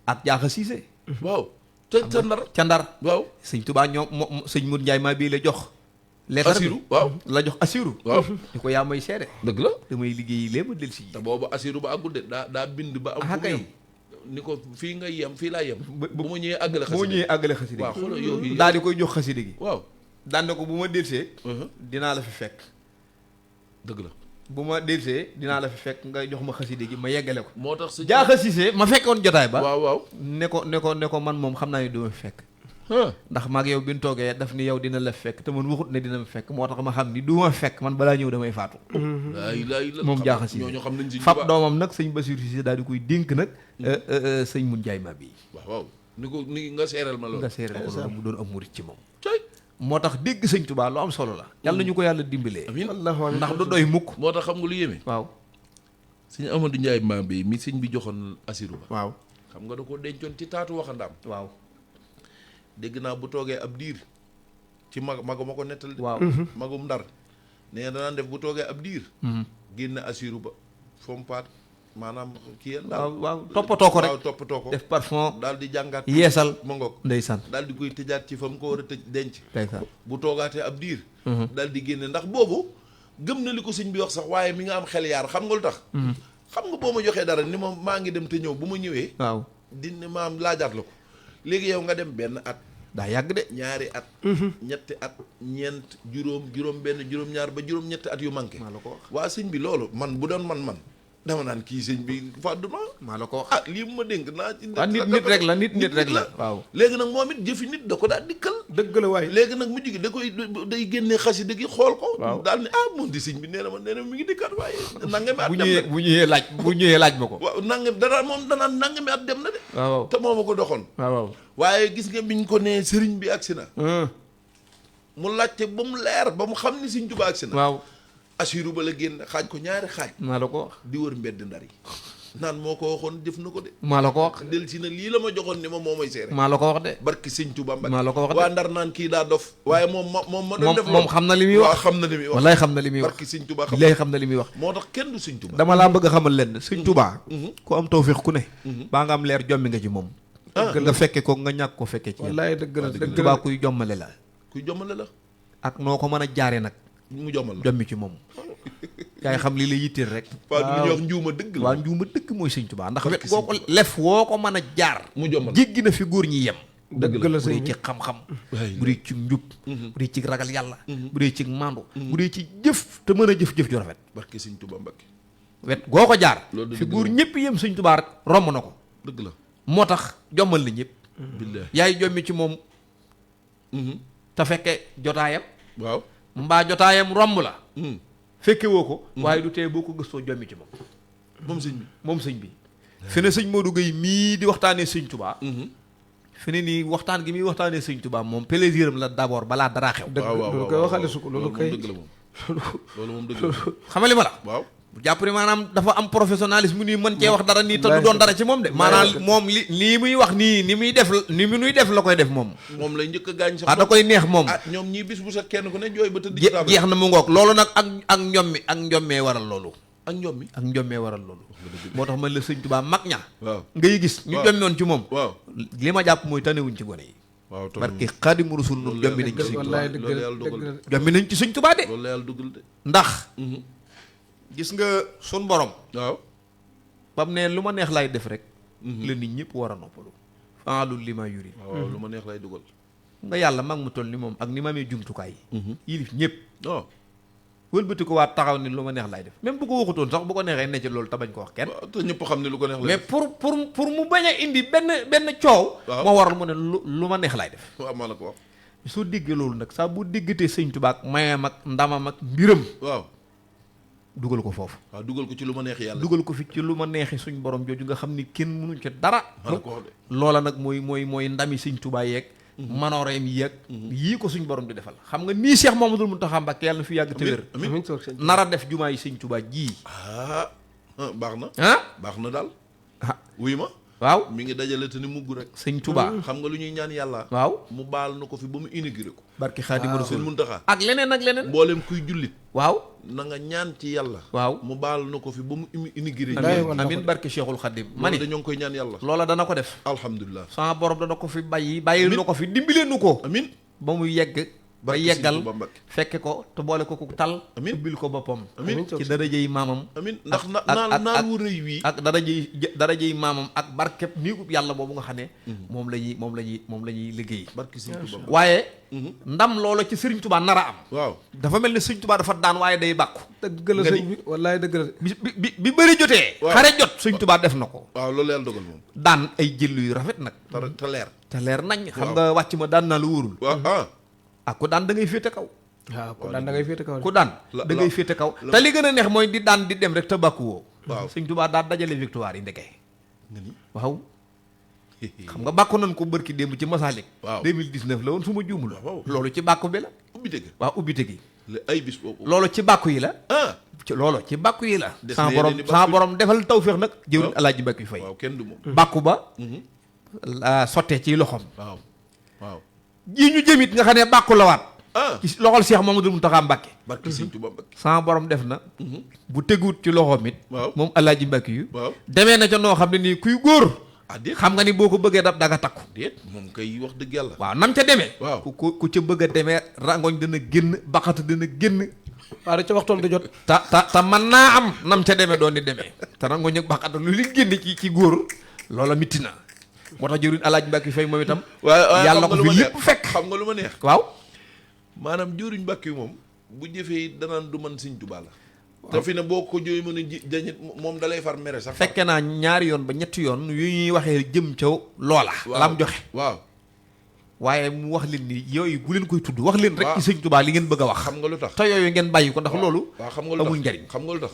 [SPEAKER 5] ak Jaaxa Siise.
[SPEAKER 1] waaw ca Ndar.
[SPEAKER 5] ca Ndar.
[SPEAKER 1] waaw
[SPEAKER 5] sëñ Tuubaa moom sëñ Modou Ndiaye maa bii la jox.
[SPEAKER 1] Asiru waaw
[SPEAKER 5] la jox Asiru.
[SPEAKER 1] waaw
[SPEAKER 5] di ko yaa may seede.
[SPEAKER 1] dëgg la
[SPEAKER 5] damay liggéeyi léegi ma del si.
[SPEAKER 1] te boobu Asiru ba àggul de daa bind ba am. fu mu yem ni ko fii nga yem fii laa yem. bu ma ñëwee àggale xasida gi waaw xoolal yow
[SPEAKER 5] daal di koy jox xasida gi.
[SPEAKER 1] waaw
[SPEAKER 5] daan na ko bu ma delsee. dinaa la fi fekk.
[SPEAKER 1] dëgg la
[SPEAKER 5] bu ma delsee dinaa la fi fekk nga jox ma xasida gi ma yeggale ko.
[SPEAKER 1] moo tax
[SPEAKER 5] Jaaxa Siise ma fekkoon jotaay ba.
[SPEAKER 1] waaw waaw
[SPEAKER 5] ne ko man moom xam naa ne du ma fi fekk. ndax maag yow bi ñu toogee daf ni yow dina la fekk te man waxut ne dina ma fekk moo tax ma xam ni du ma fekk man balaa ñëw damay faatu. moom Jaaxa Siise
[SPEAKER 1] ñooñu xam nañ si
[SPEAKER 5] fab doomam nag sëñ Basiru Siise daal di koy dénk nag. sëñ Mun Njaay ma bii.
[SPEAKER 1] waaw ni nga seeral ma loolu.
[SPEAKER 5] nga seeral ko loolu mu doon am murit ci moom. moo tax dégg sëñ Tuubaa lu am solo la. yàlla nañu ko yàlla dimbalee.
[SPEAKER 1] amiin
[SPEAKER 5] ndax du doy mukk.
[SPEAKER 1] moo tax xam nga lu yéeme.
[SPEAKER 5] waaw.
[SPEAKER 1] sëñ Amadou Njaay ma bii mi sëñ bi joxoon Asiru ba.
[SPEAKER 5] waaw
[SPEAKER 1] xam nga da ko dencoon ci taatu waxandaam.
[SPEAKER 5] waaw.
[SPEAKER 1] dégg naa bu toogee ab diir ci magu ma ko nettal.
[SPEAKER 5] waaw
[SPEAKER 1] magum Ndar nee danaan def bu toogee ab diir. génn Asiru ba fompaat maanaam kii yéen.
[SPEAKER 5] waaw toppatoo ko rek
[SPEAKER 1] waaw toppatoo ko.
[SPEAKER 5] def parfum
[SPEAKER 1] daal di jàngaat.
[SPEAKER 5] yeesal
[SPEAKER 1] ma ngoog
[SPEAKER 5] ndeysaan.
[SPEAKER 1] daal di koy tëjaat ci fa mu ko war a tëj denc.
[SPEAKER 5] ndeysaan
[SPEAKER 1] bu toogaatee ab diir. daal di génne ndax boobu gëm na li ko sëñ bi wax sax waaye mi nga am xel yaar xam nga lu tax. xam nga boo ma joxee dara ni ma maa ngi dem te ñëw bu ma ñëwee.
[SPEAKER 5] waaw
[SPEAKER 1] dina maam laajaat la ko léegi yow nga dem benn at.
[SPEAKER 5] daa yàgg de.
[SPEAKER 1] ñaari at. ñetti at ñeent juróom benn juróom ñaar ba juróom ñetti at yu manqué.
[SPEAKER 5] maa la ko wax
[SPEAKER 1] waa sëñ bi loolu man bu doon man. dama naan kii sëñ bi fàddu na
[SPEAKER 5] maa la ko wax.
[SPEAKER 1] ah lii mu ma dénk naa ci
[SPEAKER 5] nit rek la nit rek la waaw.
[SPEAKER 1] léegi nag moom it jëfi nit da ko daal dikkal.
[SPEAKER 6] dëgg la waay.
[SPEAKER 1] léegi nag mujj gi da koy day génnee xasida gi xool ko.
[SPEAKER 6] waaw
[SPEAKER 1] daal ne moom di sëñ bi nee na mi ngi dikkaat waaye nangami at dem na
[SPEAKER 5] bu ñëwee laaj ma ko.
[SPEAKER 1] waaw danaan nangami at dem na de.
[SPEAKER 5] waaw
[SPEAKER 1] te moo ma ko doxoon.
[SPEAKER 5] waaw
[SPEAKER 1] waaye gis nga biñ ko nee sëriñ bi agsi na. mu laajte ba mu leer ba mu xam ni sëñ Tuubaa agsi na.
[SPEAKER 5] waaw.
[SPEAKER 1] asiru ba la génn xaaj ko ñaari xaaj.
[SPEAKER 5] maa la ko wax.
[SPEAKER 1] di wër mbedd ndar yi naan moo ko waxoon jëf na ko de.
[SPEAKER 5] maa la ko wax.
[SPEAKER 1] del si na lii la ma joxoon ni ma moo may seere.
[SPEAKER 5] maa la ko wax de.
[SPEAKER 1] barki sëñ Tuubaa Mbàkke.
[SPEAKER 5] maa la ko wax de.
[SPEAKER 1] waa ndar naan kii daa dof. waaye moom ma doon def
[SPEAKER 5] moom xam na li muy wax.
[SPEAKER 1] waaw xam na li muy wax.
[SPEAKER 5] wallaay xam na li muy wax.
[SPEAKER 1] barki sëñ Tuubaa
[SPEAKER 5] xam na li muy wax.
[SPEAKER 1] moo tax kenn du sëñ Tuubaa.
[SPEAKER 5] dama laa bëgg a xamal leen sëñ Tuubaa. ku am tawfeex ku ne. baa nga am leer jommi nga ci moom. nga fekke ko nga ñàkk ko fekke ci.
[SPEAKER 6] wallaay dëgg la
[SPEAKER 5] sëñ Tuubaa kuy jommale la.
[SPEAKER 1] kuy jommale la.
[SPEAKER 5] ak noo ko mën a jaare nag.
[SPEAKER 1] mu jommal la
[SPEAKER 5] jommi ci moom. yaay xam li la yitteel rek.
[SPEAKER 1] waaw lu ñuy wax njuuma dëgg la.
[SPEAKER 5] waaw njuuma dëgg mooy sëñ Tuubaa ndax wet goo ko lef woo ko mën a jaar.
[SPEAKER 1] mu jommal
[SPEAKER 5] jéggi na fi góor ñi yem.
[SPEAKER 6] dëgg la
[SPEAKER 5] bu dee ci xam-xam. bu dee ci njub. bu dee ci ragal yàlla. bu dee ci mandu. bu dee ci jëf te mën a jëf-jëf ju rafet.
[SPEAKER 1] barki sëñ Tuubaa Mbàkke.
[SPEAKER 5] wet goo ko jaar.
[SPEAKER 1] loolu
[SPEAKER 5] fi góor ñëpp yem sëñ Tuubaa rek romb na ko.
[SPEAKER 1] dëgg la.
[SPEAKER 5] moo tax jommal na ñëpp.
[SPEAKER 1] billahi
[SPEAKER 5] yaay jommi ci moom. te fekke jotaayam.
[SPEAKER 1] waaw.
[SPEAKER 5] mbaa jotaayam romb la. fekke woo ko. waaye du tee boo ko gëstoo jommi ci moom.
[SPEAKER 1] moom sëñ bi.
[SPEAKER 5] fi ne sëñ Modou Gueye mii di waxtaanee sëñ Tuubaa. fi ne nii waxtaan gi muy waxtaanee sëñ Tuubaa moom plaisir am la d'abord balaa dara xew.
[SPEAKER 1] waaw waaw
[SPEAKER 6] loolu koy waxale su ko loolu koy
[SPEAKER 1] dëgg la moom. loolu moom dëgg la.
[SPEAKER 5] xamali ma la.
[SPEAKER 1] waaw.
[SPEAKER 5] bu jàpp ne maanaam dafa am professionnalisme nii mën cee wax dara nii te du doon dara ci moom de. maanaam moom lii muy wax nii ni muy def la koy def moom.
[SPEAKER 1] moom lay njëkk a gaañ sax.
[SPEAKER 5] da koy neex moom.
[SPEAKER 1] ñoom ñii bis bu sax kenn ku ne jooy ba tëdd ci taabal.
[SPEAKER 5] jeex na mu ngoog loolu nag ak njommee waral loolu.
[SPEAKER 1] ak
[SPEAKER 5] njommee waral loolu. moo tax man la sëñ Tuubaa mag ña.
[SPEAKER 1] waaw
[SPEAKER 5] ngay gis ñu jommewoon ci moom.
[SPEAKER 1] waaw
[SPEAKER 5] li ma jàpp mooy tanewuñ ci gone yi.
[SPEAKER 1] waaw
[SPEAKER 5] barke Xaadimu Rasuul noonu jommi nañ ci sëñ Tuubaa.
[SPEAKER 6] wallaay dëgg
[SPEAKER 5] jommi nañ ci sëñ Tuubaa de.
[SPEAKER 1] loolu la yàlla dugal de.
[SPEAKER 5] ndax. gis nga sun borom.
[SPEAKER 1] waaw.
[SPEAKER 5] bam ne lu ma neex laay def rek. la nit ñëpp war a noppalu. faalul li ma yuri.
[SPEAKER 1] waaw lu ma neex lay dugal.
[SPEAKER 5] nga yàlla mag mu toll ni moom ak ni ma amee jumtukaay yi. yilif ñëpp.
[SPEAKER 1] waaw.
[SPEAKER 5] wëlbati ko waa taxaw ni lu ma neex laay def même bu ko waxutoon sax bu ko neexee ne ci loolu te bañ ko wax kenn.
[SPEAKER 1] te ñëpp xam ne lu ko neex lay
[SPEAKER 5] mais pour mu bañ a indi benn coow.
[SPEAKER 1] waaw
[SPEAKER 5] moo waral mu ne lu ma neex laay def.
[SPEAKER 1] waaw maa la ko wax.
[SPEAKER 5] soo déggee loolu nag saa boo déggatee sëñ Tuubaa ak mayam ak ndamam ak mbiram.
[SPEAKER 1] waaw.
[SPEAKER 5] dugal ko foofu.
[SPEAKER 1] waaw dugal ko ci lu ma neex yàlla.
[SPEAKER 5] dugal ko fi ci lu ma neexi suñ borom jooju nga xam ni kenn mënuñ ci dara.
[SPEAKER 1] maa la ko wax de.
[SPEAKER 5] loola nag mooy ndami sëñ Tuubaa yeeg. manooreem yeeg. yii ko suñ borom di defal. xam nga nii Cheikh Mamadou Mountakha Mbacké yàlla na fi yàgg te wér.
[SPEAKER 1] amiin
[SPEAKER 5] nara def jumaa yi sëñ Tuubaa ji.
[SPEAKER 1] baax na. baax na daal. wuy ma.
[SPEAKER 5] waaw
[SPEAKER 1] mi ngi dajale te ni mugg rek.
[SPEAKER 5] sëñ Tuubaa
[SPEAKER 1] xam nga lu ñuy ñaan yàlla.
[SPEAKER 5] waaw
[SPEAKER 1] mu baal na ko fi ba mu inauguré ko.
[SPEAKER 5] barki Xaadimu Rasuul
[SPEAKER 1] sëñ Muntaxa
[SPEAKER 5] ak leneen ak leneen.
[SPEAKER 1] mboolem kuy jullit.
[SPEAKER 5] waaw.
[SPEAKER 1] na nga ñaan ci yàlla.
[SPEAKER 5] waaw
[SPEAKER 1] mu baal na ko fi ba mu inauguré.
[SPEAKER 5] amiin barki Cheikhul Khadim. ma ni
[SPEAKER 1] dañoo ngi koy ñaan yàlla.
[SPEAKER 5] loola dana ko def.
[SPEAKER 1] alhamdulilah.
[SPEAKER 5] sama borom dana ko fi bàyyil na ko fi dimbalee nu ko.
[SPEAKER 1] amiin
[SPEAKER 5] ba mu yegg. ba yeggal
[SPEAKER 1] Ba Mbàkke.
[SPEAKER 5] fekke ko te boole ko ku tal.
[SPEAKER 1] amiin
[SPEAKER 5] ubbil ko boppam.
[SPEAKER 1] amiin
[SPEAKER 5] ci daraja yi maamam.
[SPEAKER 1] amiin ndax naal wu rëy wii.
[SPEAKER 5] ak daraja yi maamam ak barkeb nii yàlla boobu nga xam ne. moom la ñuy liggéey.
[SPEAKER 1] barki Sëñ Tuubaa.
[SPEAKER 5] waaye. ndam loola ci Sëriñ Tuubaa nar a am.
[SPEAKER 1] waaw.
[SPEAKER 5] dafa mel ne Sëriñ Tuubaa dafa daan waaye day bàkku.
[SPEAKER 6] dëgg la sëñ bi wallaay dëgg la.
[SPEAKER 5] bi bëri jotee.
[SPEAKER 1] waaw
[SPEAKER 5] xare jot Sëriñ Tuubaa def na ko.
[SPEAKER 1] waaw loolu yàlla dogal moom.
[SPEAKER 5] daan ay jël yu rafet nag.
[SPEAKER 1] te leer.
[SPEAKER 5] te leer nañ. xam nga wàcc ma daan naa lu wóorul.
[SPEAKER 1] waaw
[SPEAKER 5] ak ku daan da ngay féete kaw.
[SPEAKER 6] waaw ku daan da ngay féete kaw.
[SPEAKER 5] ku daan da ngay féete kaw. te li gën a neex mooy di daan di dem rek te bàkku woo.
[SPEAKER 1] waaw
[SPEAKER 5] Sëñ Tuubaa daa dajale victoire yi ndeke. waaw. xam nga bàkku nañ ko bërki démb ci Masalik.
[SPEAKER 1] waaw
[SPEAKER 5] 2019 la woon su ma juumul.
[SPEAKER 1] waaw
[SPEAKER 5] loolu ci bàkku bi la.
[SPEAKER 1] ubbite gi.
[SPEAKER 5] waaw ubbite gi.
[SPEAKER 1] ay bis boobu.
[SPEAKER 5] loolu ci bàkku yi la. loolu ci bàkku yi la. sama borom defal tawféex nag. jëwriñ Alaaji Mbàkke Fay.
[SPEAKER 1] waaw kenn du moom.
[SPEAKER 5] bàkku ba. sottee ci loxoom.
[SPEAKER 1] waaw waaw.
[SPEAKER 5] jii ñu jëmit nga xam ne bàkku la waat. ci loxol Cheikh Mamadou Mountakha Mbacké.
[SPEAKER 1] barki Sëñ Tuubaa Mbacké.
[SPEAKER 5] sama borom def na. bu teguut ci loxoom it.
[SPEAKER 1] waaw
[SPEAKER 5] moom Alaaji Mbàkke yu.
[SPEAKER 1] waaw
[SPEAKER 5] demee na ca noo xam ne nii kuy góor.
[SPEAKER 1] déet
[SPEAKER 5] xam nga ni boo ko bëggee dab danga takku.
[SPEAKER 1] déet moom kay wax dëgg yàlla.
[SPEAKER 5] waaw nam ca demee.
[SPEAKER 1] waaw
[SPEAKER 5] ku ca bëgg a demee rangoñ dana génn baqat dana génn.
[SPEAKER 6] waaw da ca waxtoom du jot.
[SPEAKER 5] te man naa am nam ca demee doon ni demee. te rangoñ ak baqat lu li génn ci góor loola mitti na. moo tax jëriñ Alaaji Mbàkke Fay moom itam.
[SPEAKER 1] waaw
[SPEAKER 5] yàlla ko fi lépp fekk.
[SPEAKER 1] xam nga lu ma neex.
[SPEAKER 5] waaw.
[SPEAKER 1] maanaam jëriñ Mbàkke moom bu jëfee danaan du man Sëñ Tuubaa la. te fi ne boo ko jooy mën a jañit moom dalay far mere sax.
[SPEAKER 5] fekke naa ñaari yoon ba ñetti yoon yu ñuy waxee jëm ca loola. lam joxe
[SPEAKER 1] waaw.
[SPEAKER 5] waaye mu wax leen ni yooyu bu leen koy tudd wax leen rek ci sëñ Tuubaa li ngeen bëgg a wax.
[SPEAKER 1] xam nga lu tax
[SPEAKER 5] te yooyu ngeen bàyyi ko ndax loolu.
[SPEAKER 1] waaw xam nga lu tax
[SPEAKER 5] amul njariñ.
[SPEAKER 1] xam nga lu tax.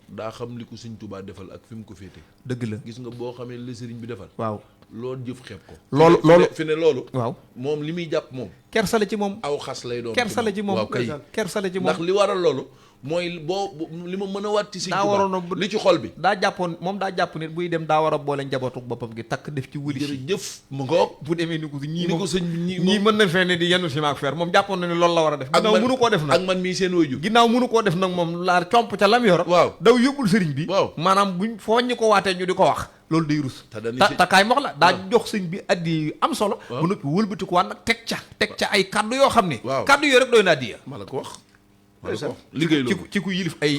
[SPEAKER 1] daa xam li ko sëñ Tuubaa defal ak fi mu ko féete.
[SPEAKER 5] dëgg la
[SPEAKER 1] gis nga boo xamee li sëriñ bi defal.
[SPEAKER 5] waaw
[SPEAKER 1] loolu jëf xeeb ko.
[SPEAKER 5] loolu
[SPEAKER 1] fi ne loolu.
[SPEAKER 5] waaw
[SPEAKER 1] moom li muy jàpp moom.
[SPEAKER 5] kersa la ci moom.
[SPEAKER 1] aw xas lay doon.
[SPEAKER 5] kersa la ci moom
[SPEAKER 1] waaw kay
[SPEAKER 5] kersa la ci moom.
[SPEAKER 1] ndax li waral loolu. mooy li ma mën a waat ci sëñ
[SPEAKER 5] daa
[SPEAKER 1] Tuubaa
[SPEAKER 5] waroon
[SPEAKER 1] li ci xol bi.
[SPEAKER 5] daa jàppoon moom daa jàpp nit buy dem daa war a boole njabootu boppam gi takk def ci wuli.
[SPEAKER 1] jërëjëf mu ngoog.
[SPEAKER 5] bu demee ni ko ñii
[SPEAKER 1] ni ko sëñ bi
[SPEAKER 5] ñii mën na fee ne di yenu ciment ak fer moom jàppoon na ne loolu la war a def. ginnaaw mënu koo def nag
[SPEAKER 1] ak man mii seen waajur.
[SPEAKER 5] ginnaaw mënu koo def nag moom laa comp ca lam yor.
[SPEAKER 1] waaw
[SPEAKER 5] daw yóbbul sëriñ bi.
[SPEAKER 1] waaw
[SPEAKER 5] maanaam buñ foo ñu ko waatee ñu di ko wax. loolu day rus. te kaay mox la daa jox sëñ bi addi am solo. ba noppi wëlbati ko waat nag teg ca ay kaddu yoo xam ne. kaddu yoo rek doy na addiya.
[SPEAKER 1] ma la ko wax. liggéey loolu
[SPEAKER 5] ci ku yilif ay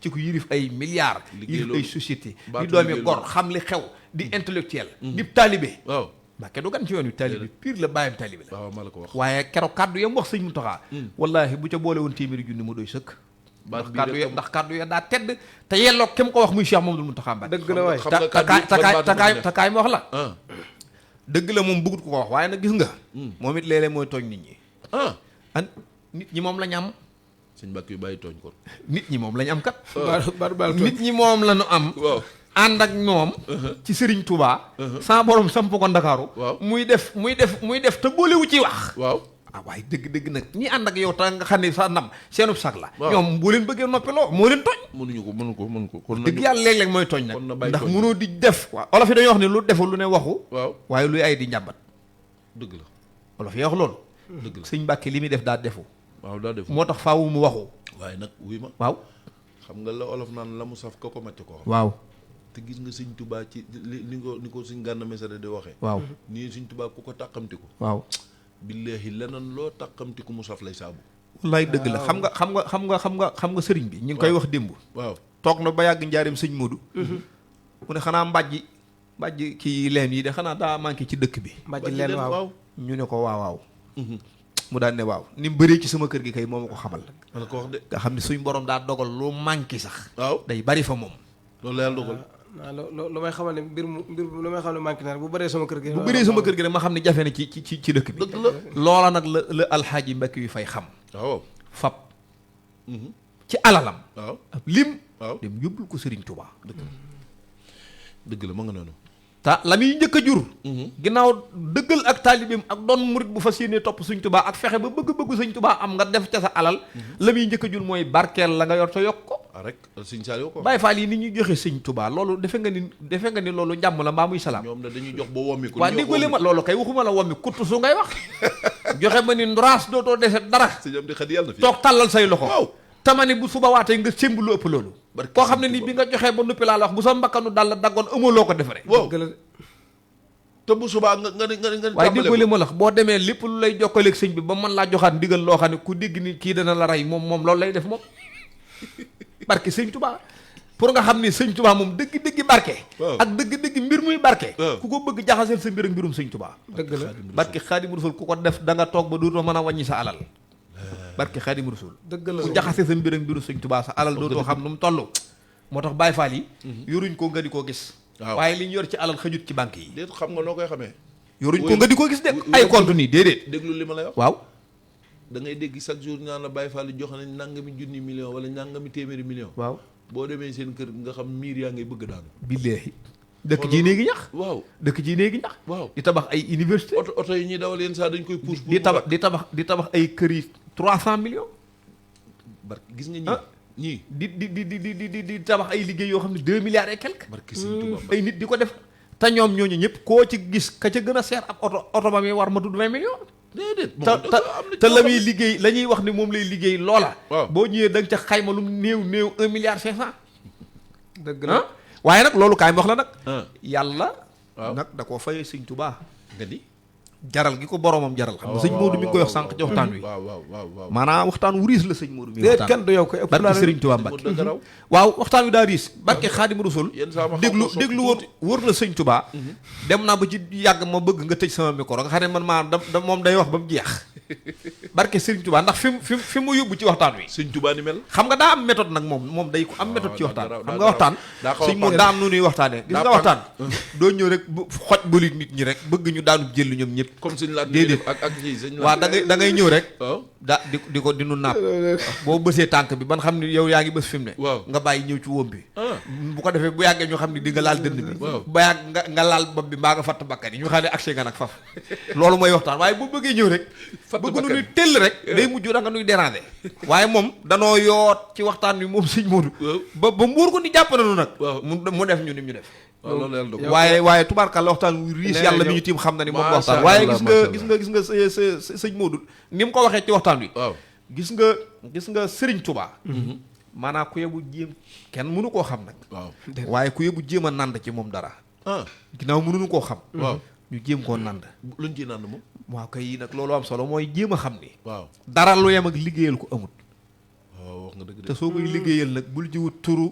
[SPEAKER 5] ci ku yilif ay milliards. yilif ay société di doomi gor xam li xew di intellectuel di taalibe.
[SPEAKER 1] waaw
[SPEAKER 5] Mbàkke du gan ci yoon wi taalibe pire la bàyyam taalibe la.
[SPEAKER 1] waaw ma la ko wax.
[SPEAKER 5] waaye keroog kaddu yam wax sëñ Muntaxa wallaahi bu ca boole woon téeméeri junni mu doy sëkk. ndax kaddu ya daa tedd te yelloo kem ko wax muy Cheikh Mamadou Muntaxa Mbàkke.
[SPEAKER 6] dëgg la waay
[SPEAKER 5] takaay ma wax la. dëgg la moom bëggut ko wax waaye nag gis nga. moom it léeg-léeg mooy tooñ nit ñi. Nit ñi moom lañ am.
[SPEAKER 1] sëñ Mbàkke yu bàyyi tooñ ko.
[SPEAKER 5] nit ñi moom lañ am kat.
[SPEAKER 6] nit
[SPEAKER 5] ñi moom la ñu am.
[SPEAKER 1] waaw
[SPEAKER 5] ànd ak ñoom. ci Serigne Touba. sa borom samp ko Ndakaaru.
[SPEAKER 1] waaw
[SPEAKER 5] muy def te boolewu ci wax.
[SPEAKER 1] waaw
[SPEAKER 5] waaye dëgg nag ñi ànd ak yow te nga xam ne sa ndam seenub sag la.
[SPEAKER 1] waaw
[SPEAKER 5] ñoom boo leen bëggee noppiloo moo leen tooñ.
[SPEAKER 1] mënu ko kon
[SPEAKER 5] dëgg yàlla léeg-léeg mooy tooñ nag.
[SPEAKER 1] na bàyyi
[SPEAKER 5] ndax mënoo di def. waaw olof yi dañuy wax ne lu deful lu ne waxu.
[SPEAKER 1] waaw
[SPEAKER 5] waaye luy ay di njàmbat.
[SPEAKER 1] dëgg la
[SPEAKER 5] olof yi wax loolu.
[SPEAKER 1] dëgg la
[SPEAKER 5] sëñ Mbàkke li muy def daa defu.
[SPEAKER 1] waaw daa def
[SPEAKER 5] moo tax faawu mu waxu.
[SPEAKER 1] waaye nag wuy ma.
[SPEAKER 5] waaw
[SPEAKER 1] xam nga la olof naan la mu saf ko macc ko.
[SPEAKER 5] waaw
[SPEAKER 1] te gis nga sëñ Tuubaa ci ni ko suñ Gana Messere di waxee.
[SPEAKER 5] waaw
[SPEAKER 1] nii sëñ Tuubaa ku ko tàqamtiku.
[SPEAKER 5] waaw
[SPEAKER 1] billaahi leneen loo tàqamtiku mu saf lay saabu.
[SPEAKER 5] wallaay dëgg la xam nga sëriñ bi ñu ngi koy wax démb.
[SPEAKER 1] waaw
[SPEAKER 5] toog na ba yàgg njaarim sëñ Modou. mu ne xanaa mbàjji kii leen yi de xanaa daa manqué ci dëkk bi.
[SPEAKER 6] mbàjji leen waaw
[SPEAKER 5] ñu ne ko waaw. mu daan ne waaw ni mu bëree ci sama kër gi kay moo ma ko xamal.
[SPEAKER 1] ma la ko wax de.
[SPEAKER 5] nga xam ne suñ borom daa dogal lu manqué sax.
[SPEAKER 1] waaw
[SPEAKER 5] day bari fa moom.
[SPEAKER 1] loolu la yàlla dogal.
[SPEAKER 6] lu may xamal ne mbir lu may xam ne manqué na bu bëree sama kër gi.
[SPEAKER 5] bu bëree sama kër gi rek ma xam ne jafe na ci dëkk bi.
[SPEAKER 1] dëgg la
[SPEAKER 5] loola nag la alxaaji Mbàkke yu fay xam.
[SPEAKER 1] waaw
[SPEAKER 5] fab. ci alalam.
[SPEAKER 1] waaw
[SPEAKER 5] ab lim.
[SPEAKER 1] waaw
[SPEAKER 5] dem yóbbul ko Serigne Touba.
[SPEAKER 1] dëgg la ma nga noonu.
[SPEAKER 5] ta la muy njëkk a jur. ginnaaw dëggal ak taalibeem ak doon murit bu fas yéenee topp Sëñ Touba ak fexe ba bëgg-bëggu Sëñ Touba am nga def ca sa alal. la muy njëkk a jur mooy barkeel la nga yor te yokk ko.
[SPEAKER 1] rek Sëñ Saaliw ko.
[SPEAKER 5] Baay Faal yi ni ñuy joxe Sëñ Touba loolu defe nga ni loolu njàmm la mbaa muy salaam.
[SPEAKER 1] ñoom dañuy jox ba wommi ko.
[SPEAKER 5] waa déggoo ma loolu kay waxuma la wommi kuttu su ngay wax. joxe ma ni nduraas dootoo dese dara.
[SPEAKER 1] sëñ am di xadi yàlla na fi.
[SPEAKER 5] toog tàllal say loxo.
[SPEAKER 1] waaw
[SPEAKER 5] tamani bu suba waatee nga sémb lu ëpp loolu. koo xam ne ni bi nga joxee ba noppi laa la wax bu sa mbakkanu dal la daggoon amoo loo ko defaree.
[SPEAKER 1] waaw te bu subaa nga
[SPEAKER 5] waaye déggoo ma la boo demee lépp lu lay jokkaleeg sëñ bi ba mën laa joxaat ndigal loo xam ne ku dégg ni kii dana la rey moom loolu lay def moom. barke sëñ Tuubaa pour nga xam ne sëñ Tuubaa moom dëgg-dëgg barke. ak dëgg-dëgg mbir muy barke. ku ko bëgg jaxaseel sa mbir ak mbirum sëñ Tuubaa.
[SPEAKER 6] dëgg la
[SPEAKER 5] barke Xaadimu Rasuul ku ko def da nga toog ba dootoo mën a wàññi sa alal. barke Xaadimu Rasuul
[SPEAKER 6] dëgg la
[SPEAKER 5] ku jaxase sa mbir ak mbirum sëñ Tuubaa sa alal dootoo xam nu mu toll. moo tax Baay Faal yi. yoruñ ko nga di koo gis. waaye li ñu yor ci alal xëjut ci banque yi.
[SPEAKER 1] déet xam nga noo koy xamee.
[SPEAKER 5] yoruñ ko nga di ko gis de ay compte nii déedéet.
[SPEAKER 1] déglu li ma lay wax.
[SPEAKER 5] waaw.
[SPEAKER 1] da ngay dégg chaque jour ñaan la Baye Fall jox nañ nangami junni million wala nangami téeméeri million.
[SPEAKER 5] waaw
[SPEAKER 1] boo demee seen kër nga xam miir yaa ngay bëgg daanu.
[SPEAKER 5] billaahi dëkk ji néegi ñax.
[SPEAKER 1] waaw
[SPEAKER 5] dëkk ji néegi ñax.
[SPEAKER 1] waaw
[SPEAKER 5] di tabax ay université.
[SPEAKER 1] oto yi ñuy dawal yenn saa dañ koy pousse.
[SPEAKER 5] di tabax ay kër yi 300 millions.
[SPEAKER 1] barke gis nga ñii.
[SPEAKER 5] di tabax ay liggéey yoo xam ne 2 milliards et quelque.
[SPEAKER 1] barke Sëñ Tuubaa
[SPEAKER 5] ay nit di ko def. te ñoom ñooñu ñëpp koo ci gis ka ca gën a seer ab oto ba muy war ma tudd 20 millions.
[SPEAKER 1] déedéet
[SPEAKER 5] te la muy liggéey la ñuy wax ni moom lay liggéey loola.
[SPEAKER 1] waaw
[SPEAKER 5] boo ñëwee da nga ca xayma lu néew 1 milliard 500.
[SPEAKER 6] dëgg la
[SPEAKER 5] waaye nag loolu kaay ma wax la nag.
[SPEAKER 1] ah
[SPEAKER 5] yàlla.
[SPEAKER 1] waaw
[SPEAKER 5] nag da koo fayee Sëñ Tuubaa.
[SPEAKER 1] nga di
[SPEAKER 5] jaral gi ko boromam jaral xam nga sëñ Modou mi ngi koy wax sànq ci waxtaan wi
[SPEAKER 1] waaw
[SPEAKER 5] maanaam waxtaan wu riis la sëñ Modou mi
[SPEAKER 6] déet
[SPEAKER 5] waxtaan
[SPEAKER 6] kan du yow koy ëpp
[SPEAKER 5] barke Sëriñ Tuubaa Mbàkke waaw waxtaan wi daa riis barke Xaadimu Rasuul déglu woon wóor na sëñ Tuubaa dem naa ba ci yàgg ma bëgg nga tëj sama micro nga xam ne man maa da moom day wax ba mu jeex barke Sëriñ Tuubaa ndax fi mu yóbbu ci waxtaan wi
[SPEAKER 1] sëñ Tuubaa ni mel
[SPEAKER 5] xam nga daa am méthode nag moom day ko am méthode ci waxtaan xam nga waxtaan sëñ Modou daa am nu ñuy waxtaanee gis nga waxtaan doo ñëw rek xoj bëlit nit ñi rek bëgg ñu daanu jël ñoom ñëpp
[SPEAKER 1] comme suñu laat
[SPEAKER 5] déedéet
[SPEAKER 1] ak kii sëñ
[SPEAKER 5] waaw da ngay ñëw rek di nu napp boo bësee tànk bi ban xam ne yow yaa ngi bës fi mu ne nga bàyyi ñëw ci wóom bi bu ko defee bu yàggee ñu xam ne di nga laal dënd bi ba yàgg nga laal bopp bi mbaa nga fatt bakkan yi ñu xam ne accès nga nag faf loolu mooy waxtaan waaye bu bëggee ñëw rek bëgg nu nuy tëll rek day mujj da nga nuy déranger waaye moom danoo yoot ci waxtaan wi moom sëñ Modou ba mbuur ko ni jàpp nañu nag mu def ñu nim ñu def waaye tubaarkàlla waxtaan wu riis yàlla mi ñu tiim xam na ni moom waxtaan waaye gis nga sëñ Modou ni mu ko waxee ci waxtaan wi gis nga Sëriñ Tuubaa maanaam ku yebu jéem kenn mënu koo xam nag waaye ku yebu jéem a nand ci moom dara ginnaaw mënuñu koo xam ñu jéem koo nand
[SPEAKER 1] luñ ci nand moom
[SPEAKER 5] waaw kay nag loolu am solo mooy jéem a xam ni
[SPEAKER 1] dara
[SPEAKER 5] lu yem ak liggéeyal ko amut
[SPEAKER 1] wax nga dëgg
[SPEAKER 5] te soo koy liggéeyal nag bul jiwut turu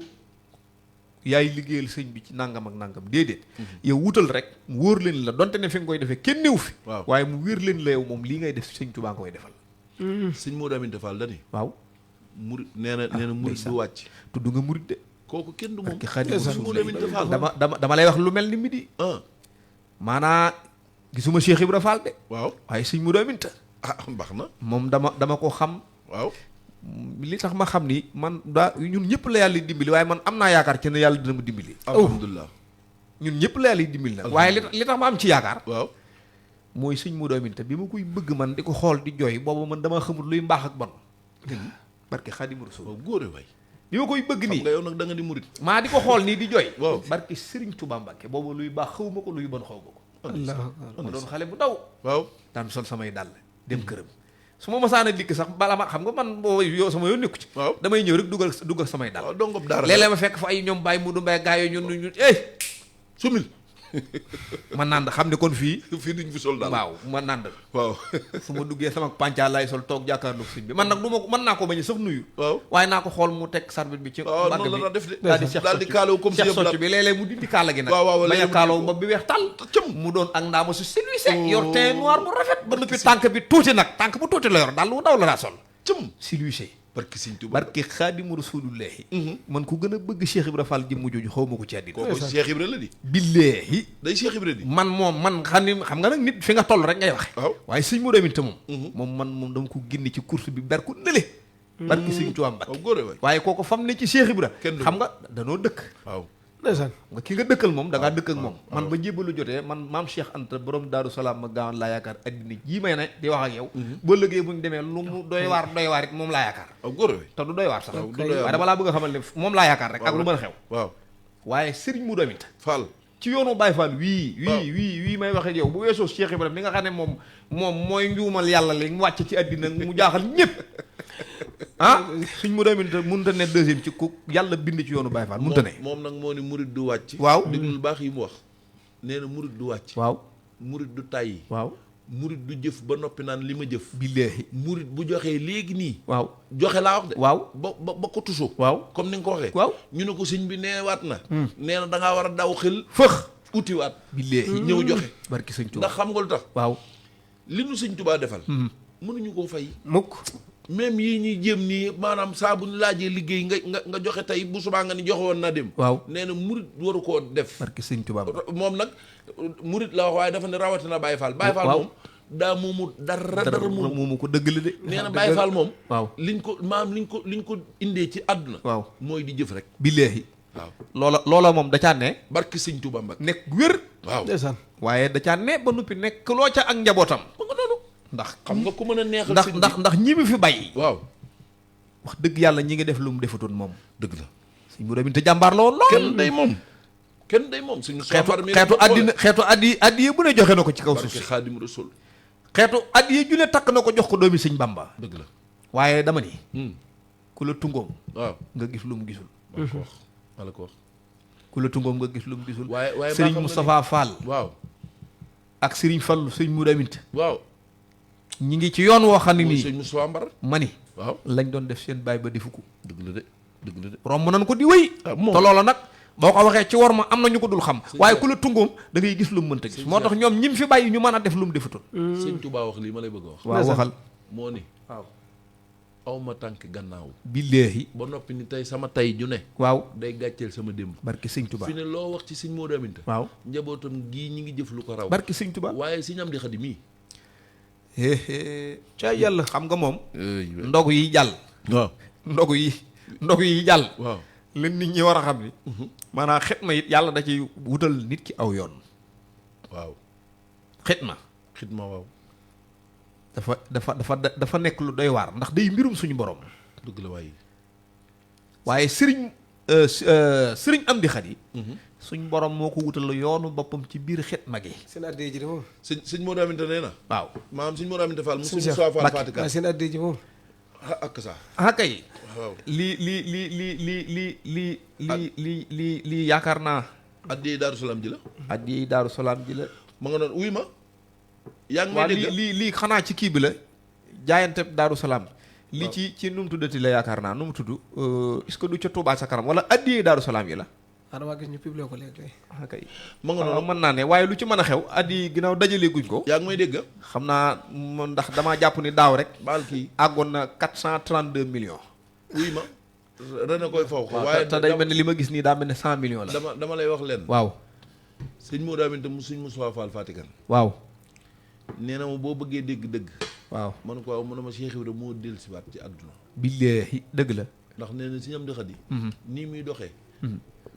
[SPEAKER 5] yaay liggéeyal sëñ bi ci nangam ak nangam déedéet yow wutal rek mu wóor leen la donte ne fi nga koy defee kenn néew fi waaye mu wér leen la yow moom lii ngay def sëñ Tuubaa nga koy defal
[SPEAKER 1] sëñ Modou Aminta Fall dani
[SPEAKER 5] waaw
[SPEAKER 1] murit nee na murit du wàcc
[SPEAKER 5] tudd nga murit de
[SPEAKER 1] kooku kenn du moom
[SPEAKER 5] sëñ
[SPEAKER 1] Modou Aminta Fall
[SPEAKER 5] dama lay wax lu mel ni midi maanaa gisuma Cheikh Ibra Fall de waaye sëñ Modou Aminta
[SPEAKER 1] baax na
[SPEAKER 5] moom dama ko xam li tax ma xam ni man ñun ñëpp la yàlla dimbali waaye man am naa yaakaar ci ne yàlla dina ma dimbali
[SPEAKER 1] alhamdulilah
[SPEAKER 5] ñun ñëpp la yàlla dimbali nag waaye li tax ma am ci yaakaar mooy sëñ Modou Aminta bi ma koy bëgg man di ko xool di jooy boobu man dama xamul luy mbaax ak bon barke Xaadimu Rasuul
[SPEAKER 1] góore waay
[SPEAKER 5] bi ma koy bëgg nii
[SPEAKER 1] xam nga yow nag da nga di murit
[SPEAKER 5] maa di ko xool nii di jooy barke Sëriñ Tuubaa Mbàkke boobu luy baax xaw ma ko luy bon xaw ma ko ma doon xale bu ndaw daan sol samay dàll dem këram su ma masaana dikk sax bala ma xam nga man boo yow sama yoon nekku ci damay ñëw rek dugal samay dàll
[SPEAKER 1] dongob daara
[SPEAKER 5] léeg-léeg ma fekk fa ay ñoom Baye Mudu Mbay gaa yooyu ñun
[SPEAKER 1] sumil
[SPEAKER 5] ma nànd xam ne kon fii
[SPEAKER 1] duñ fi sol daal
[SPEAKER 5] waaw ma nànd
[SPEAKER 1] waaw
[SPEAKER 5] su ma duggee sama pàncaa lay sol toog jàkkaarloog sëñ bi man nag du ma ko mën naa ko bañ a sax nuyu waaye naa ko xool mu teg sarbet bi ci mbagg bi
[SPEAKER 1] daal di kaalaw comme
[SPEAKER 5] Cheikh Socc bi léeg-léeg mu dindi kaala gi nag bañ a kaalaw bopp bi weex tàll mu doon ak ndaama su silwise yor teint noir bu rafet ba noppi tànk bi tuuti nag tànk bu tuuti la yor daal lu ndaw la daa sol cëm silwise barke Sëñ Tuubaa barke Xaadimu Rasuulullaahi man ku gën a bëgg Cheikh Ibra Fall jëmm jooju xaw ma ko ci àddina
[SPEAKER 1] kooku Cheikh Ibra la di
[SPEAKER 5] billaahi
[SPEAKER 1] day Cheikh Ibra di
[SPEAKER 5] man xam nga nag nit fi nga toll rek ngay waxe waaye Sëñ Modou Aminta moom dama ko génne ci course bi ber ko nële barke Sëñ Tuubaa Mbàkke waaye kooku fam ne ci Cheikh Ibra xam nga danoo dëkk
[SPEAKER 6] ndeysaan
[SPEAKER 5] nga ki nga dëkkal moom da ngaa dëkk ak moom man ba jébbalu jotee man maam Cheikh Anta borom Daaru Salaam ma gaawan laa yaakaar addina jii may ne di wax ak yow boo lëggee bu ñu demee lu mu doy waar it moom laa yaakaar te du doy waar sax waaye dama laa bëgg a xamal ne moom laa yaakaar rek ak lu mën a xew waaye Serigne Modou Aminta
[SPEAKER 1] Fall
[SPEAKER 5] ci yoonu Baye Fall wii may wax ak yow bu weesoo Cheikh Ibrahima mi nga xam ne moom mooy njuumal yàlla li mu wàcc ci addina mu jaaxal ñëpp Serigne Modou Aminta mënta ne deuxième ci ku yàlla bind ci yoonu Baye Fall mënta ne
[SPEAKER 1] moom nag moo ni murit du wàcc déglul baax yi mu wax nee na murit du wàcc murit du tàyyi murit du jëf ba noppi naan li ma jëf
[SPEAKER 5] billaahi
[SPEAKER 1] murit bu joxee léegi nii joxe laa wax de ba ko tusu comme ni nga ko waxee ñu ne ko sëñ bi neewaat na nee na dangaa war a daw xel fëx utiwaat
[SPEAKER 5] billaahi
[SPEAKER 1] ñëw joxe
[SPEAKER 5] barki sëñ Tuubaa
[SPEAKER 1] ndax xam nga lu tax li nu sëñ Tuubaa defal mënuñu koo fay
[SPEAKER 5] mukk
[SPEAKER 1] même yii ñuy jéem nii maanaam saa bu ñu laajee liggéey nga joxe tey bu subaa nga ni joxe woon naa dem nee na murit waru koo def
[SPEAKER 5] barki sëñ Tuubaa
[SPEAKER 1] moom nag murit la wax waaye dafa ne rawatina Baye Fall moom daa moomu dara
[SPEAKER 5] moomu ko dëgg la de
[SPEAKER 1] nee na Baye Fall moom liñ ko indee ci àdduna mooy di jëf rek
[SPEAKER 5] billaahi loola moom da caa ne
[SPEAKER 1] barki sëñ Tuubaa Mbàkke
[SPEAKER 5] nekk wér
[SPEAKER 6] ndeysaan
[SPEAKER 5] waaye da caa ne ba noppi nekk loo ca ak njabootam ndax
[SPEAKER 1] xam nga ku mën a neexal
[SPEAKER 5] ndax ñi mu fi bàyyi
[SPEAKER 1] wax
[SPEAKER 5] dëgg yàlla ñi ngi def lu mu defatoon moom
[SPEAKER 1] dëgg la
[SPEAKER 5] Sëñ Modou Aminta jàmbaar la woon lool
[SPEAKER 1] kenn day moom suñu
[SPEAKER 5] xeetu addiya bu ne joxe na ko ci kaw suuf si
[SPEAKER 1] Xaadimu Rasuul
[SPEAKER 5] xeetu addiya ju ne takk na ko jox ko doomi Sëñ Bamba
[SPEAKER 1] dëgg la
[SPEAKER 5] waaye dama ni ku la tungoom nga gis lu mu gisul
[SPEAKER 1] wala ko wax
[SPEAKER 5] ku la tungoom nga gis lu mu gisul
[SPEAKER 1] waaye
[SPEAKER 5] Sëriñ Moustapha Fall ak Serigne Fallou sëñ Moudou Aminta
[SPEAKER 1] waaw
[SPEAKER 5] ñi ngi ci yoon woo xam ne nii
[SPEAKER 1] sëñ Moussa Mbar
[SPEAKER 5] mani
[SPEAKER 1] waaw
[SPEAKER 5] lañ doon def seen baay ba defu ko
[SPEAKER 1] dëgg la de
[SPEAKER 5] romb nañ ko di wéy te loola nag boo ko waxee ci war ma am na ñu ko dul xam waaye ku la tungoom da ngay gis lu mu mënta gis moo tax ñoom ñim fi bàyyi ñu mën a def lu mu defutul
[SPEAKER 1] sëñ Touba wax lii ma lay bëgg a wax
[SPEAKER 5] waaw waxal
[SPEAKER 1] moo ni
[SPEAKER 5] waaw
[SPEAKER 1] awma tànk gannaaw
[SPEAKER 5] billaahi
[SPEAKER 1] ba noppi ni tey sama tey ju ne
[SPEAKER 5] waaw
[SPEAKER 1] day gàcceel sama démb
[SPEAKER 5] barki sëñ Touba
[SPEAKER 1] fi ne loo wax ci sëñ Modou Aminta
[SPEAKER 5] waaw
[SPEAKER 1] njabootam gii ñi ngi jëf lu ko raw
[SPEAKER 5] barki sëñ Touba
[SPEAKER 1] waaye sëñ Amdi Xadi mii
[SPEAKER 5] ca yàlla xam nga moom ndogu yi jàll
[SPEAKER 1] waaw
[SPEAKER 5] ndogu yi jàll
[SPEAKER 1] waaw
[SPEAKER 5] leen nit ñi war a xam ni maanaam xitma it yàlla da ciy wutal nit ki aw yoon
[SPEAKER 1] waaw
[SPEAKER 5] xitma
[SPEAKER 1] waaw
[SPEAKER 5] dafa nekk lu doy waar ndax day mbirum suñu borom
[SPEAKER 1] dëgg la
[SPEAKER 5] waaye sëriñ Amdi Xadi suñ borom moo ko wutal yoonu boppam ci biir xitma gi
[SPEAKER 6] seen addee ji de moom
[SPEAKER 1] sëñ Modou Aminta nee na
[SPEAKER 5] waaw
[SPEAKER 1] maanaam sëñ Modou Aminta Fall mu suñu soi Fall Fatick
[SPEAKER 6] seen addee ji moom
[SPEAKER 1] ak sa
[SPEAKER 5] kay
[SPEAKER 1] waaw
[SPEAKER 5] lii yaakaar naa
[SPEAKER 1] addiyee Daaru Salaam ji la
[SPEAKER 5] addiyee Daaru Salaam ji la
[SPEAKER 1] ma nga noonu wuy ma yaa ngi may dégg
[SPEAKER 5] lii xanaa ci kii bi la jaayante Daaru Salaam li ci nu mu tuddati la yaakaar naa nu mu tudd est-ce que du ca Touba sa kanam wala addiyee Daaru Salaam yi la
[SPEAKER 6] damaa gis ñu publié ko léegi
[SPEAKER 5] kay
[SPEAKER 1] ma nga noonu
[SPEAKER 5] mën naa ne waaye lu ci mën a xew addi ginnaaw dajalee guñ ko
[SPEAKER 1] yaa ngi may dégg
[SPEAKER 5] xam naa ndax damaa jàpp ni daaw rek
[SPEAKER 1] baal kii
[SPEAKER 5] àggoon na 432 millions
[SPEAKER 1] wuy ma ren a koy faw ko waaye
[SPEAKER 5] te day mel ni li ma gis nii daa mel ne 100 millions la
[SPEAKER 1] dama lay wax leen
[SPEAKER 5] waaw
[SPEAKER 1] sëñ Modou Aminta mu suñ Moussa Fall Fatick
[SPEAKER 5] waaw
[SPEAKER 1] nee na ma boo bëggee dégg dëgg
[SPEAKER 5] waaw
[SPEAKER 1] man ko waaw mu ne ma Cheikh Ibrahima moo dellusiwaat ci àdduna
[SPEAKER 5] billaahi dëgg la
[SPEAKER 1] ndax nee na sëñ Amdi Xadi nii muy doxee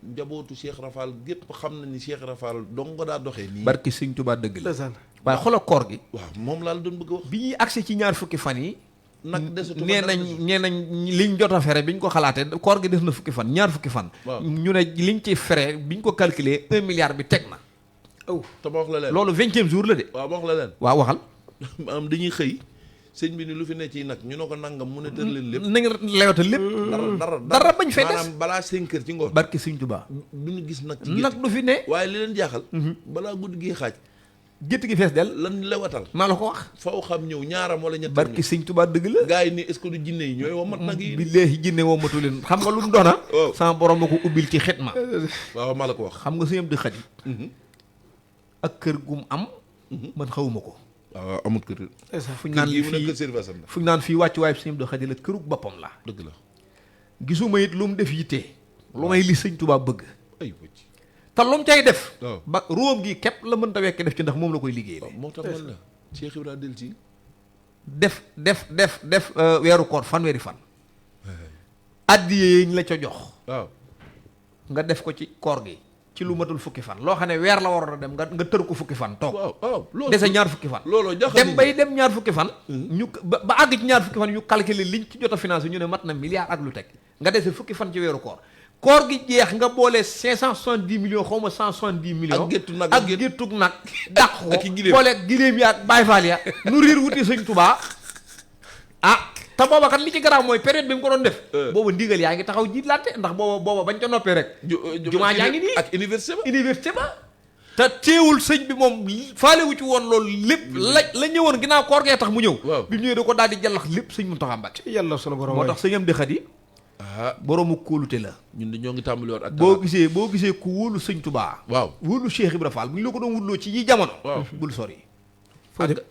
[SPEAKER 1] njabootu Cheikh Rafal gépp xam na ni Cheikh Rafal dong nga daa doxee nii
[SPEAKER 5] barki sëñ Tuubaa dëgg la
[SPEAKER 6] ndeysaan
[SPEAKER 5] waaye xoolal koor gi
[SPEAKER 1] waaw moom laa la doon bëgg a wax
[SPEAKER 5] bi ñuy accès ci ñaar fukki fan yi
[SPEAKER 1] nag desatu
[SPEAKER 5] nee nañ liñ jot a fere bi ñu ko xalaatee koor gi des na fukki fan ñaar fukki fan ñu ne liñ ci fere bi ñu ko calculer 1 milliard bi teg na
[SPEAKER 1] te ma wax la leen
[SPEAKER 5] loolu 20e jour la de
[SPEAKER 1] waaw ma wax la leen
[SPEAKER 5] waaw waxal
[SPEAKER 1] maanaam dañuy xëy sëñ bi ni lu fi ne ci nag ñu ne ko nangam mu ne tër leen lépp
[SPEAKER 5] nañ lewetal lépp dara bañ fay des
[SPEAKER 1] maanaam balaa 5 heures ci ngoon
[SPEAKER 5] barki sëñ Tuubaa
[SPEAKER 1] duñu gis nag
[SPEAKER 5] nag du fi ne
[SPEAKER 1] waaye li leen jaaxal balaa guddi gi xaaj
[SPEAKER 5] gétt gi fees del
[SPEAKER 1] lan lewatal
[SPEAKER 5] maa la ko wax
[SPEAKER 1] faw xam ñëw ñaaram wala ñett
[SPEAKER 5] barki sëñ Tuubaa dëgg la
[SPEAKER 1] gars yi ni est-ce que du jinne yi ñooy womat nag yi
[SPEAKER 5] billaahi jinne womatu leen xam nga lu mu doona sama borom ma ko ubbil ci xitma
[SPEAKER 1] waaw maa la ko wax
[SPEAKER 5] xam nga sëñ Amdi Xadi ak kër gum am man xawuma ko
[SPEAKER 1] waaw amut kër
[SPEAKER 5] fu ñu naan lii fu ñu naan fii wàcc waaye sëñ Amdi Xadi la kërug boppam la
[SPEAKER 1] dëgg la
[SPEAKER 5] gisuma it lu mu def yitte lu may li sëñ Tuubaa bëgg
[SPEAKER 1] ay
[SPEAKER 5] te lu mu cay def
[SPEAKER 1] waaw
[SPEAKER 5] ba róom gi képp la mënta wekk def ci ndax moom la koy liggéey
[SPEAKER 1] moo tax man la Cheikh Ibrahima del ci
[SPEAKER 5] def weeru koor fanweeri fan addiye ñu la ca jox
[SPEAKER 1] waaw
[SPEAKER 5] nga def ko ci koor gi ci lu matul fukki fan loo xam ne weer la waroon a dem nga tër ko fukki fan toog
[SPEAKER 1] waaw loolu
[SPEAKER 5] dese ñaar fukki fan
[SPEAKER 1] looloo
[SPEAKER 5] dem bay dem ñaar fukki fan ñu ba àgg ci ñaar fukki fan ñu calculer liñ ci jot a financé ñu ne mat na milliard ak lu teg nga dese fukki fan ci weeru koor gi jeex nga boole 570 millions xaw ma 170 millions ak géttug nag dàq ko boole giléem ya ak Baay Faal ya nu riir wuti Sëñ Tuubaa te booba kat li ci garaaw mooy période bi mu ko doon def booba ndigal yaa ngi taxaw jiitlaante ndax booba bañ ca noppee rek jumaa jaa ngi nii
[SPEAKER 1] ak université ba
[SPEAKER 5] te teewul sëñ bi moom faalewu ci woon loolu lépp la ñëwoon ginnaaw koor gee tax mu ñëw bi mu ñëwee da ko daal di jallax lépp sëñ Muntaxa Mbàkke
[SPEAKER 6] yàlla sunu borom
[SPEAKER 5] moo tax sëñ Amdi Xadi boroomu kóolute la
[SPEAKER 1] ñun de ñoo ngi tàmbali woon ak
[SPEAKER 5] boo gisee ku wóolu sëñ Tuubaa
[SPEAKER 1] waaw
[SPEAKER 5] wóolu Cheikh Ibra Fall bu ñu la ko doon wutloo ci yi jamono bul sori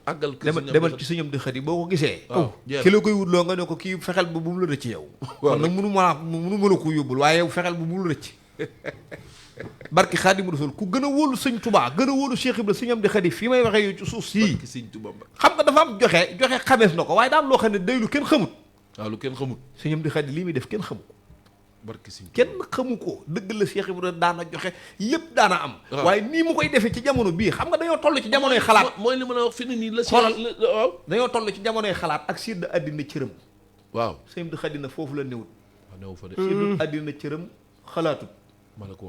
[SPEAKER 1] àggal
[SPEAKER 5] demal ci sëñ Amdi Xadi boo ko gisee ki la koy wutloo nga ne ko kii fexeel ba bu mu la rëcc yow kon nag mënu ma la ko yóbbul waaye yow fexeel ba bu mu la rëcc barki Xaadimu Rasuul ku gën a wóolu sëñ Tuubaa gën a wóolu Cheikh Ibra sëñ Amdi Xadi fii may waxee yow ci suuf sii xam nga dafa am joxe xamees na ko waaye daa am loo xam ne day lu kenn xamut
[SPEAKER 1] waaw lu kenn xamut
[SPEAKER 5] sëñ Amdi Xadi lii muy def kenn xamu ko
[SPEAKER 1] barki sëñ
[SPEAKER 5] kenn xamu ko dëgg la Cheikh Ibrahima daana joxe lépp daana am waaye nii mu koy defee ci jamono bii xam nga dañoo toll ci jamonoy xalaat
[SPEAKER 1] mooy li ma la wax fi ne nii la
[SPEAKER 5] xoolal
[SPEAKER 1] waaw
[SPEAKER 5] dañoo toll ci jamonoy xalaat ak sédd àddina cëram
[SPEAKER 1] waaw
[SPEAKER 5] sëñ Amdi Xadi na foofu la newut
[SPEAKER 1] new fa de
[SPEAKER 5] sédd àddina cëram xalaatut
[SPEAKER 1] ma la ko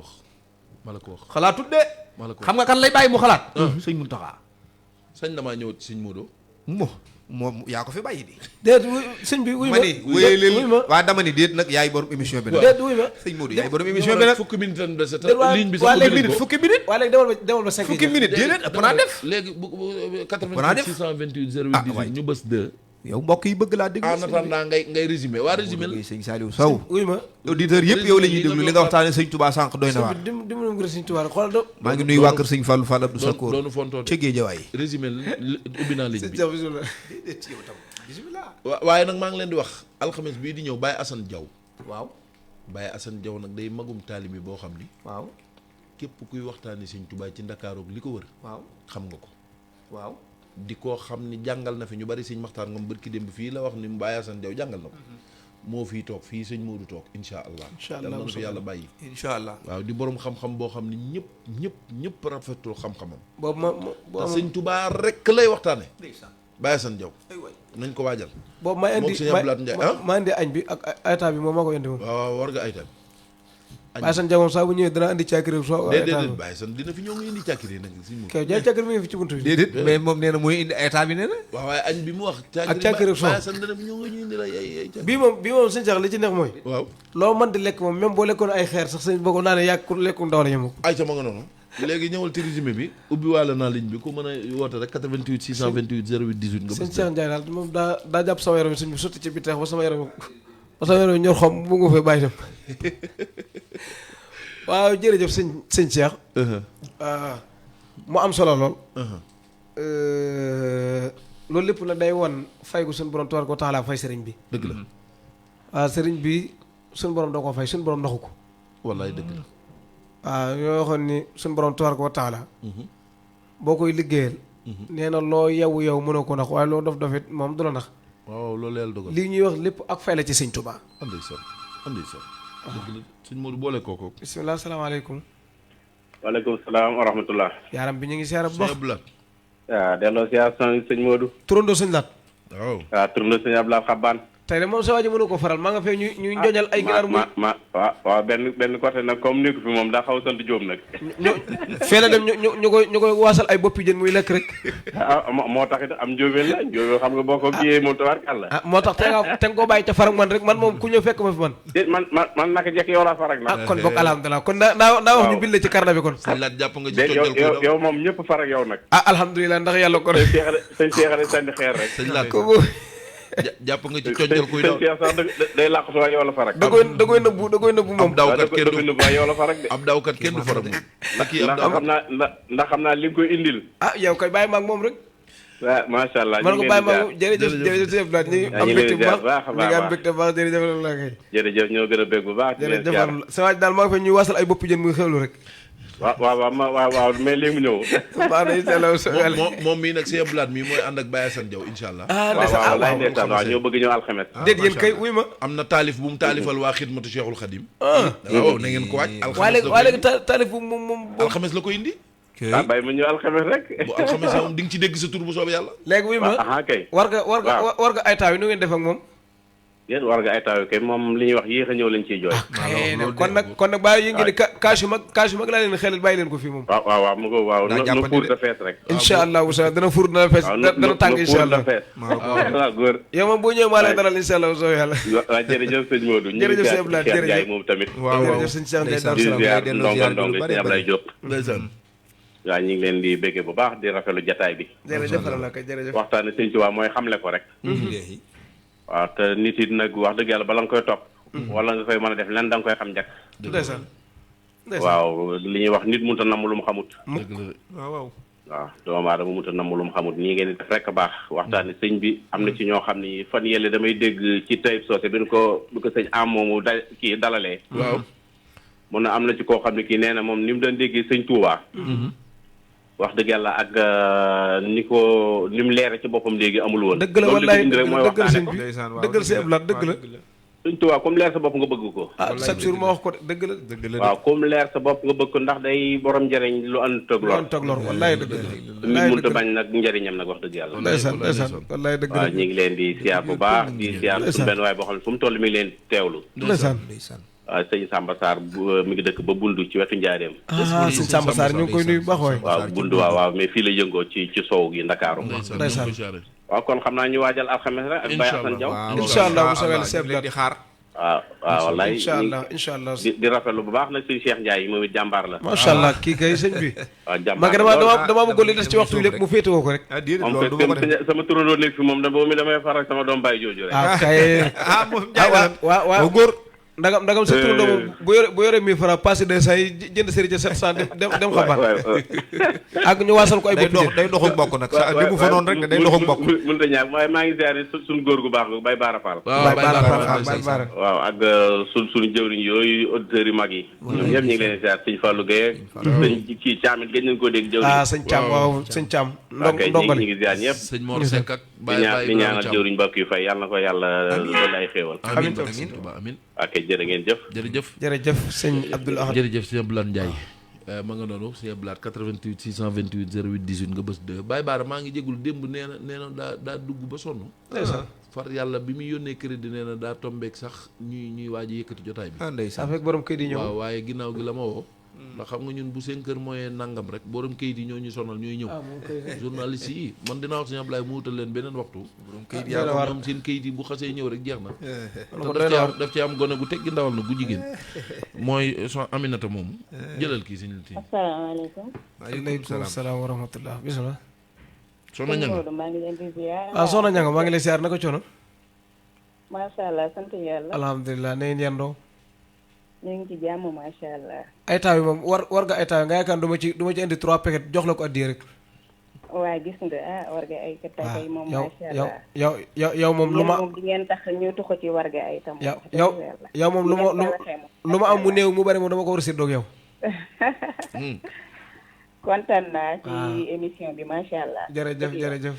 [SPEAKER 1] wax
[SPEAKER 5] xalaatut de xam nga kan lay bàyyi mu xalaat sëñ Muntaxa
[SPEAKER 1] sañ damaa ñëw ci sëñ Modou
[SPEAKER 5] moom yaa ko fi bàyyi di.
[SPEAKER 6] déet sëñ bi wuy ma
[SPEAKER 5] wuy ma waa dama ni déet nag yaay borom émission bi nag.
[SPEAKER 6] déet wuy ma
[SPEAKER 5] sëñ Modou yaay borom émission bi nag.
[SPEAKER 1] fukki minute lan dese te
[SPEAKER 6] waa
[SPEAKER 1] ligne bi sax ubbi ko
[SPEAKER 5] fukki minute.
[SPEAKER 6] waa léegi demal ba 5
[SPEAKER 5] fukki minute déedéet ëpp naa def.
[SPEAKER 1] léegi bu 88 628 08 18 ñu bës 2.
[SPEAKER 5] yow mbokk yi bëgg laa déglu.
[SPEAKER 1] en attendant ngay résumé waa résumé la.
[SPEAKER 5] sëñ Saliou Sow.
[SPEAKER 6] wuy ma
[SPEAKER 5] auditeur yëpp yow la ñuy déglu li nga waxtaane sëñ Touba sànq doy na waar.
[SPEAKER 6] dimbali ngir sëñ Touba xoolal do
[SPEAKER 5] maa ngi nuyu waa kër sëñ Fallou Fall Abdou Sakour
[SPEAKER 1] doonu fontoon
[SPEAKER 5] ca Géejawaay.
[SPEAKER 1] résumé ubbi naa ligne bi.
[SPEAKER 6] bismillah
[SPEAKER 1] waaye nag maa ngi leen di wax alxames bii di ñëw Baye Assane Diaw.
[SPEAKER 6] waaw
[SPEAKER 1] Baye Assane Diaw nag day magum taalibe boo xam ni.
[SPEAKER 6] waaw
[SPEAKER 1] képp kuy waxtaani sëñ Touba ci Ndakaaru li ko wër.
[SPEAKER 6] waaw
[SPEAKER 1] xam nga ko.
[SPEAKER 6] waaw
[SPEAKER 1] di koo xam ni jàngal na fi ñu bari sëñ Maxtaar Ngom bërki démb fii la wax ni Baye Assane Diaw jàngal na ko. moo fii toog fii sëñ Modou toog incha allah.
[SPEAKER 6] incha allah
[SPEAKER 1] yàlla na fi yàlla bàyyi.
[SPEAKER 5] incha allah
[SPEAKER 1] waaw di borom xam-xam boo xam ni ñëpp rafetlu xam-xamam.
[SPEAKER 6] boobu
[SPEAKER 1] te sëñ Touba rek lay waxtaane Baye Assane Diaw nañ ko waajal.
[SPEAKER 6] boobu ma indi añ bi ak ayta bi moom maa ko indi moom.
[SPEAKER 1] waaw war nga ayta bi.
[SPEAKER 6] Baye Assane Diaw moom saa bu ñëwee dana indi càkkiri soo.
[SPEAKER 1] déedéet Baye Assane dina fi ñoo ngi indi càkkiri nag suñ moom.
[SPEAKER 6] kay jaay càkkiri mi ngi fi ci buntu bi.
[SPEAKER 5] déedéet mais moom nee na mooy indi état bi nee na.
[SPEAKER 1] waaw waaye añ bi mu wax.
[SPEAKER 6] ak càkkiri soo
[SPEAKER 1] Baye Assane dana fi ñoo ngi indi la ay
[SPEAKER 6] bii moom sëñ Cheikh li ci neex mooy.
[SPEAKER 1] waaw
[SPEAKER 6] loo mën di lekk moom même boo lekkoon ay xeer sax sëñ boo ko naanee yàgg lekku ndaw la yem ko.
[SPEAKER 1] ayca ma nga noonu léegi ñëwal ci résumé bi ubbi waale naa ligne bi ku mën a woote rek 88 628 08 18 nga.
[SPEAKER 6] sëñ Cheikh Ndiaye daal moom daa jàpp sama yaram sëñ bi sotti ci bi teex ba sama yaram ñor xom bu nga fee bàyyi dem waaw jërëjëf sëñ Cheikh. mu am solo lool. loolu lépp nag day won fay gu suñu borom tabaaraka wa taala fay sëriñ bi.
[SPEAKER 1] dëgg la.
[SPEAKER 6] waaw sëriñ bi suñu borom doo ko fay suñu borom naxu ko.
[SPEAKER 1] wallaay dëgg la.
[SPEAKER 6] waaw ñoo waxoon ni suñu borom tabaaraka wa taala boo koy liggéeyal. nee na loo yow mënoo ko nax waaye loo dof it moom du la nax.
[SPEAKER 1] waaw loolu yàlla dogal.
[SPEAKER 6] lii ñuy wax lépp ak fay la ci sëñ Touba.
[SPEAKER 1] andi son dëgg la sëñ Modou boole kooko.
[SPEAKER 6] bisimilah salaamaaleykum.
[SPEAKER 8] waaleykum salaam wa rahmatullah.
[SPEAKER 6] yaaram bi ñu ngi siyaara bu baax.
[SPEAKER 8] waaw delloo siyaar sëñ Modou.
[SPEAKER 6] turandoo sëñ Laat.
[SPEAKER 8] waaw turandoo sëñ Abdoulaye Xabaan.
[SPEAKER 6] tey de moom sa waa ji mënu ko faral maa nga fee ñuy njoñal ay ginaar mu
[SPEAKER 8] waaw benn côté nag comme ni ko fi moom daa xaw a sant Jóob nag.
[SPEAKER 6] fee la dem ñu koy waasal ay boppi jën muy lekk rek.
[SPEAKER 8] moo tax it am njóobeen la njóobeen xam nga boo ko kiyee moom tabarkàlla.
[SPEAKER 6] moo tax te nga koo bàyyi ca farak man rek man moom ku ñëw fekk ma fi man.
[SPEAKER 8] déet man naka jekk yow laa farak nag.
[SPEAKER 6] kon bokk alhamdulilah kon naa wax ñu bind ci carnet bi kon.
[SPEAKER 1] sëñ Laat jàpp nga ci tojjal
[SPEAKER 8] yow moom ñëpp farak yow nag.
[SPEAKER 6] alhamdulilah ndax yàlla kon.
[SPEAKER 8] sëñ Seex sànni xeer rek.
[SPEAKER 1] sëñ Laat jàpp nga ci tojjal kuy daw.
[SPEAKER 8] sëñ Seex sax day làqatu waaye yow la farak.
[SPEAKER 6] da koy nëbbu moom.
[SPEAKER 1] ab dawkat kenn du
[SPEAKER 8] nëbbu waaye yow la farak de.
[SPEAKER 1] ab dawkat kenn du farak moom.
[SPEAKER 8] ndax xam naa li nga koy indil.
[SPEAKER 6] yow koy bàyyi maag moom rek.
[SPEAKER 8] waaw macha allah
[SPEAKER 6] man ko bàyyi maag moom jërëjëf sëñ Abdoulaye ñu am mbégte bu baax ñu ngi am mbégte bu baax jërëjëf la kay.
[SPEAKER 8] jërëjëf ñoo gën a bég bu baax.
[SPEAKER 6] jërëjëf sa waaj daal maa ngi fa ñuy waasal ay boppi jën muy xewlu rek.
[SPEAKER 8] waaw mais léegi mu ñëw.
[SPEAKER 6] baax na incha allah
[SPEAKER 1] moom mii nag sëñ Abdoulaye mii mooy ànd ak Baye Assane Diaw incha allah.
[SPEAKER 8] waaw ñoo bëgg ñëw alxames.
[SPEAKER 6] déet yéen kay wuy ma.
[SPEAKER 1] am na taalif bu mu taalifal waa xidmatu Cheikhul Khadim. waaw na ngeen ko waaj.
[SPEAKER 6] waaye léegi taalif bu moom
[SPEAKER 1] alxames la ko indi.
[SPEAKER 8] bàyyi ma ñëw alxames rek.
[SPEAKER 1] bu alxames moom di nga ci dégg sa tur bu soobee yàlla.
[SPEAKER 6] léegi wuy ma
[SPEAKER 8] kay.
[SPEAKER 6] war nga ay taaw yi nu ngeen def ak moom.
[SPEAKER 8] yéen war nga ay taaw yi kay moom li ñuy wax yéex a ñëw lañ ciy jooy.
[SPEAKER 6] kon nag bàyyi yi ngeen di kaas yu mag laa leen xelal bàyyi leen ko fii moom.
[SPEAKER 8] waaw mu ko waaw na fuur da fees rek.
[SPEAKER 6] incha allah usa dana fuur dana fees dana tàng incha allah
[SPEAKER 8] waaw góor.
[SPEAKER 6] yow moom boo ñëwee maa lay dalal incha allah soo yàlla.
[SPEAKER 8] waaw jërëjëf sëñ Modou.
[SPEAKER 6] jërëjëf sëñ Abdoulaye
[SPEAKER 8] Cheikh Ndiaye moom tamit.
[SPEAKER 6] jërëjëf sëñ Cheikh Ndiaye Darou Salam.
[SPEAKER 8] di ziar ndongo sëñ Abdoulaye Diop.
[SPEAKER 1] ndeysaan.
[SPEAKER 8] waaw ñu ngi leen di béggee bu baax di rafetlu jataay bi.
[SPEAKER 6] jërëjëf la kay jërëjëf.
[SPEAKER 8] waxtaane sëñ Tuubaa mooy xamle ko rek. waaw te nit it nag wax dëgg yàlla bala nga koy topp. wala nga koy mën a def len da nga koy xam njëkk.
[SPEAKER 6] ndeysaan.
[SPEAKER 8] waaw li ñuy wax nit mënut a namm lu mu xamut.
[SPEAKER 6] waaw.
[SPEAKER 8] waaw doomu aadama mënut a namm lu mu xamut nii ngeen di def rek baax waxtaane sëñ bi am na ci ñoo xam ni fan yële damay dégg ci Taïb Socé bi ko sëñ am moomu dalalee.
[SPEAKER 1] waaw.
[SPEAKER 8] mun na am na ci koo xam ne kii nee na moom ni mu doon déggee sëñ Touba. wax dëgg yàlla ak ni mu leere ci boppam léegi amul woon.
[SPEAKER 6] dëgg la wallaay dëggal sëñ bi dëggal sëñ Abdoulaye dëgg la.
[SPEAKER 8] sëñ Tuubaa comme leer sa bopp nga bëgg ko.
[SPEAKER 6] chaque jour ma wax ko dëgg la.
[SPEAKER 8] waaw comme leer sa bopp nga bëgg ko ndax day borom njëriñ lu ànd toog lor.
[SPEAKER 6] wallaay dëgg la.
[SPEAKER 8] nit mënut a bañ nag njëriñam nag wax dëgg yàlla.
[SPEAKER 6] ndeysaan wallaay dëgg la.
[SPEAKER 8] waaw ñu ngi leen di siyaar bu baax di siyaar suñu benn waay boo xam ne fu mu toll mi ngi leen teewlu.
[SPEAKER 6] ndeysaan.
[SPEAKER 8] sëñ Samba Sarr mi ngi dëkk ba Bundu ci wetu Njaareem.
[SPEAKER 6] sëñ Samba Sarr ñu ngi koy nuyu bu baax waay.
[SPEAKER 8] waaw Bundu waaw mais fii la yëngoo ci sow gi Ndakaaru.
[SPEAKER 6] ndeysaan
[SPEAKER 8] waaw kon xam naa ñu waajal alxames rek ak Baye Assane Diaw.
[SPEAKER 6] incha allah bu soobee la seet
[SPEAKER 5] di xaar.
[SPEAKER 8] waaw wallaay
[SPEAKER 6] incha allah
[SPEAKER 8] di rafetlu bu baax nag sëñ Cheikh Ndiaye moom it jàmbaar la.
[SPEAKER 6] macha allah kii kay sëñ bi.
[SPEAKER 8] waaw jàmbaar
[SPEAKER 6] la dama bëggoon li des ci waxtu bi lépp mu féetewoo ko rek.
[SPEAKER 8] sama turandoo nekk fi moom da boobu mi damay faral sama doom Baye Jooju rek.
[SPEAKER 6] kay
[SPEAKER 5] moom Ndiaye
[SPEAKER 6] waaw góor. ndagam sa turandoo moom bu yore 1000 francs passé 200 yi jënd sëriñ 700 dem xabaar ak ñu waasal ko ay bopp
[SPEAKER 5] day doxu mbokk nag sa li mu fa noonu rek day doxu mbokk
[SPEAKER 8] mënut a ñàkk waaye maa ngi ziare suñu góor gu baax gu Baye Baara Fall waaw ak suñu jëwriñ yooyu auditeurs yu mag yi ñoom ñëpp ñu ngi leen ziare sëñ Fallou Gueye sëñ kii Thiam it gëj nañ koo dégg jëwriñ
[SPEAKER 6] sëñ Thiam waaw sëñ Thiam
[SPEAKER 8] ñu ngi ziare ñëpp
[SPEAKER 1] sëñ Mor Seck ak
[SPEAKER 8] di ñaanal jëwriñ mbokk yu fay yàlla na ko yàlla doon ay xéewal
[SPEAKER 1] amiin
[SPEAKER 8] ok jërë ngeen jëf
[SPEAKER 6] jërëjëf sëñ Abdoul Ahad
[SPEAKER 1] jërëjëf sëñ Abdoulaye Ndiaye ma nga noonu sëñ Abdoulaye 88 628 08 18 nga bës 2 Baye Baara maa ngi jégul démb nee na daa dugg ba sonn far yàlla bi muy yónnee crédit nee na daa tombeek sax ñuy waaj a yëkkati jotaay bi
[SPEAKER 6] ça fekk borom kayit yi ñëw
[SPEAKER 1] waaw waaye ginnaaw gi la ma woo ndax xam nga ñun bu seen kër mooy nangam rek borom kayit yi ñoo ñu sonal ñooy ñëw journaliste yi man dinaa wax sëñ Abdoulaye mu wutal leen beneen waxtu borom kayit yi ñoom seen kayit yi bu xasee ñëw rek jeex na daf ci am gone gu teggi ndawal na gu jigéen mooy son Aminata moom jëlal kii sëñ Lati
[SPEAKER 9] asalaamaaleykum
[SPEAKER 6] waaleykum salaam wa rahmatullah bismillah
[SPEAKER 1] soxna Ñanga
[SPEAKER 9] maa ngi leen di ziar
[SPEAKER 6] soxna Ñanga maa ngi lay ziar naka coono
[SPEAKER 9] macha allah sant yàlla
[SPEAKER 6] alhamdulilah na ngeen yendoo
[SPEAKER 9] ñu ngi ci jàmm macha allah.
[SPEAKER 6] ay taw yi moom war nga ay taw yi nga yaakaar du ma ci indi 3 paquets jox la ko addiya rek.
[SPEAKER 9] waaw gis nga war nga ay taw yi moom macha allah
[SPEAKER 6] yow moom lu ma
[SPEAKER 9] moom di ngeen tax ñu tuxu ci war nga ay tam.
[SPEAKER 6] yow moom lu ma am mu néew mu bari moom dama ko war a séddoo ak yow.
[SPEAKER 9] kontaan naa ci émission bi macha allah.
[SPEAKER 6] jërëjëf.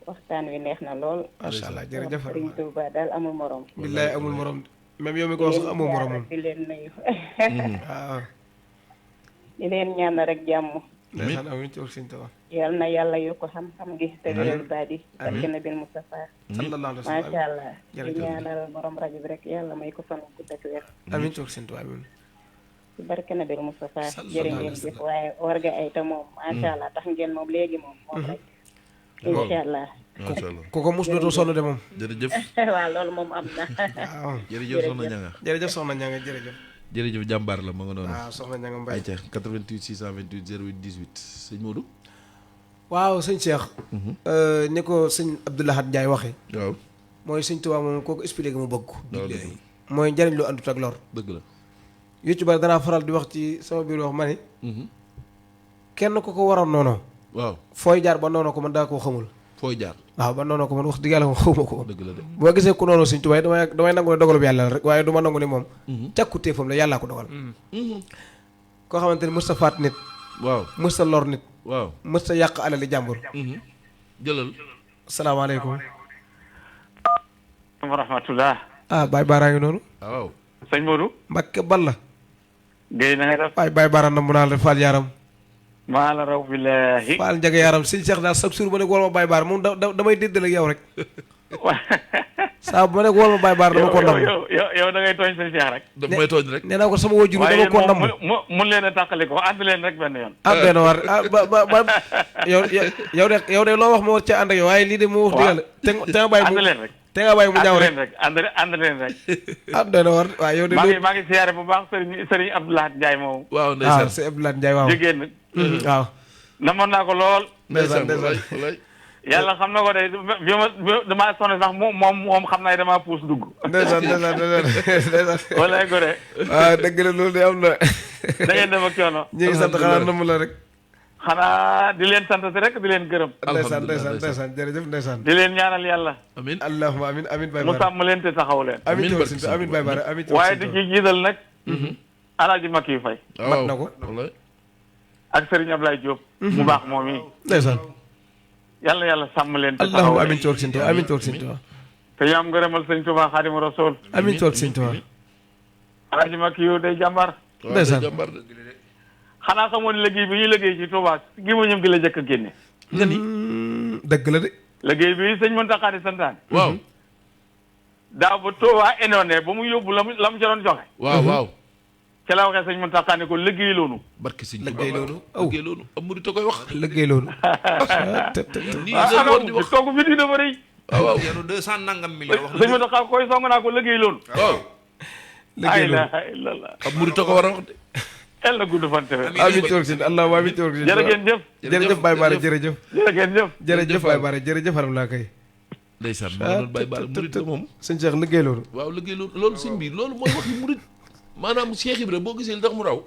[SPEAKER 9] waxtaan wi neex na lool.
[SPEAKER 6] macha allah jërëjëf.
[SPEAKER 9] Sëriñ Tuuba daal amul morom.
[SPEAKER 6] billaay amul morom. même yow mi ko wax sax amoo morom moom
[SPEAKER 9] di leen nuyu.
[SPEAKER 6] waaw.
[SPEAKER 9] di leen ñaan rek jàmm.
[SPEAKER 6] amiin ci Sëriñ Tuuba.
[SPEAKER 9] yal na yàlla yokk xam-xam gi te wéral baadi. barke Nabil Mustafa.
[SPEAKER 6] sallallahu alayhi wa sallam
[SPEAKER 9] macha allah. di ñaanal borom rajo bi rek yàlla may ko fan ku dëkk wér.
[SPEAKER 6] amiin ci Sëriñ Tuuba amiin.
[SPEAKER 9] ci barke Nabil Mustafa. jërë ngeen jëf waaye warga ay ta moom macha allah tax ngeen moom léegi moom rek. incha allah.
[SPEAKER 6] ku ko mus dootoo sonn de moom.
[SPEAKER 1] jërëjëf.
[SPEAKER 9] waaw loolu moom am na.
[SPEAKER 6] waaw
[SPEAKER 1] jërëjëf soxna Ñanga.
[SPEAKER 6] jërëjëf soxna Ñanga jërëjëf.
[SPEAKER 1] jërëjëf jàmbaar la ma nga noonu.
[SPEAKER 6] waaw soxna Ñanga Mbaye.
[SPEAKER 1] ayca 88 628 08 18 sëñ Modou.
[SPEAKER 6] waaw sëñ Cheikh. ni ko sëñ Abdoul Ahad Ndiaye waxee.
[SPEAKER 1] waaw.
[SPEAKER 6] mooy sëñ Tuubaa moom kooku expliqué mu bëgg ko. mooy njariñ lu àndut ak lor.
[SPEAKER 1] dëgg la.
[SPEAKER 6] yu ci bari danaa faral di wax ci sama biir wax ma ne. kenn ku ko waroon noonu.
[SPEAKER 1] waaw
[SPEAKER 6] fooy jaar ba noonu ko man daa koo xamul.
[SPEAKER 1] fooy jaar.
[SPEAKER 6] waaw ba noonu ko man wax dëgg yàlla moom xawma ko.
[SPEAKER 1] dëgg la de.
[SPEAKER 6] boo gisee ku noonu sëñ Tuubaa damay nangu ne dogalub yàlla la rek waaye du ma nangu ne moom. càkkutéefam la yàllaa ko dogal. koo xamante ni mës ta faat nit.
[SPEAKER 1] waaw
[SPEAKER 6] mës ta lor nit.
[SPEAKER 1] waaw
[SPEAKER 6] mës ta yàq alali jàmbur.
[SPEAKER 1] jëlal.
[SPEAKER 6] salaamaaleykum.
[SPEAKER 10] wa rahmatullah.
[SPEAKER 6] Baye Baara ngi noonu.
[SPEAKER 1] waaw.
[SPEAKER 10] sëñ Modou.
[SPEAKER 6] Mbakke Balla.
[SPEAKER 10] Guèye na nga def.
[SPEAKER 6] Baye Baara na mu naan la Fall Yaram.
[SPEAKER 10] maa la raw billahi.
[SPEAKER 6] Fall Njaga Yaram sëñ Cheikh daal chaque jour ba nekk wol ma Baye Baara moom damay déddale ak yow rek. saa bu ma nekk wol ma Baye Baara dama ko ndam.
[SPEAKER 10] yow da ngay tooñ sëñ Cheikh rek.
[SPEAKER 1] daf may tooñ rek.
[SPEAKER 6] nee naa ko sama wajur dama ko ndam.
[SPEAKER 10] mun leen a tàqali ko ànd leen rek benn yoon.
[SPEAKER 6] benn war ba yow de loo wax ma war ca ànd ak yow waaye lii de moo wax dëgg te nga bàyyi mu
[SPEAKER 10] ànd leen rek.
[SPEAKER 6] te nga bàyyi mu ñaaw rek
[SPEAKER 10] ànd leen rek.
[SPEAKER 6] benn war waaw yow de
[SPEAKER 10] maa ngi siyaare bu baax Serigne Abdoul Ahad Ndiaye moom.
[SPEAKER 1] waaw ndeysaan
[SPEAKER 6] sëñ Abdoul Ahad Ndiaye waaw.
[SPEAKER 10] jigéen
[SPEAKER 6] waaw.
[SPEAKER 10] namoon naa ko lool.
[SPEAKER 6] ndeysaan
[SPEAKER 10] yàlla xam na ko de bi ma damaa sonn sax moom xam naa damaa puus dugg.
[SPEAKER 6] ndeysaan.
[SPEAKER 10] walaay gore.
[SPEAKER 6] waaw dëgg la loolu de am na.
[SPEAKER 10] da ngeen dem ak coono.
[SPEAKER 6] ñu ngi sant xanaa namm la rek.
[SPEAKER 10] xanaa di leen sant si rek di leen gërëm.
[SPEAKER 6] ndeysaan jërëjëf ndeysaan.
[SPEAKER 10] di leen ñaanal yàlla.
[SPEAKER 1] amiin
[SPEAKER 6] allahumma amiin amiin Baye
[SPEAKER 10] mu
[SPEAKER 6] Bara.
[SPEAKER 10] sàmm leen te taxaw leen.
[SPEAKER 6] amiin Baye Bara amiin.
[SPEAKER 10] waaye di ci jiital nag. Alaaji Makki Fay.
[SPEAKER 6] mat na ko.
[SPEAKER 10] ak Serigne Ablaye Diop. mu baax moom yi.
[SPEAKER 6] ndeysaan.
[SPEAKER 10] yàlla sàmm leen te taxaw
[SPEAKER 6] allahumma
[SPEAKER 10] leen.
[SPEAKER 6] amiin toog Sëñ Tuubaa amiin toog Sëñ Tuubaa.
[SPEAKER 10] te ñu am ngërëmal Sëñ Tuubaa Xaadimu Rasuul.
[SPEAKER 6] amiin toog Sëñ Tuubaa.
[SPEAKER 10] Alaaji Makki yow day jàmbar.
[SPEAKER 6] ndeysaan.
[SPEAKER 10] xanaa xamoon liggéey bi ñuy liggéey ci Touba gi ma ñëm gi la jëkk a génne.
[SPEAKER 6] nga ni dëgg la de.
[SPEAKER 10] liggéey bi sëñ Mountakha di santaan.
[SPEAKER 1] waaw.
[SPEAKER 10] daaw ba Touba énoné ba mu yóbbu la mu ca doon joxe.
[SPEAKER 1] waaw.
[SPEAKER 10] ca la waxee sëñ Mountakha ne ko liggéey loonu.
[SPEAKER 1] barke sëñ
[SPEAKER 6] liggéey loonu
[SPEAKER 1] liggéey loonu am murit a koy wax.
[SPEAKER 6] liggéey loonu.
[SPEAKER 10] kooku fi dafa rëy.
[SPEAKER 1] waaw
[SPEAKER 5] yenu 200 nangam millions wax
[SPEAKER 10] sëñ Mountakha koy song naa ko liggéey loonu.
[SPEAKER 1] waaw.
[SPEAKER 6] liggéey loonu
[SPEAKER 10] la illallah.
[SPEAKER 1] am murit a ko war a wax de.
[SPEAKER 10] yal na gudd fan tefe.
[SPEAKER 6] amiin toog si allah amiin toog si.
[SPEAKER 10] jërëjëf.
[SPEAKER 6] jërëjëf Baye Bara jërëjëf.
[SPEAKER 10] jërëjëf
[SPEAKER 6] Baye Bara jërëjëf alhamdulilah kay.
[SPEAKER 1] ndeysaan ma doon Baye Bara murit la moom.
[SPEAKER 6] sëñ Cheikh liggéey loolu.
[SPEAKER 1] waaw liggéey loolu sëñ bi loolu mooy waxi murit maanaam Cheikh Ibra boo gisee li tax mu raw.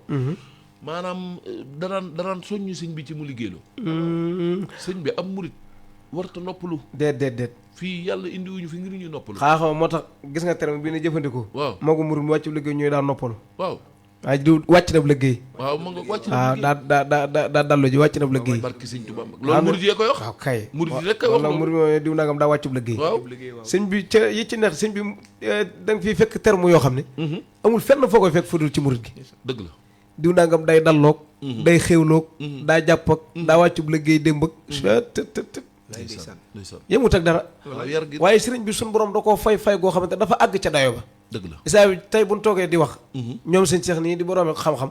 [SPEAKER 1] maanaam daraan soññu sëñ bi ci mu liggéeyloo. sëñ bi am murit warta noppalu.
[SPEAKER 6] déet.
[SPEAKER 1] fii yàlla indiwuñu fi ngir ñu noppalu.
[SPEAKER 6] xaaxaw moo tax gis nga terme bi ne jëfandikoo.
[SPEAKER 1] waaw
[SPEAKER 6] moo ko murit mu wàccu liggéey ñooy daa noppalu.
[SPEAKER 1] waaw.
[SPEAKER 6] waaye du wàcc na bu liggéey.
[SPEAKER 1] waaw ma nga wàcc na bu
[SPEAKER 6] liggéey daa dallu ji wàcc na bu liggéey.
[SPEAKER 1] barki sëñ Tuubaa loolu murit yee koy wax.
[SPEAKER 6] waaw kay
[SPEAKER 1] murit yi rek koy wax
[SPEAKER 6] loolu murit moom diw nangam daa wàcc bu liggéey.
[SPEAKER 1] waaw
[SPEAKER 6] sëñ bi ca yi ci neex sëñ bi da nga fiy fekk terme yoo xam ne. amul fenn foo koy fekk fu dul ci murit gi.
[SPEAKER 1] dëgg la.
[SPEAKER 6] diw nangam day dalloog. day xéwloog. daa jàpp ak. daa wàcc bu liggéey démb ak. yemut ak dara. waaye sëriñ bi suñu borom da koo fay goo xamante dafa àgg ca dayo ba.
[SPEAKER 1] dëgg la
[SPEAKER 6] isaa bi tey buñ toogee di wax. ñoom sëñ Cheikh nii di borom xam-xam.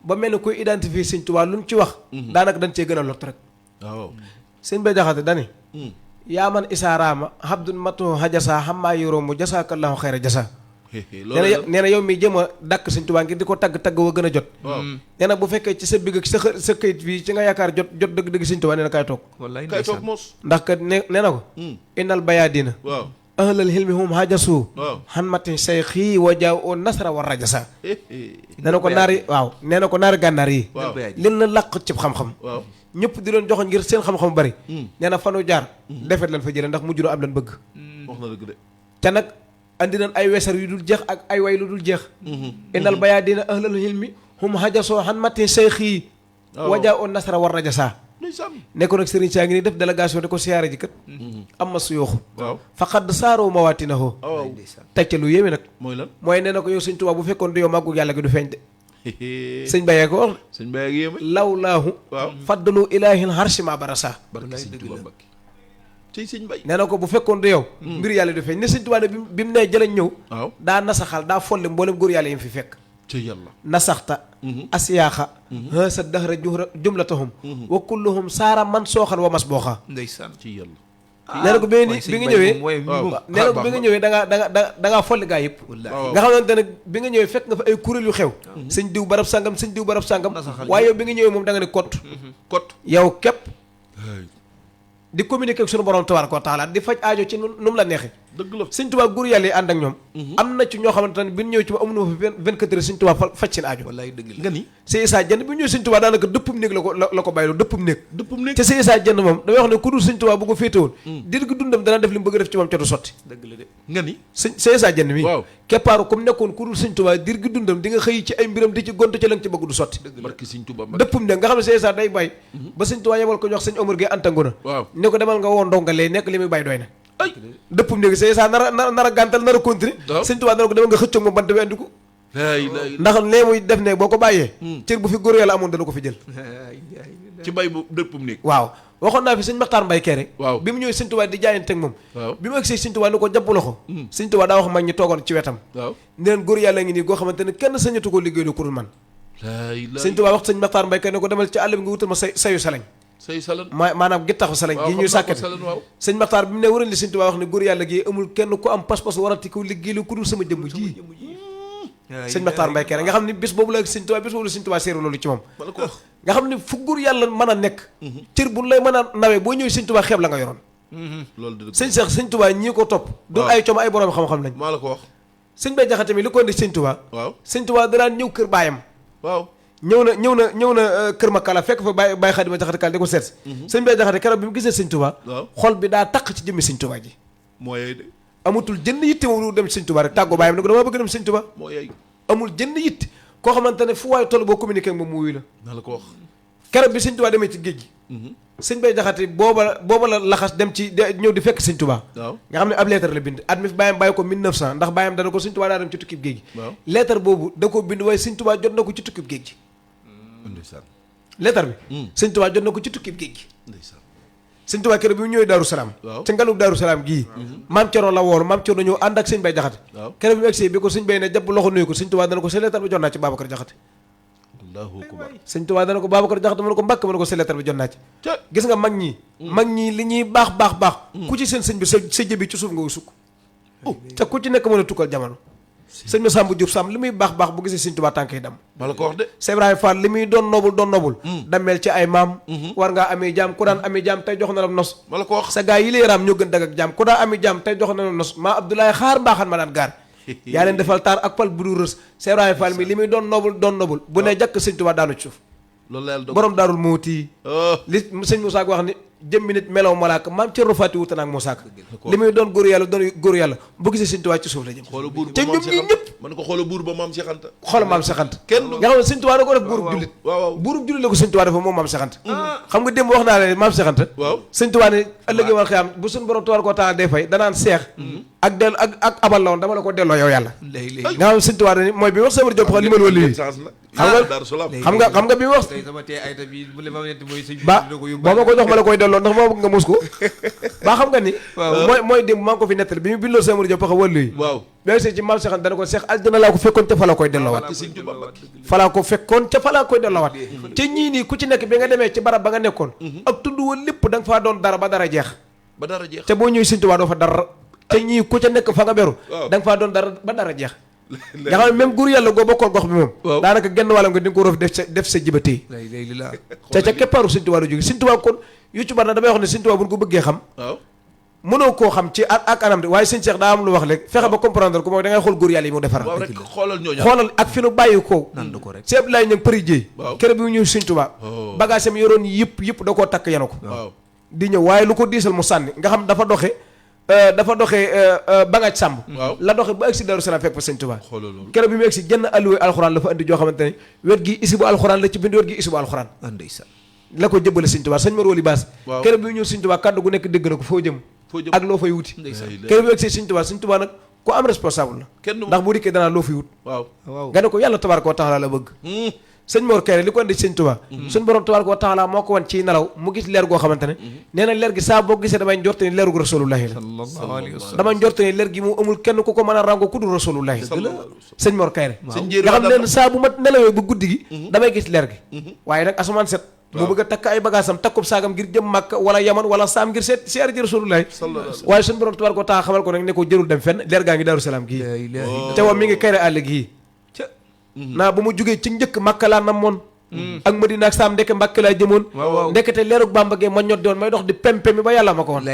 [SPEAKER 6] ba mel ni kuy identifier sëñ Tuubaa lu mu ci wax. daanaka dañ cee gën a lot rek.
[SPEAKER 1] waaw
[SPEAKER 6] sëñ Bay Jaxate dani yaa man isaaraama habdun matu hajasa xammaa yoroomu jasaakallahu xayra jasa. nee na yow mi jëm a dàkk sëñ Tuubaa ngir di ko tagg wa gën a jot. nee na bu fekkee ci sa bigg ak sa këyit fii ci nga yaakaar jot dëgg sëñ Tuubaa nee na kaay toog.
[SPEAKER 1] kaay toog moos.
[SPEAKER 6] ndax kat nee na ko. innal bayaadina.
[SPEAKER 1] waaw.
[SPEAKER 6] ahlal hilmi hum hajasu han matin sayxi wa jaaw o nasra wa rajasa. nee na ko naari waaw nee na ko naari gànnaar yi. lin na làq cib xam-xam. ñëpp di leen joxoon ngir seen xam-xam bari. nee na fanu jaar. defet leen fa jëlee ndax mujj am leen bëgg.
[SPEAKER 1] wax na dëgg de.
[SPEAKER 6] te nag andi nañ ay wesar yu dul jeex ak ay way lu dul jeex. innal bayaadina ahlal hilmi hum hajasoo han matin sayxi wa jaaw o nasra wa rajasa. nekkoon ak Serigne Saa ngi nii def délégation di ko siyaare ji kat. am ma su yooxu.
[SPEAKER 1] waaw
[SPEAKER 6] faqad saaroo mawaatinahu. teg ca lu yéeme nag.
[SPEAKER 1] mooy lan
[SPEAKER 6] mooy nee na ko yow sëñ Tuubaa bu fekkoon du yow màggu yàlla gi du feeñ de. sëñ Bayee ko wax.
[SPEAKER 1] sëñ Bayee ak yéeme.
[SPEAKER 6] lawlaahu.
[SPEAKER 1] waaw
[SPEAKER 6] faddalu ilaahil harshi ma barasa.
[SPEAKER 1] barke sëñ Tuubaa Mbàkke. tey sëñ Bay.
[SPEAKER 6] nee na ko bu fekkoon du yow. mbir yàlla du feeñ ne sëñ Tuubaa ne bi mu nee jëlañ ñëw.
[SPEAKER 1] waaw
[SPEAKER 6] daa nasaxal daa folle mboolem góor yàlla yi mu fi fekk.
[SPEAKER 1] ci yàlla
[SPEAKER 6] nasaxta asiyaaxa hasa dahra jumlatahum wa kulluhum saara man sooxan wa mas booxa.
[SPEAKER 5] ndeysaan
[SPEAKER 1] ci yàlla.
[SPEAKER 6] nee na ko bi nga ñëwee nee na ko bi nga ñëwee da ngaa folli gaa yëpp. nga xamante ne bi nga ñëwee fekk nga fa ay kuréel yu xew. sëñ diw barab sàngam sëñ diw barab sàngam. waaye yow bi nga ñëwee moom da nga ne kott yow képp di communiquer ak sunu borom tabaaraka wa taala di faj aajo ci nu mu la neexee.
[SPEAKER 1] dëgg la
[SPEAKER 6] sëñ Tuubaa góor yàlla yi ànd ak ñoom. am na ci ñoo xamante ne bi ñu ñëwee ci ma amuñu ma fi 24 heures sëñ Tuubaa faj seen aajo.
[SPEAKER 5] wallaay dëgg la
[SPEAKER 1] nga ni.
[SPEAKER 6] Sëñ Isaa Jenn bi ñu ñëwee sëñ Tuubaa daanaka dëppum néeg la ko bàyyiloo dëppum néeg.
[SPEAKER 1] te
[SPEAKER 6] Sëñ Isaa Jenn moom damay wax ne ku dul sëñ Tuubaa bu ko féetewoon. dir gi dundam dana def li mu bëgg a def ci moom ca du sotti.
[SPEAKER 5] dëgg la de
[SPEAKER 1] nga ni.
[SPEAKER 6] Sëñ Isaa Jenn mi.
[SPEAKER 1] waaw
[SPEAKER 6] keppaaru comme nekkoon ku dul sëñ Tuubaa dir gi dundam di nga xëy ci ay mbiram di ci gont ci la nga ci bëgg du sotti.
[SPEAKER 1] barke sëñ Tuubaa
[SPEAKER 6] dëppum néeg nga xam ne Sëñ Isaa day bàyyi ba sëñ Tuubaa yebal ko ñu wax sëñ Omar Gueye Antangona
[SPEAKER 1] waaw
[SPEAKER 6] ne ko demal nga woo ndongalee nekk li muy bàyyi doy na
[SPEAKER 1] ay
[SPEAKER 6] dëppum néegi Sëñ Isaa nar a gàntal nar a continuer sëñ Tuubaa dana ko demal nga xëccoog moom bant bi andi ko ndax lee muy def ne boo ko bàyyee cër bu fi góor yàlla amoon dana ko fi jël
[SPEAKER 1] ci bay bu dëppum néeg
[SPEAKER 6] waaw waxoon naa fi sëñ Maxtaar Mbay Kere
[SPEAKER 1] waaw
[SPEAKER 6] bi mu ñëwee sëñ Tuubaa di jaayante ak moom
[SPEAKER 1] waaw
[SPEAKER 6] bi mu agsee sëñ Tuubaa ni ko jàpp loxo sëñ Tuubaa daa wax mag ñi toogoon ci wetam
[SPEAKER 1] waaw
[SPEAKER 6] neen góor yàlla ngi nii goo xamante ne kenn sañatu ko liggéey lu kurul man sëñ Tuubaa wax sëñ Maxtaar Mbay Kere ne ko demal ci àll bi nga wutal ma sayu salañ
[SPEAKER 1] say salan
[SPEAKER 6] maanaam gittaxu salañ gi ñuy sàkkati
[SPEAKER 1] waaw
[SPEAKER 6] sëñ Maxtaar bi mu ne waral li sëñ Tuubaa wax ne góor yàlla gi amul kenn ku am pas-pas warati ko liggéey lu ku dul sama jëmm ji sëñ Maxtaar Mbay Kere nga xam ne bis boobu la sëñ Tuubaa bis boobu la sëñ Tuubaa séeru loolu ci moom nga xam ne fu góor yàlla mën a nekk cër bu lay mën a nawee boo ñëwee sëñ Tuubaa xeeb la nga yoroon
[SPEAKER 1] loolu
[SPEAKER 6] sëñ Seex sëñ Tuubaa ñii ko topp doon ay coom ay borom xam-xam lañ
[SPEAKER 1] maa la ko wax
[SPEAKER 6] sëñ Bay Jaxate mi li ko indi sëñ Tuubaa
[SPEAKER 1] waaw
[SPEAKER 6] sëñ Tuubaa danaan ñëw kër baayam
[SPEAKER 1] waaw
[SPEAKER 6] ñëw na kër ma kala fekk fa Baye Xaadima Jaxate kala di ko seet sëñ Bay Jaxate keroog bi mu gisee sëñ Tuubaa xol bi daa taq ci jëmmi sëñ Tuubaa ji
[SPEAKER 1] moo yey de
[SPEAKER 6] amatul jënd yitte moom lu dem ci sëñ Tuubaa rek tàggoo baayam ne ko dama bëgg dem sëñ Tuubaa
[SPEAKER 1] moo yey
[SPEAKER 6] amul jënd yitte koo xamante ne fu waaye toll boo communiqué ak moom mu wuyu la
[SPEAKER 1] naa la ko wax
[SPEAKER 6] keroog bi sëñ Tuubaa demee ci géej gi sëñ Bay Jaxate booba la laxas dem ci ñëw di fekk sëñ Tuubaa
[SPEAKER 1] waaw nga
[SPEAKER 6] xam ne ab lettre la bind at mi fi bàyyam bàyyi ko 1900 ndax bàyyam dana ko sëñ Tuubaa daa dem ci tukkib géej gi lettre boobu da ko bind waaye sëñ Tuubaa jot na ko ci tukkib géej gi lettre bi sëñ Tuubaa jot na ko ci tukkib géej gi sëñ Tuubaa keroog bi mu ñëwee Daaru Salaam ca ngalug Daaru Salaam gii maam Cerno la woolu maam Cerno ñëw ànd ak sëñ Bay Jaxate keroog bi mu egsee bi ko sëñ Bay ne jàpp loxo nuyu ko sëñ Tuubaa dana ko sa leetar bi jot naa ci Babacar Jaxate sëñ Tuubaa dana ko Babacar Jaxate mu ne ko mbàkk mu ne ko sa leetar bi jot naa ci gis nga mag ñi li ñuy baax ku ci seen sëñ bi sa jëbi ci suuf nga sukk te ku ci nekk mën a tukkal jamono sëñ ma Samba Diop Samb li muy baax bu gisee sëñ Tuubaa tànk yi dam
[SPEAKER 1] ma la ko wax de
[SPEAKER 6] Cheikh Ibrahima Fall li muy doon nobul dameel ci ay maam war ngaa amee jaam ku daan amee jaam tey jox na la nos
[SPEAKER 1] ma la ko wax
[SPEAKER 6] sa gaa yi lay raam ñoo gën dag ak jaam ku daan amee jaam tey jox na la nos maa Abdoulaye xaar mbaaxaan ma daan gaar yaa leen defal taar ak pal bu du rës Cheikh Ibrahima Fall mi li muy doon nobul bu ne jàkk sëñ Tuubaa daanu ci suuf
[SPEAKER 1] loolu la yàlla
[SPEAKER 6] borom daarul muuti li sëñ Moussa wax ni jëmmi nit melaw malaaka maam Cerno Faati wuute naag Moussa li muy doon góor yàlla bu gisee sëñ Tuubaa ci suuf la jëm te ñoom ñii ñëpp
[SPEAKER 1] man ko xoola buur ba maam Cheikh Anta
[SPEAKER 6] xoola maam Cheikh Anta
[SPEAKER 1] kenn
[SPEAKER 6] nga xam ne sëñ Tuubaa da ko def buurub jullit buurub jullit la ko sëñ Tuubaa def moom maam Cheikh Anta xam nga démb wax naa la maam Cheikh Anta sëñ Tuubaa ne ëllëgee war xiyaam bu suñu borom tubaar koo taala day fay danaan seex ak dellu ak abal la woon dama la ko delloo yow yàlla nga xam ne sëñ Tuubaa ne mooy bi wax Samar Diop li mal wala lii xam nga bi wax ba boo ma ko jox ma la koy delloo ndax moo bëgg nga mus ko ba xam nga ni mooy démb maa ngi ko fi nettali bi mu bindoo Samar Diop paxa wàllu yi bee see ci maam Cheikh dana ko seex aljana laa ko fekkoon ca fa la koy delloowaat falaa ko fekkoon ca fa la koy delloowaat te ñii nii ku ci nekk bi nga demee ci barab ba nga nekkoon ak tund wa lépp da nga faa doon dara ba dara jeex te boo ñëwee Sëñ Tuubaa doo fa dara te ñii ku ca nekk fa nga beru da nga faa doon dara ba dara jeex nga xam ne même góor yàlla goo bokkoon gox bi moom daanaka genn wàlla nga di nga ko roof def sa jibatee te ca keppaaru Sëñ Tuubaa la jóge Sëñ Tuubaa kon yu ci bari na damay wax ne Sëñ Tuubaa bu ñu ko bëggee xam mënoo koo xam ci ak anam de waaye sëñ Cheikh daa am lu wax léegi fexe ba comprendre ko mooy da ngay xool góor yàlla yi mu defar xoolal ak fi nu bàyyi ko Sëñ Abdoulaye ñang përi jéey kër bi mu ñëw Sëñ Tuubaa bagage am yoroon yëpp da koo takk yenu ko di ñëw waaye lu ko diisal mu sànni nga xam dafa doxe ba ngaaj sàmb la doxe ba agsi Daaru Salaam fekk fa Sëñ Tuubaa kër bi mu agsi genn alluwe alxuraan la fa indi joo xamante ne wet gi isi bu alxuraan la ci bind wet gi isi bu alxuraan la ko jëbale Sëñ Tuubaa sëñ Mor Wali Baas kër bi mu ñëw Sëñ Tuubaa kàddu gu nekk dégg na ko foo jëm ak loo fay wuti kër bi agsi Sëñ Tuubaa nag ku am responsable la ndax bu dikkee danaa loo fay wut nga ne ko yàlla tabaaraka wa taala la bëgg sëñ Mor Kayre li ko indi Sëñ Tuubaa suñ borom tabaaraka wa taala moo ko wan ci nelaw mu gis leer goo xamante ne nee na leer gi saa boo gisee damay njorte ni leeru rasulullahi la damay njorte ni leer gi mu amul kenn ku ko mën a rango ku dul rasulullahi sëñ Mor Kayre nga xam ne saa bu ma nelawee ba guddi gi damay gis leer gi waaye nag asamaan set mu bëgg a takk ay bagaasam takkub saagam ngir jëm Makka wala Yaman wala Saam ngir seer ji rasulullahi waaye suñ borom tabaaraka wa taala xamal ko nag ne ko jërul dem fenn leer gaa ngi Daaru Salaam gii te wa mi ngi Kayre àll gii naa ba mu jógee ci njëkk Makka laa namoon ak Madina ak Saam ndeke Mbàkke laa jëmoon ndekete leerug Bàmba gee ma ñot doon may dox di pempe mi ba yàlla ma ko woon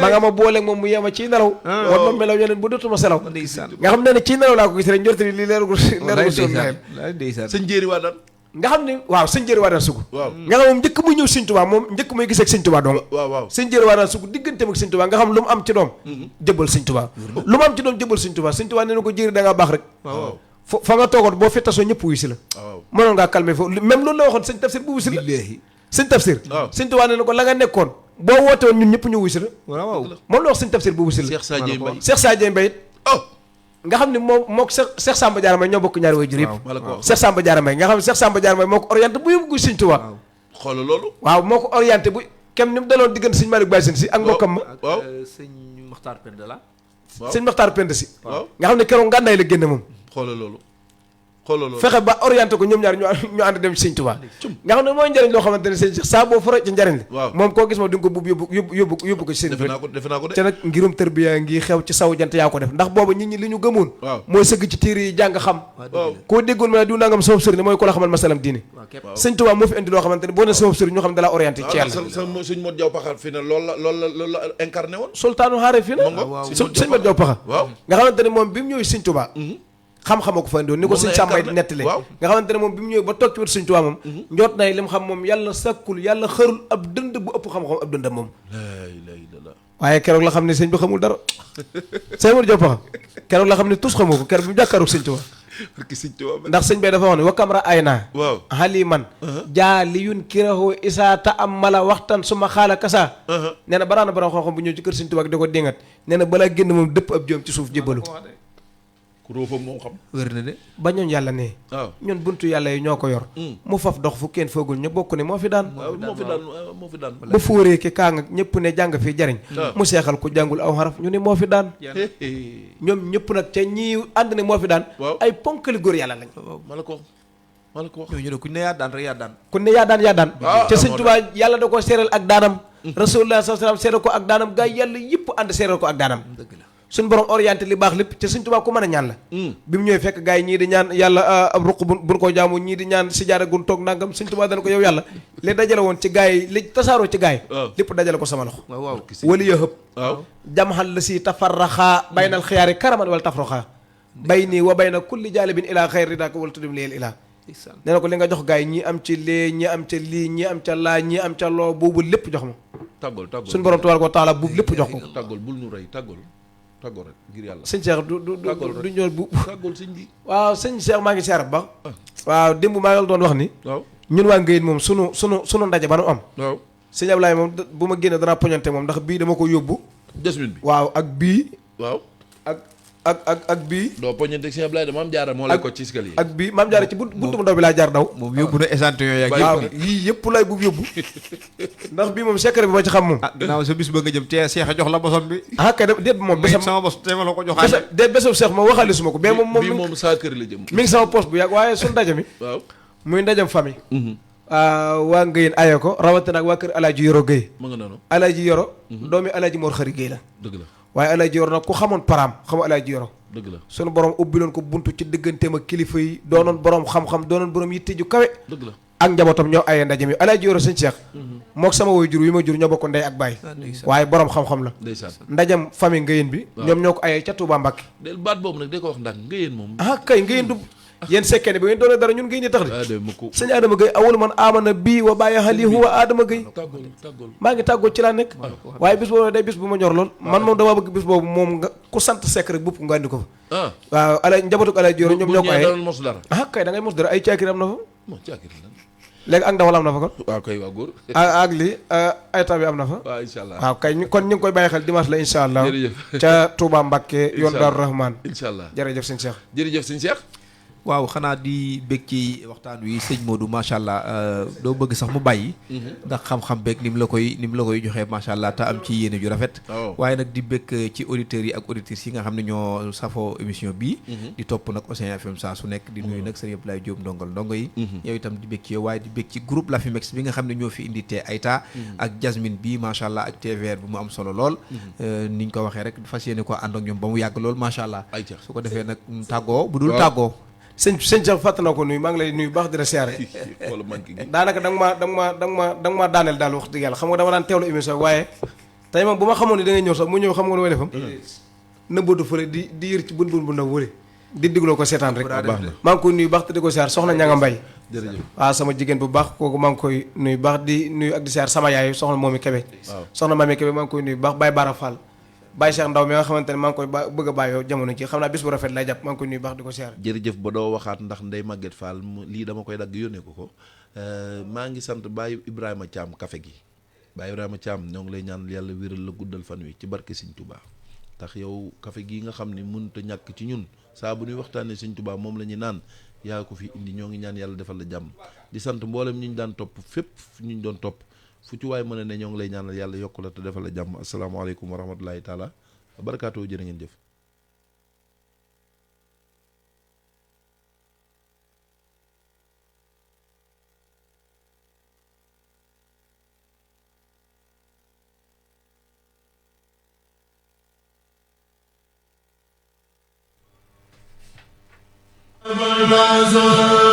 [SPEAKER 6] ma nga ma booleeg moom mu yema ciy nelaw wan ma melaw yeneen bu dootuma selaw nga xam ne ciy nelaw laa ko gis rek njorte ni li leerug sëñ Jéeri waa daan nga xam ne waaw sëñ Jéeri waa daan sugu nga xam moom njëkk muy ñëw Sëñ Tuubaa moom njëkk muy gisee ak Sëñ Tuubaa doom sëñ Jéeri waa daan sugu digganteem ak Sëñ Tuubaa nga xam lu mu am ci doom jëbbal Sëñ Tuubaa lu mu am ci doom jëbbal Sëñ Tuubaa Sëñ Tuubaa nee na ko Jéeri da ngaa baax rek fa nga toogoon boo fi tasoo ñëpp wuy si la mënoon ngaa calmer foofu même loolu la waxoon sëñ Tafsir bu wuy si la sëñ Tafsir Sëñ Tuubaa nee na ko la nga nekkoon boo woote woon ñun ñëpp ñu wuy si la moom la wax sëñ Tafsir bu wuy si la Cheikh Sadio Mbaye nga xam ne moo Cheikh Samba Diarra Mbaye ñoo bokk ñaari way jur yëpp Cheikh Samba Diarra Mbaye nga xam ne Cheikh Samba Diarra Mbaye moo ko orienté bu yóbbu Sëñ Tuubaa
[SPEAKER 1] xoolal loolu
[SPEAKER 6] waaw moo ko orienté bu kem ni mu daloon diggante sëñ Malick Baye Sène si ak mbokkam ma
[SPEAKER 5] sëñ Maxtaar Penda la
[SPEAKER 6] sëñ Maxtaar Penda si nga xam ne keroog ngànnaay la génne moom
[SPEAKER 1] xoolal loolu
[SPEAKER 6] fexe ba orienté ko ñoom ñaar ñu ànd dem ci Sëñ Tuubaa nga xam ne mooy njëriñ loo xamante ne sëñ saa boo fara ci njëriñ la moom koo gis moom di nga ko buub yóbbu ko ci seen
[SPEAKER 1] defe naa ko de
[SPEAKER 6] te nag ngirum tërbiya ngi xew ci saw jant yaa ko def ndax booba nit ñi li ñu gëmoon mooy sëgg ci téere yi jàng xam koo déggoon ma ne diw nangam sama sëriñ mooy ko la xamal masalam diine Sëñ Tuubaa moo fi indi loo xamante ne boo ne sama sëriñ ñu xam ne dala orienté ci yàlla
[SPEAKER 1] suñ Modou Diaw Paxa fi ne loolu la incarné woon
[SPEAKER 6] sultaanu xaare fi ne sëñ Modou Diaw Paxa nga xamante ne moom bi mu ñëw Sëñ Tuubaa xam-xama ko fa indiwoon ni ko sëñ Sàmbay di nettali nga xamante ne moom bi mu ñëwee ba toog ci wetu Sëñ Tuubaa moom njoot na li mu xam moom yàlla sàkkul yàlla xërul ab dënd bu ëpp xam-xam ab dëndam moom waaye keroog la xam ne sëñ bi xamul dara sëñ Modou Diaw Paxa keroog la xam ne tus xamoo ko keroog bi mu jàkkaaroog Sëñ Tuubaa ndax sëñ bay dafa wax ne wakamra ay naa haliman jaaliyun kirahu isa ta am mala waxtaan suma xaala kasa nee na baraana bara xam-xam bu ñëw ci kër Sëñ Tuubaa di ko déngat nee na balaa génn moom dëpp ab joom ci suuf jébbalu
[SPEAKER 1] ku roofam moom xam.
[SPEAKER 5] wér na de.
[SPEAKER 6] ba ñooñ yàlla ne.
[SPEAKER 1] waaw
[SPEAKER 6] ñun buntu yàlla yi ñoo ko yor. mu faf dox fu kenn foogul ñu bokk ne moo fi daan.
[SPEAKER 1] moo fi daan.
[SPEAKER 6] bu fuuree ki kaa nga ñëpp ne jàng fii jariñ. mu seexal ku jàngul aw xaraf ñu ne moo fi daan. ñoom ñëpp nag ca ñi ànd ne moo fi daan. ay ponkali góor yàlla lañ.
[SPEAKER 1] ma la ko wax.
[SPEAKER 5] ñu ne ku ne yaa daan rek yaa daan.
[SPEAKER 6] ku ne yaa daan. te sëñ Tuubaa yàlla da ko seeral ak daanam. rasulullah sallallahu alayhi wasallam seeral ko ak daanam gaa yàlla yëpp ànd seeral ko ak daanam.
[SPEAKER 5] dëgg la
[SPEAKER 6] suñ borom orienté li baax lépp te sëñ Tuubaa ku mën a ñaan la. bi mu ñëwee fekk gaa yi ñii di ñaan yàlla ab ruq buñ ko jaamu ñii di ñaan si jaara gun toog nangam sëñ Tuubaa dana ko yow yàlla li dajale woon ci gaa yi li tasaaroo ci gaa yi lépp dajale ko sama loxo.
[SPEAKER 5] waaw
[SPEAKER 6] wali ya hëpp jamxal la si tafarraxaa baynal xiyaari karaman wala tafroxaa bay nii wa bayna kulli jaalibin ilaa xayri daaka wala tuddim leel ilaa nee na ko li nga jox gaa yi ñii am ci lee ñii am ca lii ñii am ca laa ñii am ca loo boobu lépp jox ma
[SPEAKER 1] tàggol
[SPEAKER 6] suñ borom tabaaraka wa taala boobu lépp jox ko
[SPEAKER 1] tàggol bul nu rey tàggol rek ngir yàlla
[SPEAKER 6] sëñ Cheikh du ñool bu
[SPEAKER 1] tàggol sëñ bi
[SPEAKER 6] waaw sëñ Cheikh maa ngi siyaar bu baax waaw démb maa ngi doon wax ni
[SPEAKER 1] waaw
[SPEAKER 6] ñun waa Ngéyeen moom sunu ndaje ba nu am
[SPEAKER 1] waaw
[SPEAKER 6] sëñ Ablaye moom bu ma génne danaa poñante moom ndax bii dama ko yóbbu
[SPEAKER 1] jasmine bi
[SPEAKER 6] waaw ak bii
[SPEAKER 1] waaw
[SPEAKER 6] ak bii
[SPEAKER 1] doo poñante sëñ Ablaye de maam jaara moo lay ko ci escalier
[SPEAKER 6] ak bii maam jaara ci buntu bu ndaw bi laa jaar daw
[SPEAKER 5] moom yóbbu na échantillon yaa
[SPEAKER 6] waaw yii yëpp lay bu yóbbu ndax bii moom secret bi ma ci xam moom
[SPEAKER 5] ginnaaw sa bis ba nga jëm te Cheikh a jox la bosom bi
[SPEAKER 6] kay déet moom bésam
[SPEAKER 5] sama bos te ma la ko joxaale
[SPEAKER 6] déet bésam Cheikh ma waxaale suma ko mais moom
[SPEAKER 1] saa kër la jëm
[SPEAKER 6] mi ngi sama poste bu yàgg waaye suñu ndaje mi
[SPEAKER 1] waaw
[SPEAKER 6] muy ndajam famille waa Ngéyeen aye ko rawatina ak waa kër Alaaji Yoro Guèye
[SPEAKER 1] ma nga noonu
[SPEAKER 6] Alaaji Yoro doomi Alaaji Mor Xari Guèye la
[SPEAKER 1] dëgg la
[SPEAKER 6] waaye Alaaji Yoro nag ku xamoon paraam xamu Alaaji Yoro
[SPEAKER 1] dëgg la
[SPEAKER 6] sunu borom ubbiloon ko buntu ci digganteem ak kilifa yi doonoon borom xam-xam doonoon borom yitte ju kawe
[SPEAKER 1] dëgg la
[SPEAKER 6] ak njabootam ñoo ayee ndaje mi Alaaji Yoro sëñ Cheikh mook sama woy jur wi ma jur ñoo bokk ndey ak baay waaye borom xam-xam la ndajam famille Ngéyeen bi ñoom ñoo ko ayee ca Touba Mbacké
[SPEAKER 1] del baat boobu nag day ko wax ndax Ngéyeen moom
[SPEAKER 6] kay Ngéyeen du yéen sekkee ne ba ngeen doonee dara ñun Ngéyeen ñi tax de sëñ Adama Gueye awul man amana bii wa bàyyi xali huwa Adama Gueye maa ngi tàggoo ci laa nekk waaye bis boobu day bis bu ma ñor lool man moom dama bëgg bis boobu moom nga ku sant sekk rek bupp nga andi ko fa waaw ala njabootuk Alaaji Yoro ñoom ñoo ko ayee kay da ngay mos dara ay caakir am na fa léegi ak ndawal am na fa kon
[SPEAKER 1] waaw kay waa góor
[SPEAKER 6] ak lii ay taw bi am na fa
[SPEAKER 1] waaw incha allah
[SPEAKER 6] waaw kay kon ñu ngi koy bàyyi xel dimanche la incha allah ca Touba Mbacké yoon Daaru Rahman
[SPEAKER 1] incha allah
[SPEAKER 6] jërëjëf sëñ Cheikh
[SPEAKER 1] jërëjëf sëñ Cheikh
[SPEAKER 5] waaw xanaa di bég ci waxtaan wi sëñ Modou macha allah doo bëgg sax mu bàyyi ndax xam-xam beeg ni mu la koy joxee macha allah te am ci yéene ju rafet waaye nag di bég ci auditeurs yi ak auditrices yi nga xam ne ñoo safoo émission bii di topp nag Océan FM saa su nekk di nuyu nag sëñ Abdoulaye Diop ndongo yi yow itam di bég ci yow waaye di bég ci groupe Lafimex bi nga xam ne ñoo fi indi te Ayta ak Jasmine bi macha allah ak TVR bu mu am solo lool niñ ko waxee rek fas yéene ko ànd ak ñoom ba mu yàgg lool macha allah su ko defee nag tàggoo bu dul tàggoo
[SPEAKER 6] sëñ Cheikh fàttana ko nuyu maa ngi lay nuyu baax di la siyaare daanaka da nga maa daaneel daal wax dëgg yàlla xam nga dama daan teewlu émission waaye tey moom bu ma xamoon ne da ngay ñëw sax mu ñëw xam nga lu may defam nëbbatu fële di yër ci bun bu ndaw wële di digloo ko seetaan rek maa ngi koy nuyu baax te di ko siyaar soxna Ñanga Mbay
[SPEAKER 1] jërëjëf
[SPEAKER 6] waaw sama jigéen bu baax kooku maa ngi koy nuyu baax di nuyu ak di siyaar sama yaay soxna Moomi Kebe soxna Mami Kebe maa ngi koy nuyu baax Baye Bara Fall Baye Cheikh Ndaw mi nga xamante ne maa ngi koy bëgg a bàyyoo jamono ci xam naa bis bu rafet lay jàpp maa ngi koy nuyu baax di ko siyaar
[SPEAKER 1] jërëjëf ba doo waxaat ndax Ndeye Maguette Fall lii dama koy dagg yónnee ko maa ngi sant Baye Ibrahima Thiam café gi Baye Ibrahima Thiam ñoo ngi lay ñaan yàlla wéral la guddal fan wi ci barke Sëñ Touba tax yow café gii nga xam ni mënut a ñàkk ci ñun saa bu ñuy waxtaanee Sëñ Touba moom la ñuy naan yaa ko fi indi ñoo ngi ñaan yàlla defal la jàmm di sant mboolem ñu ñu daan topp fépp ñu ñu doon topp fu ci waay mën a ne ñoo ngi lay ñaanal yàlla yokku la te defal la jàmm asalaamaaleykum wa rahmatulahi taala barakaatu jërë ngeen jëf
[SPEAKER 11] Bye-bye.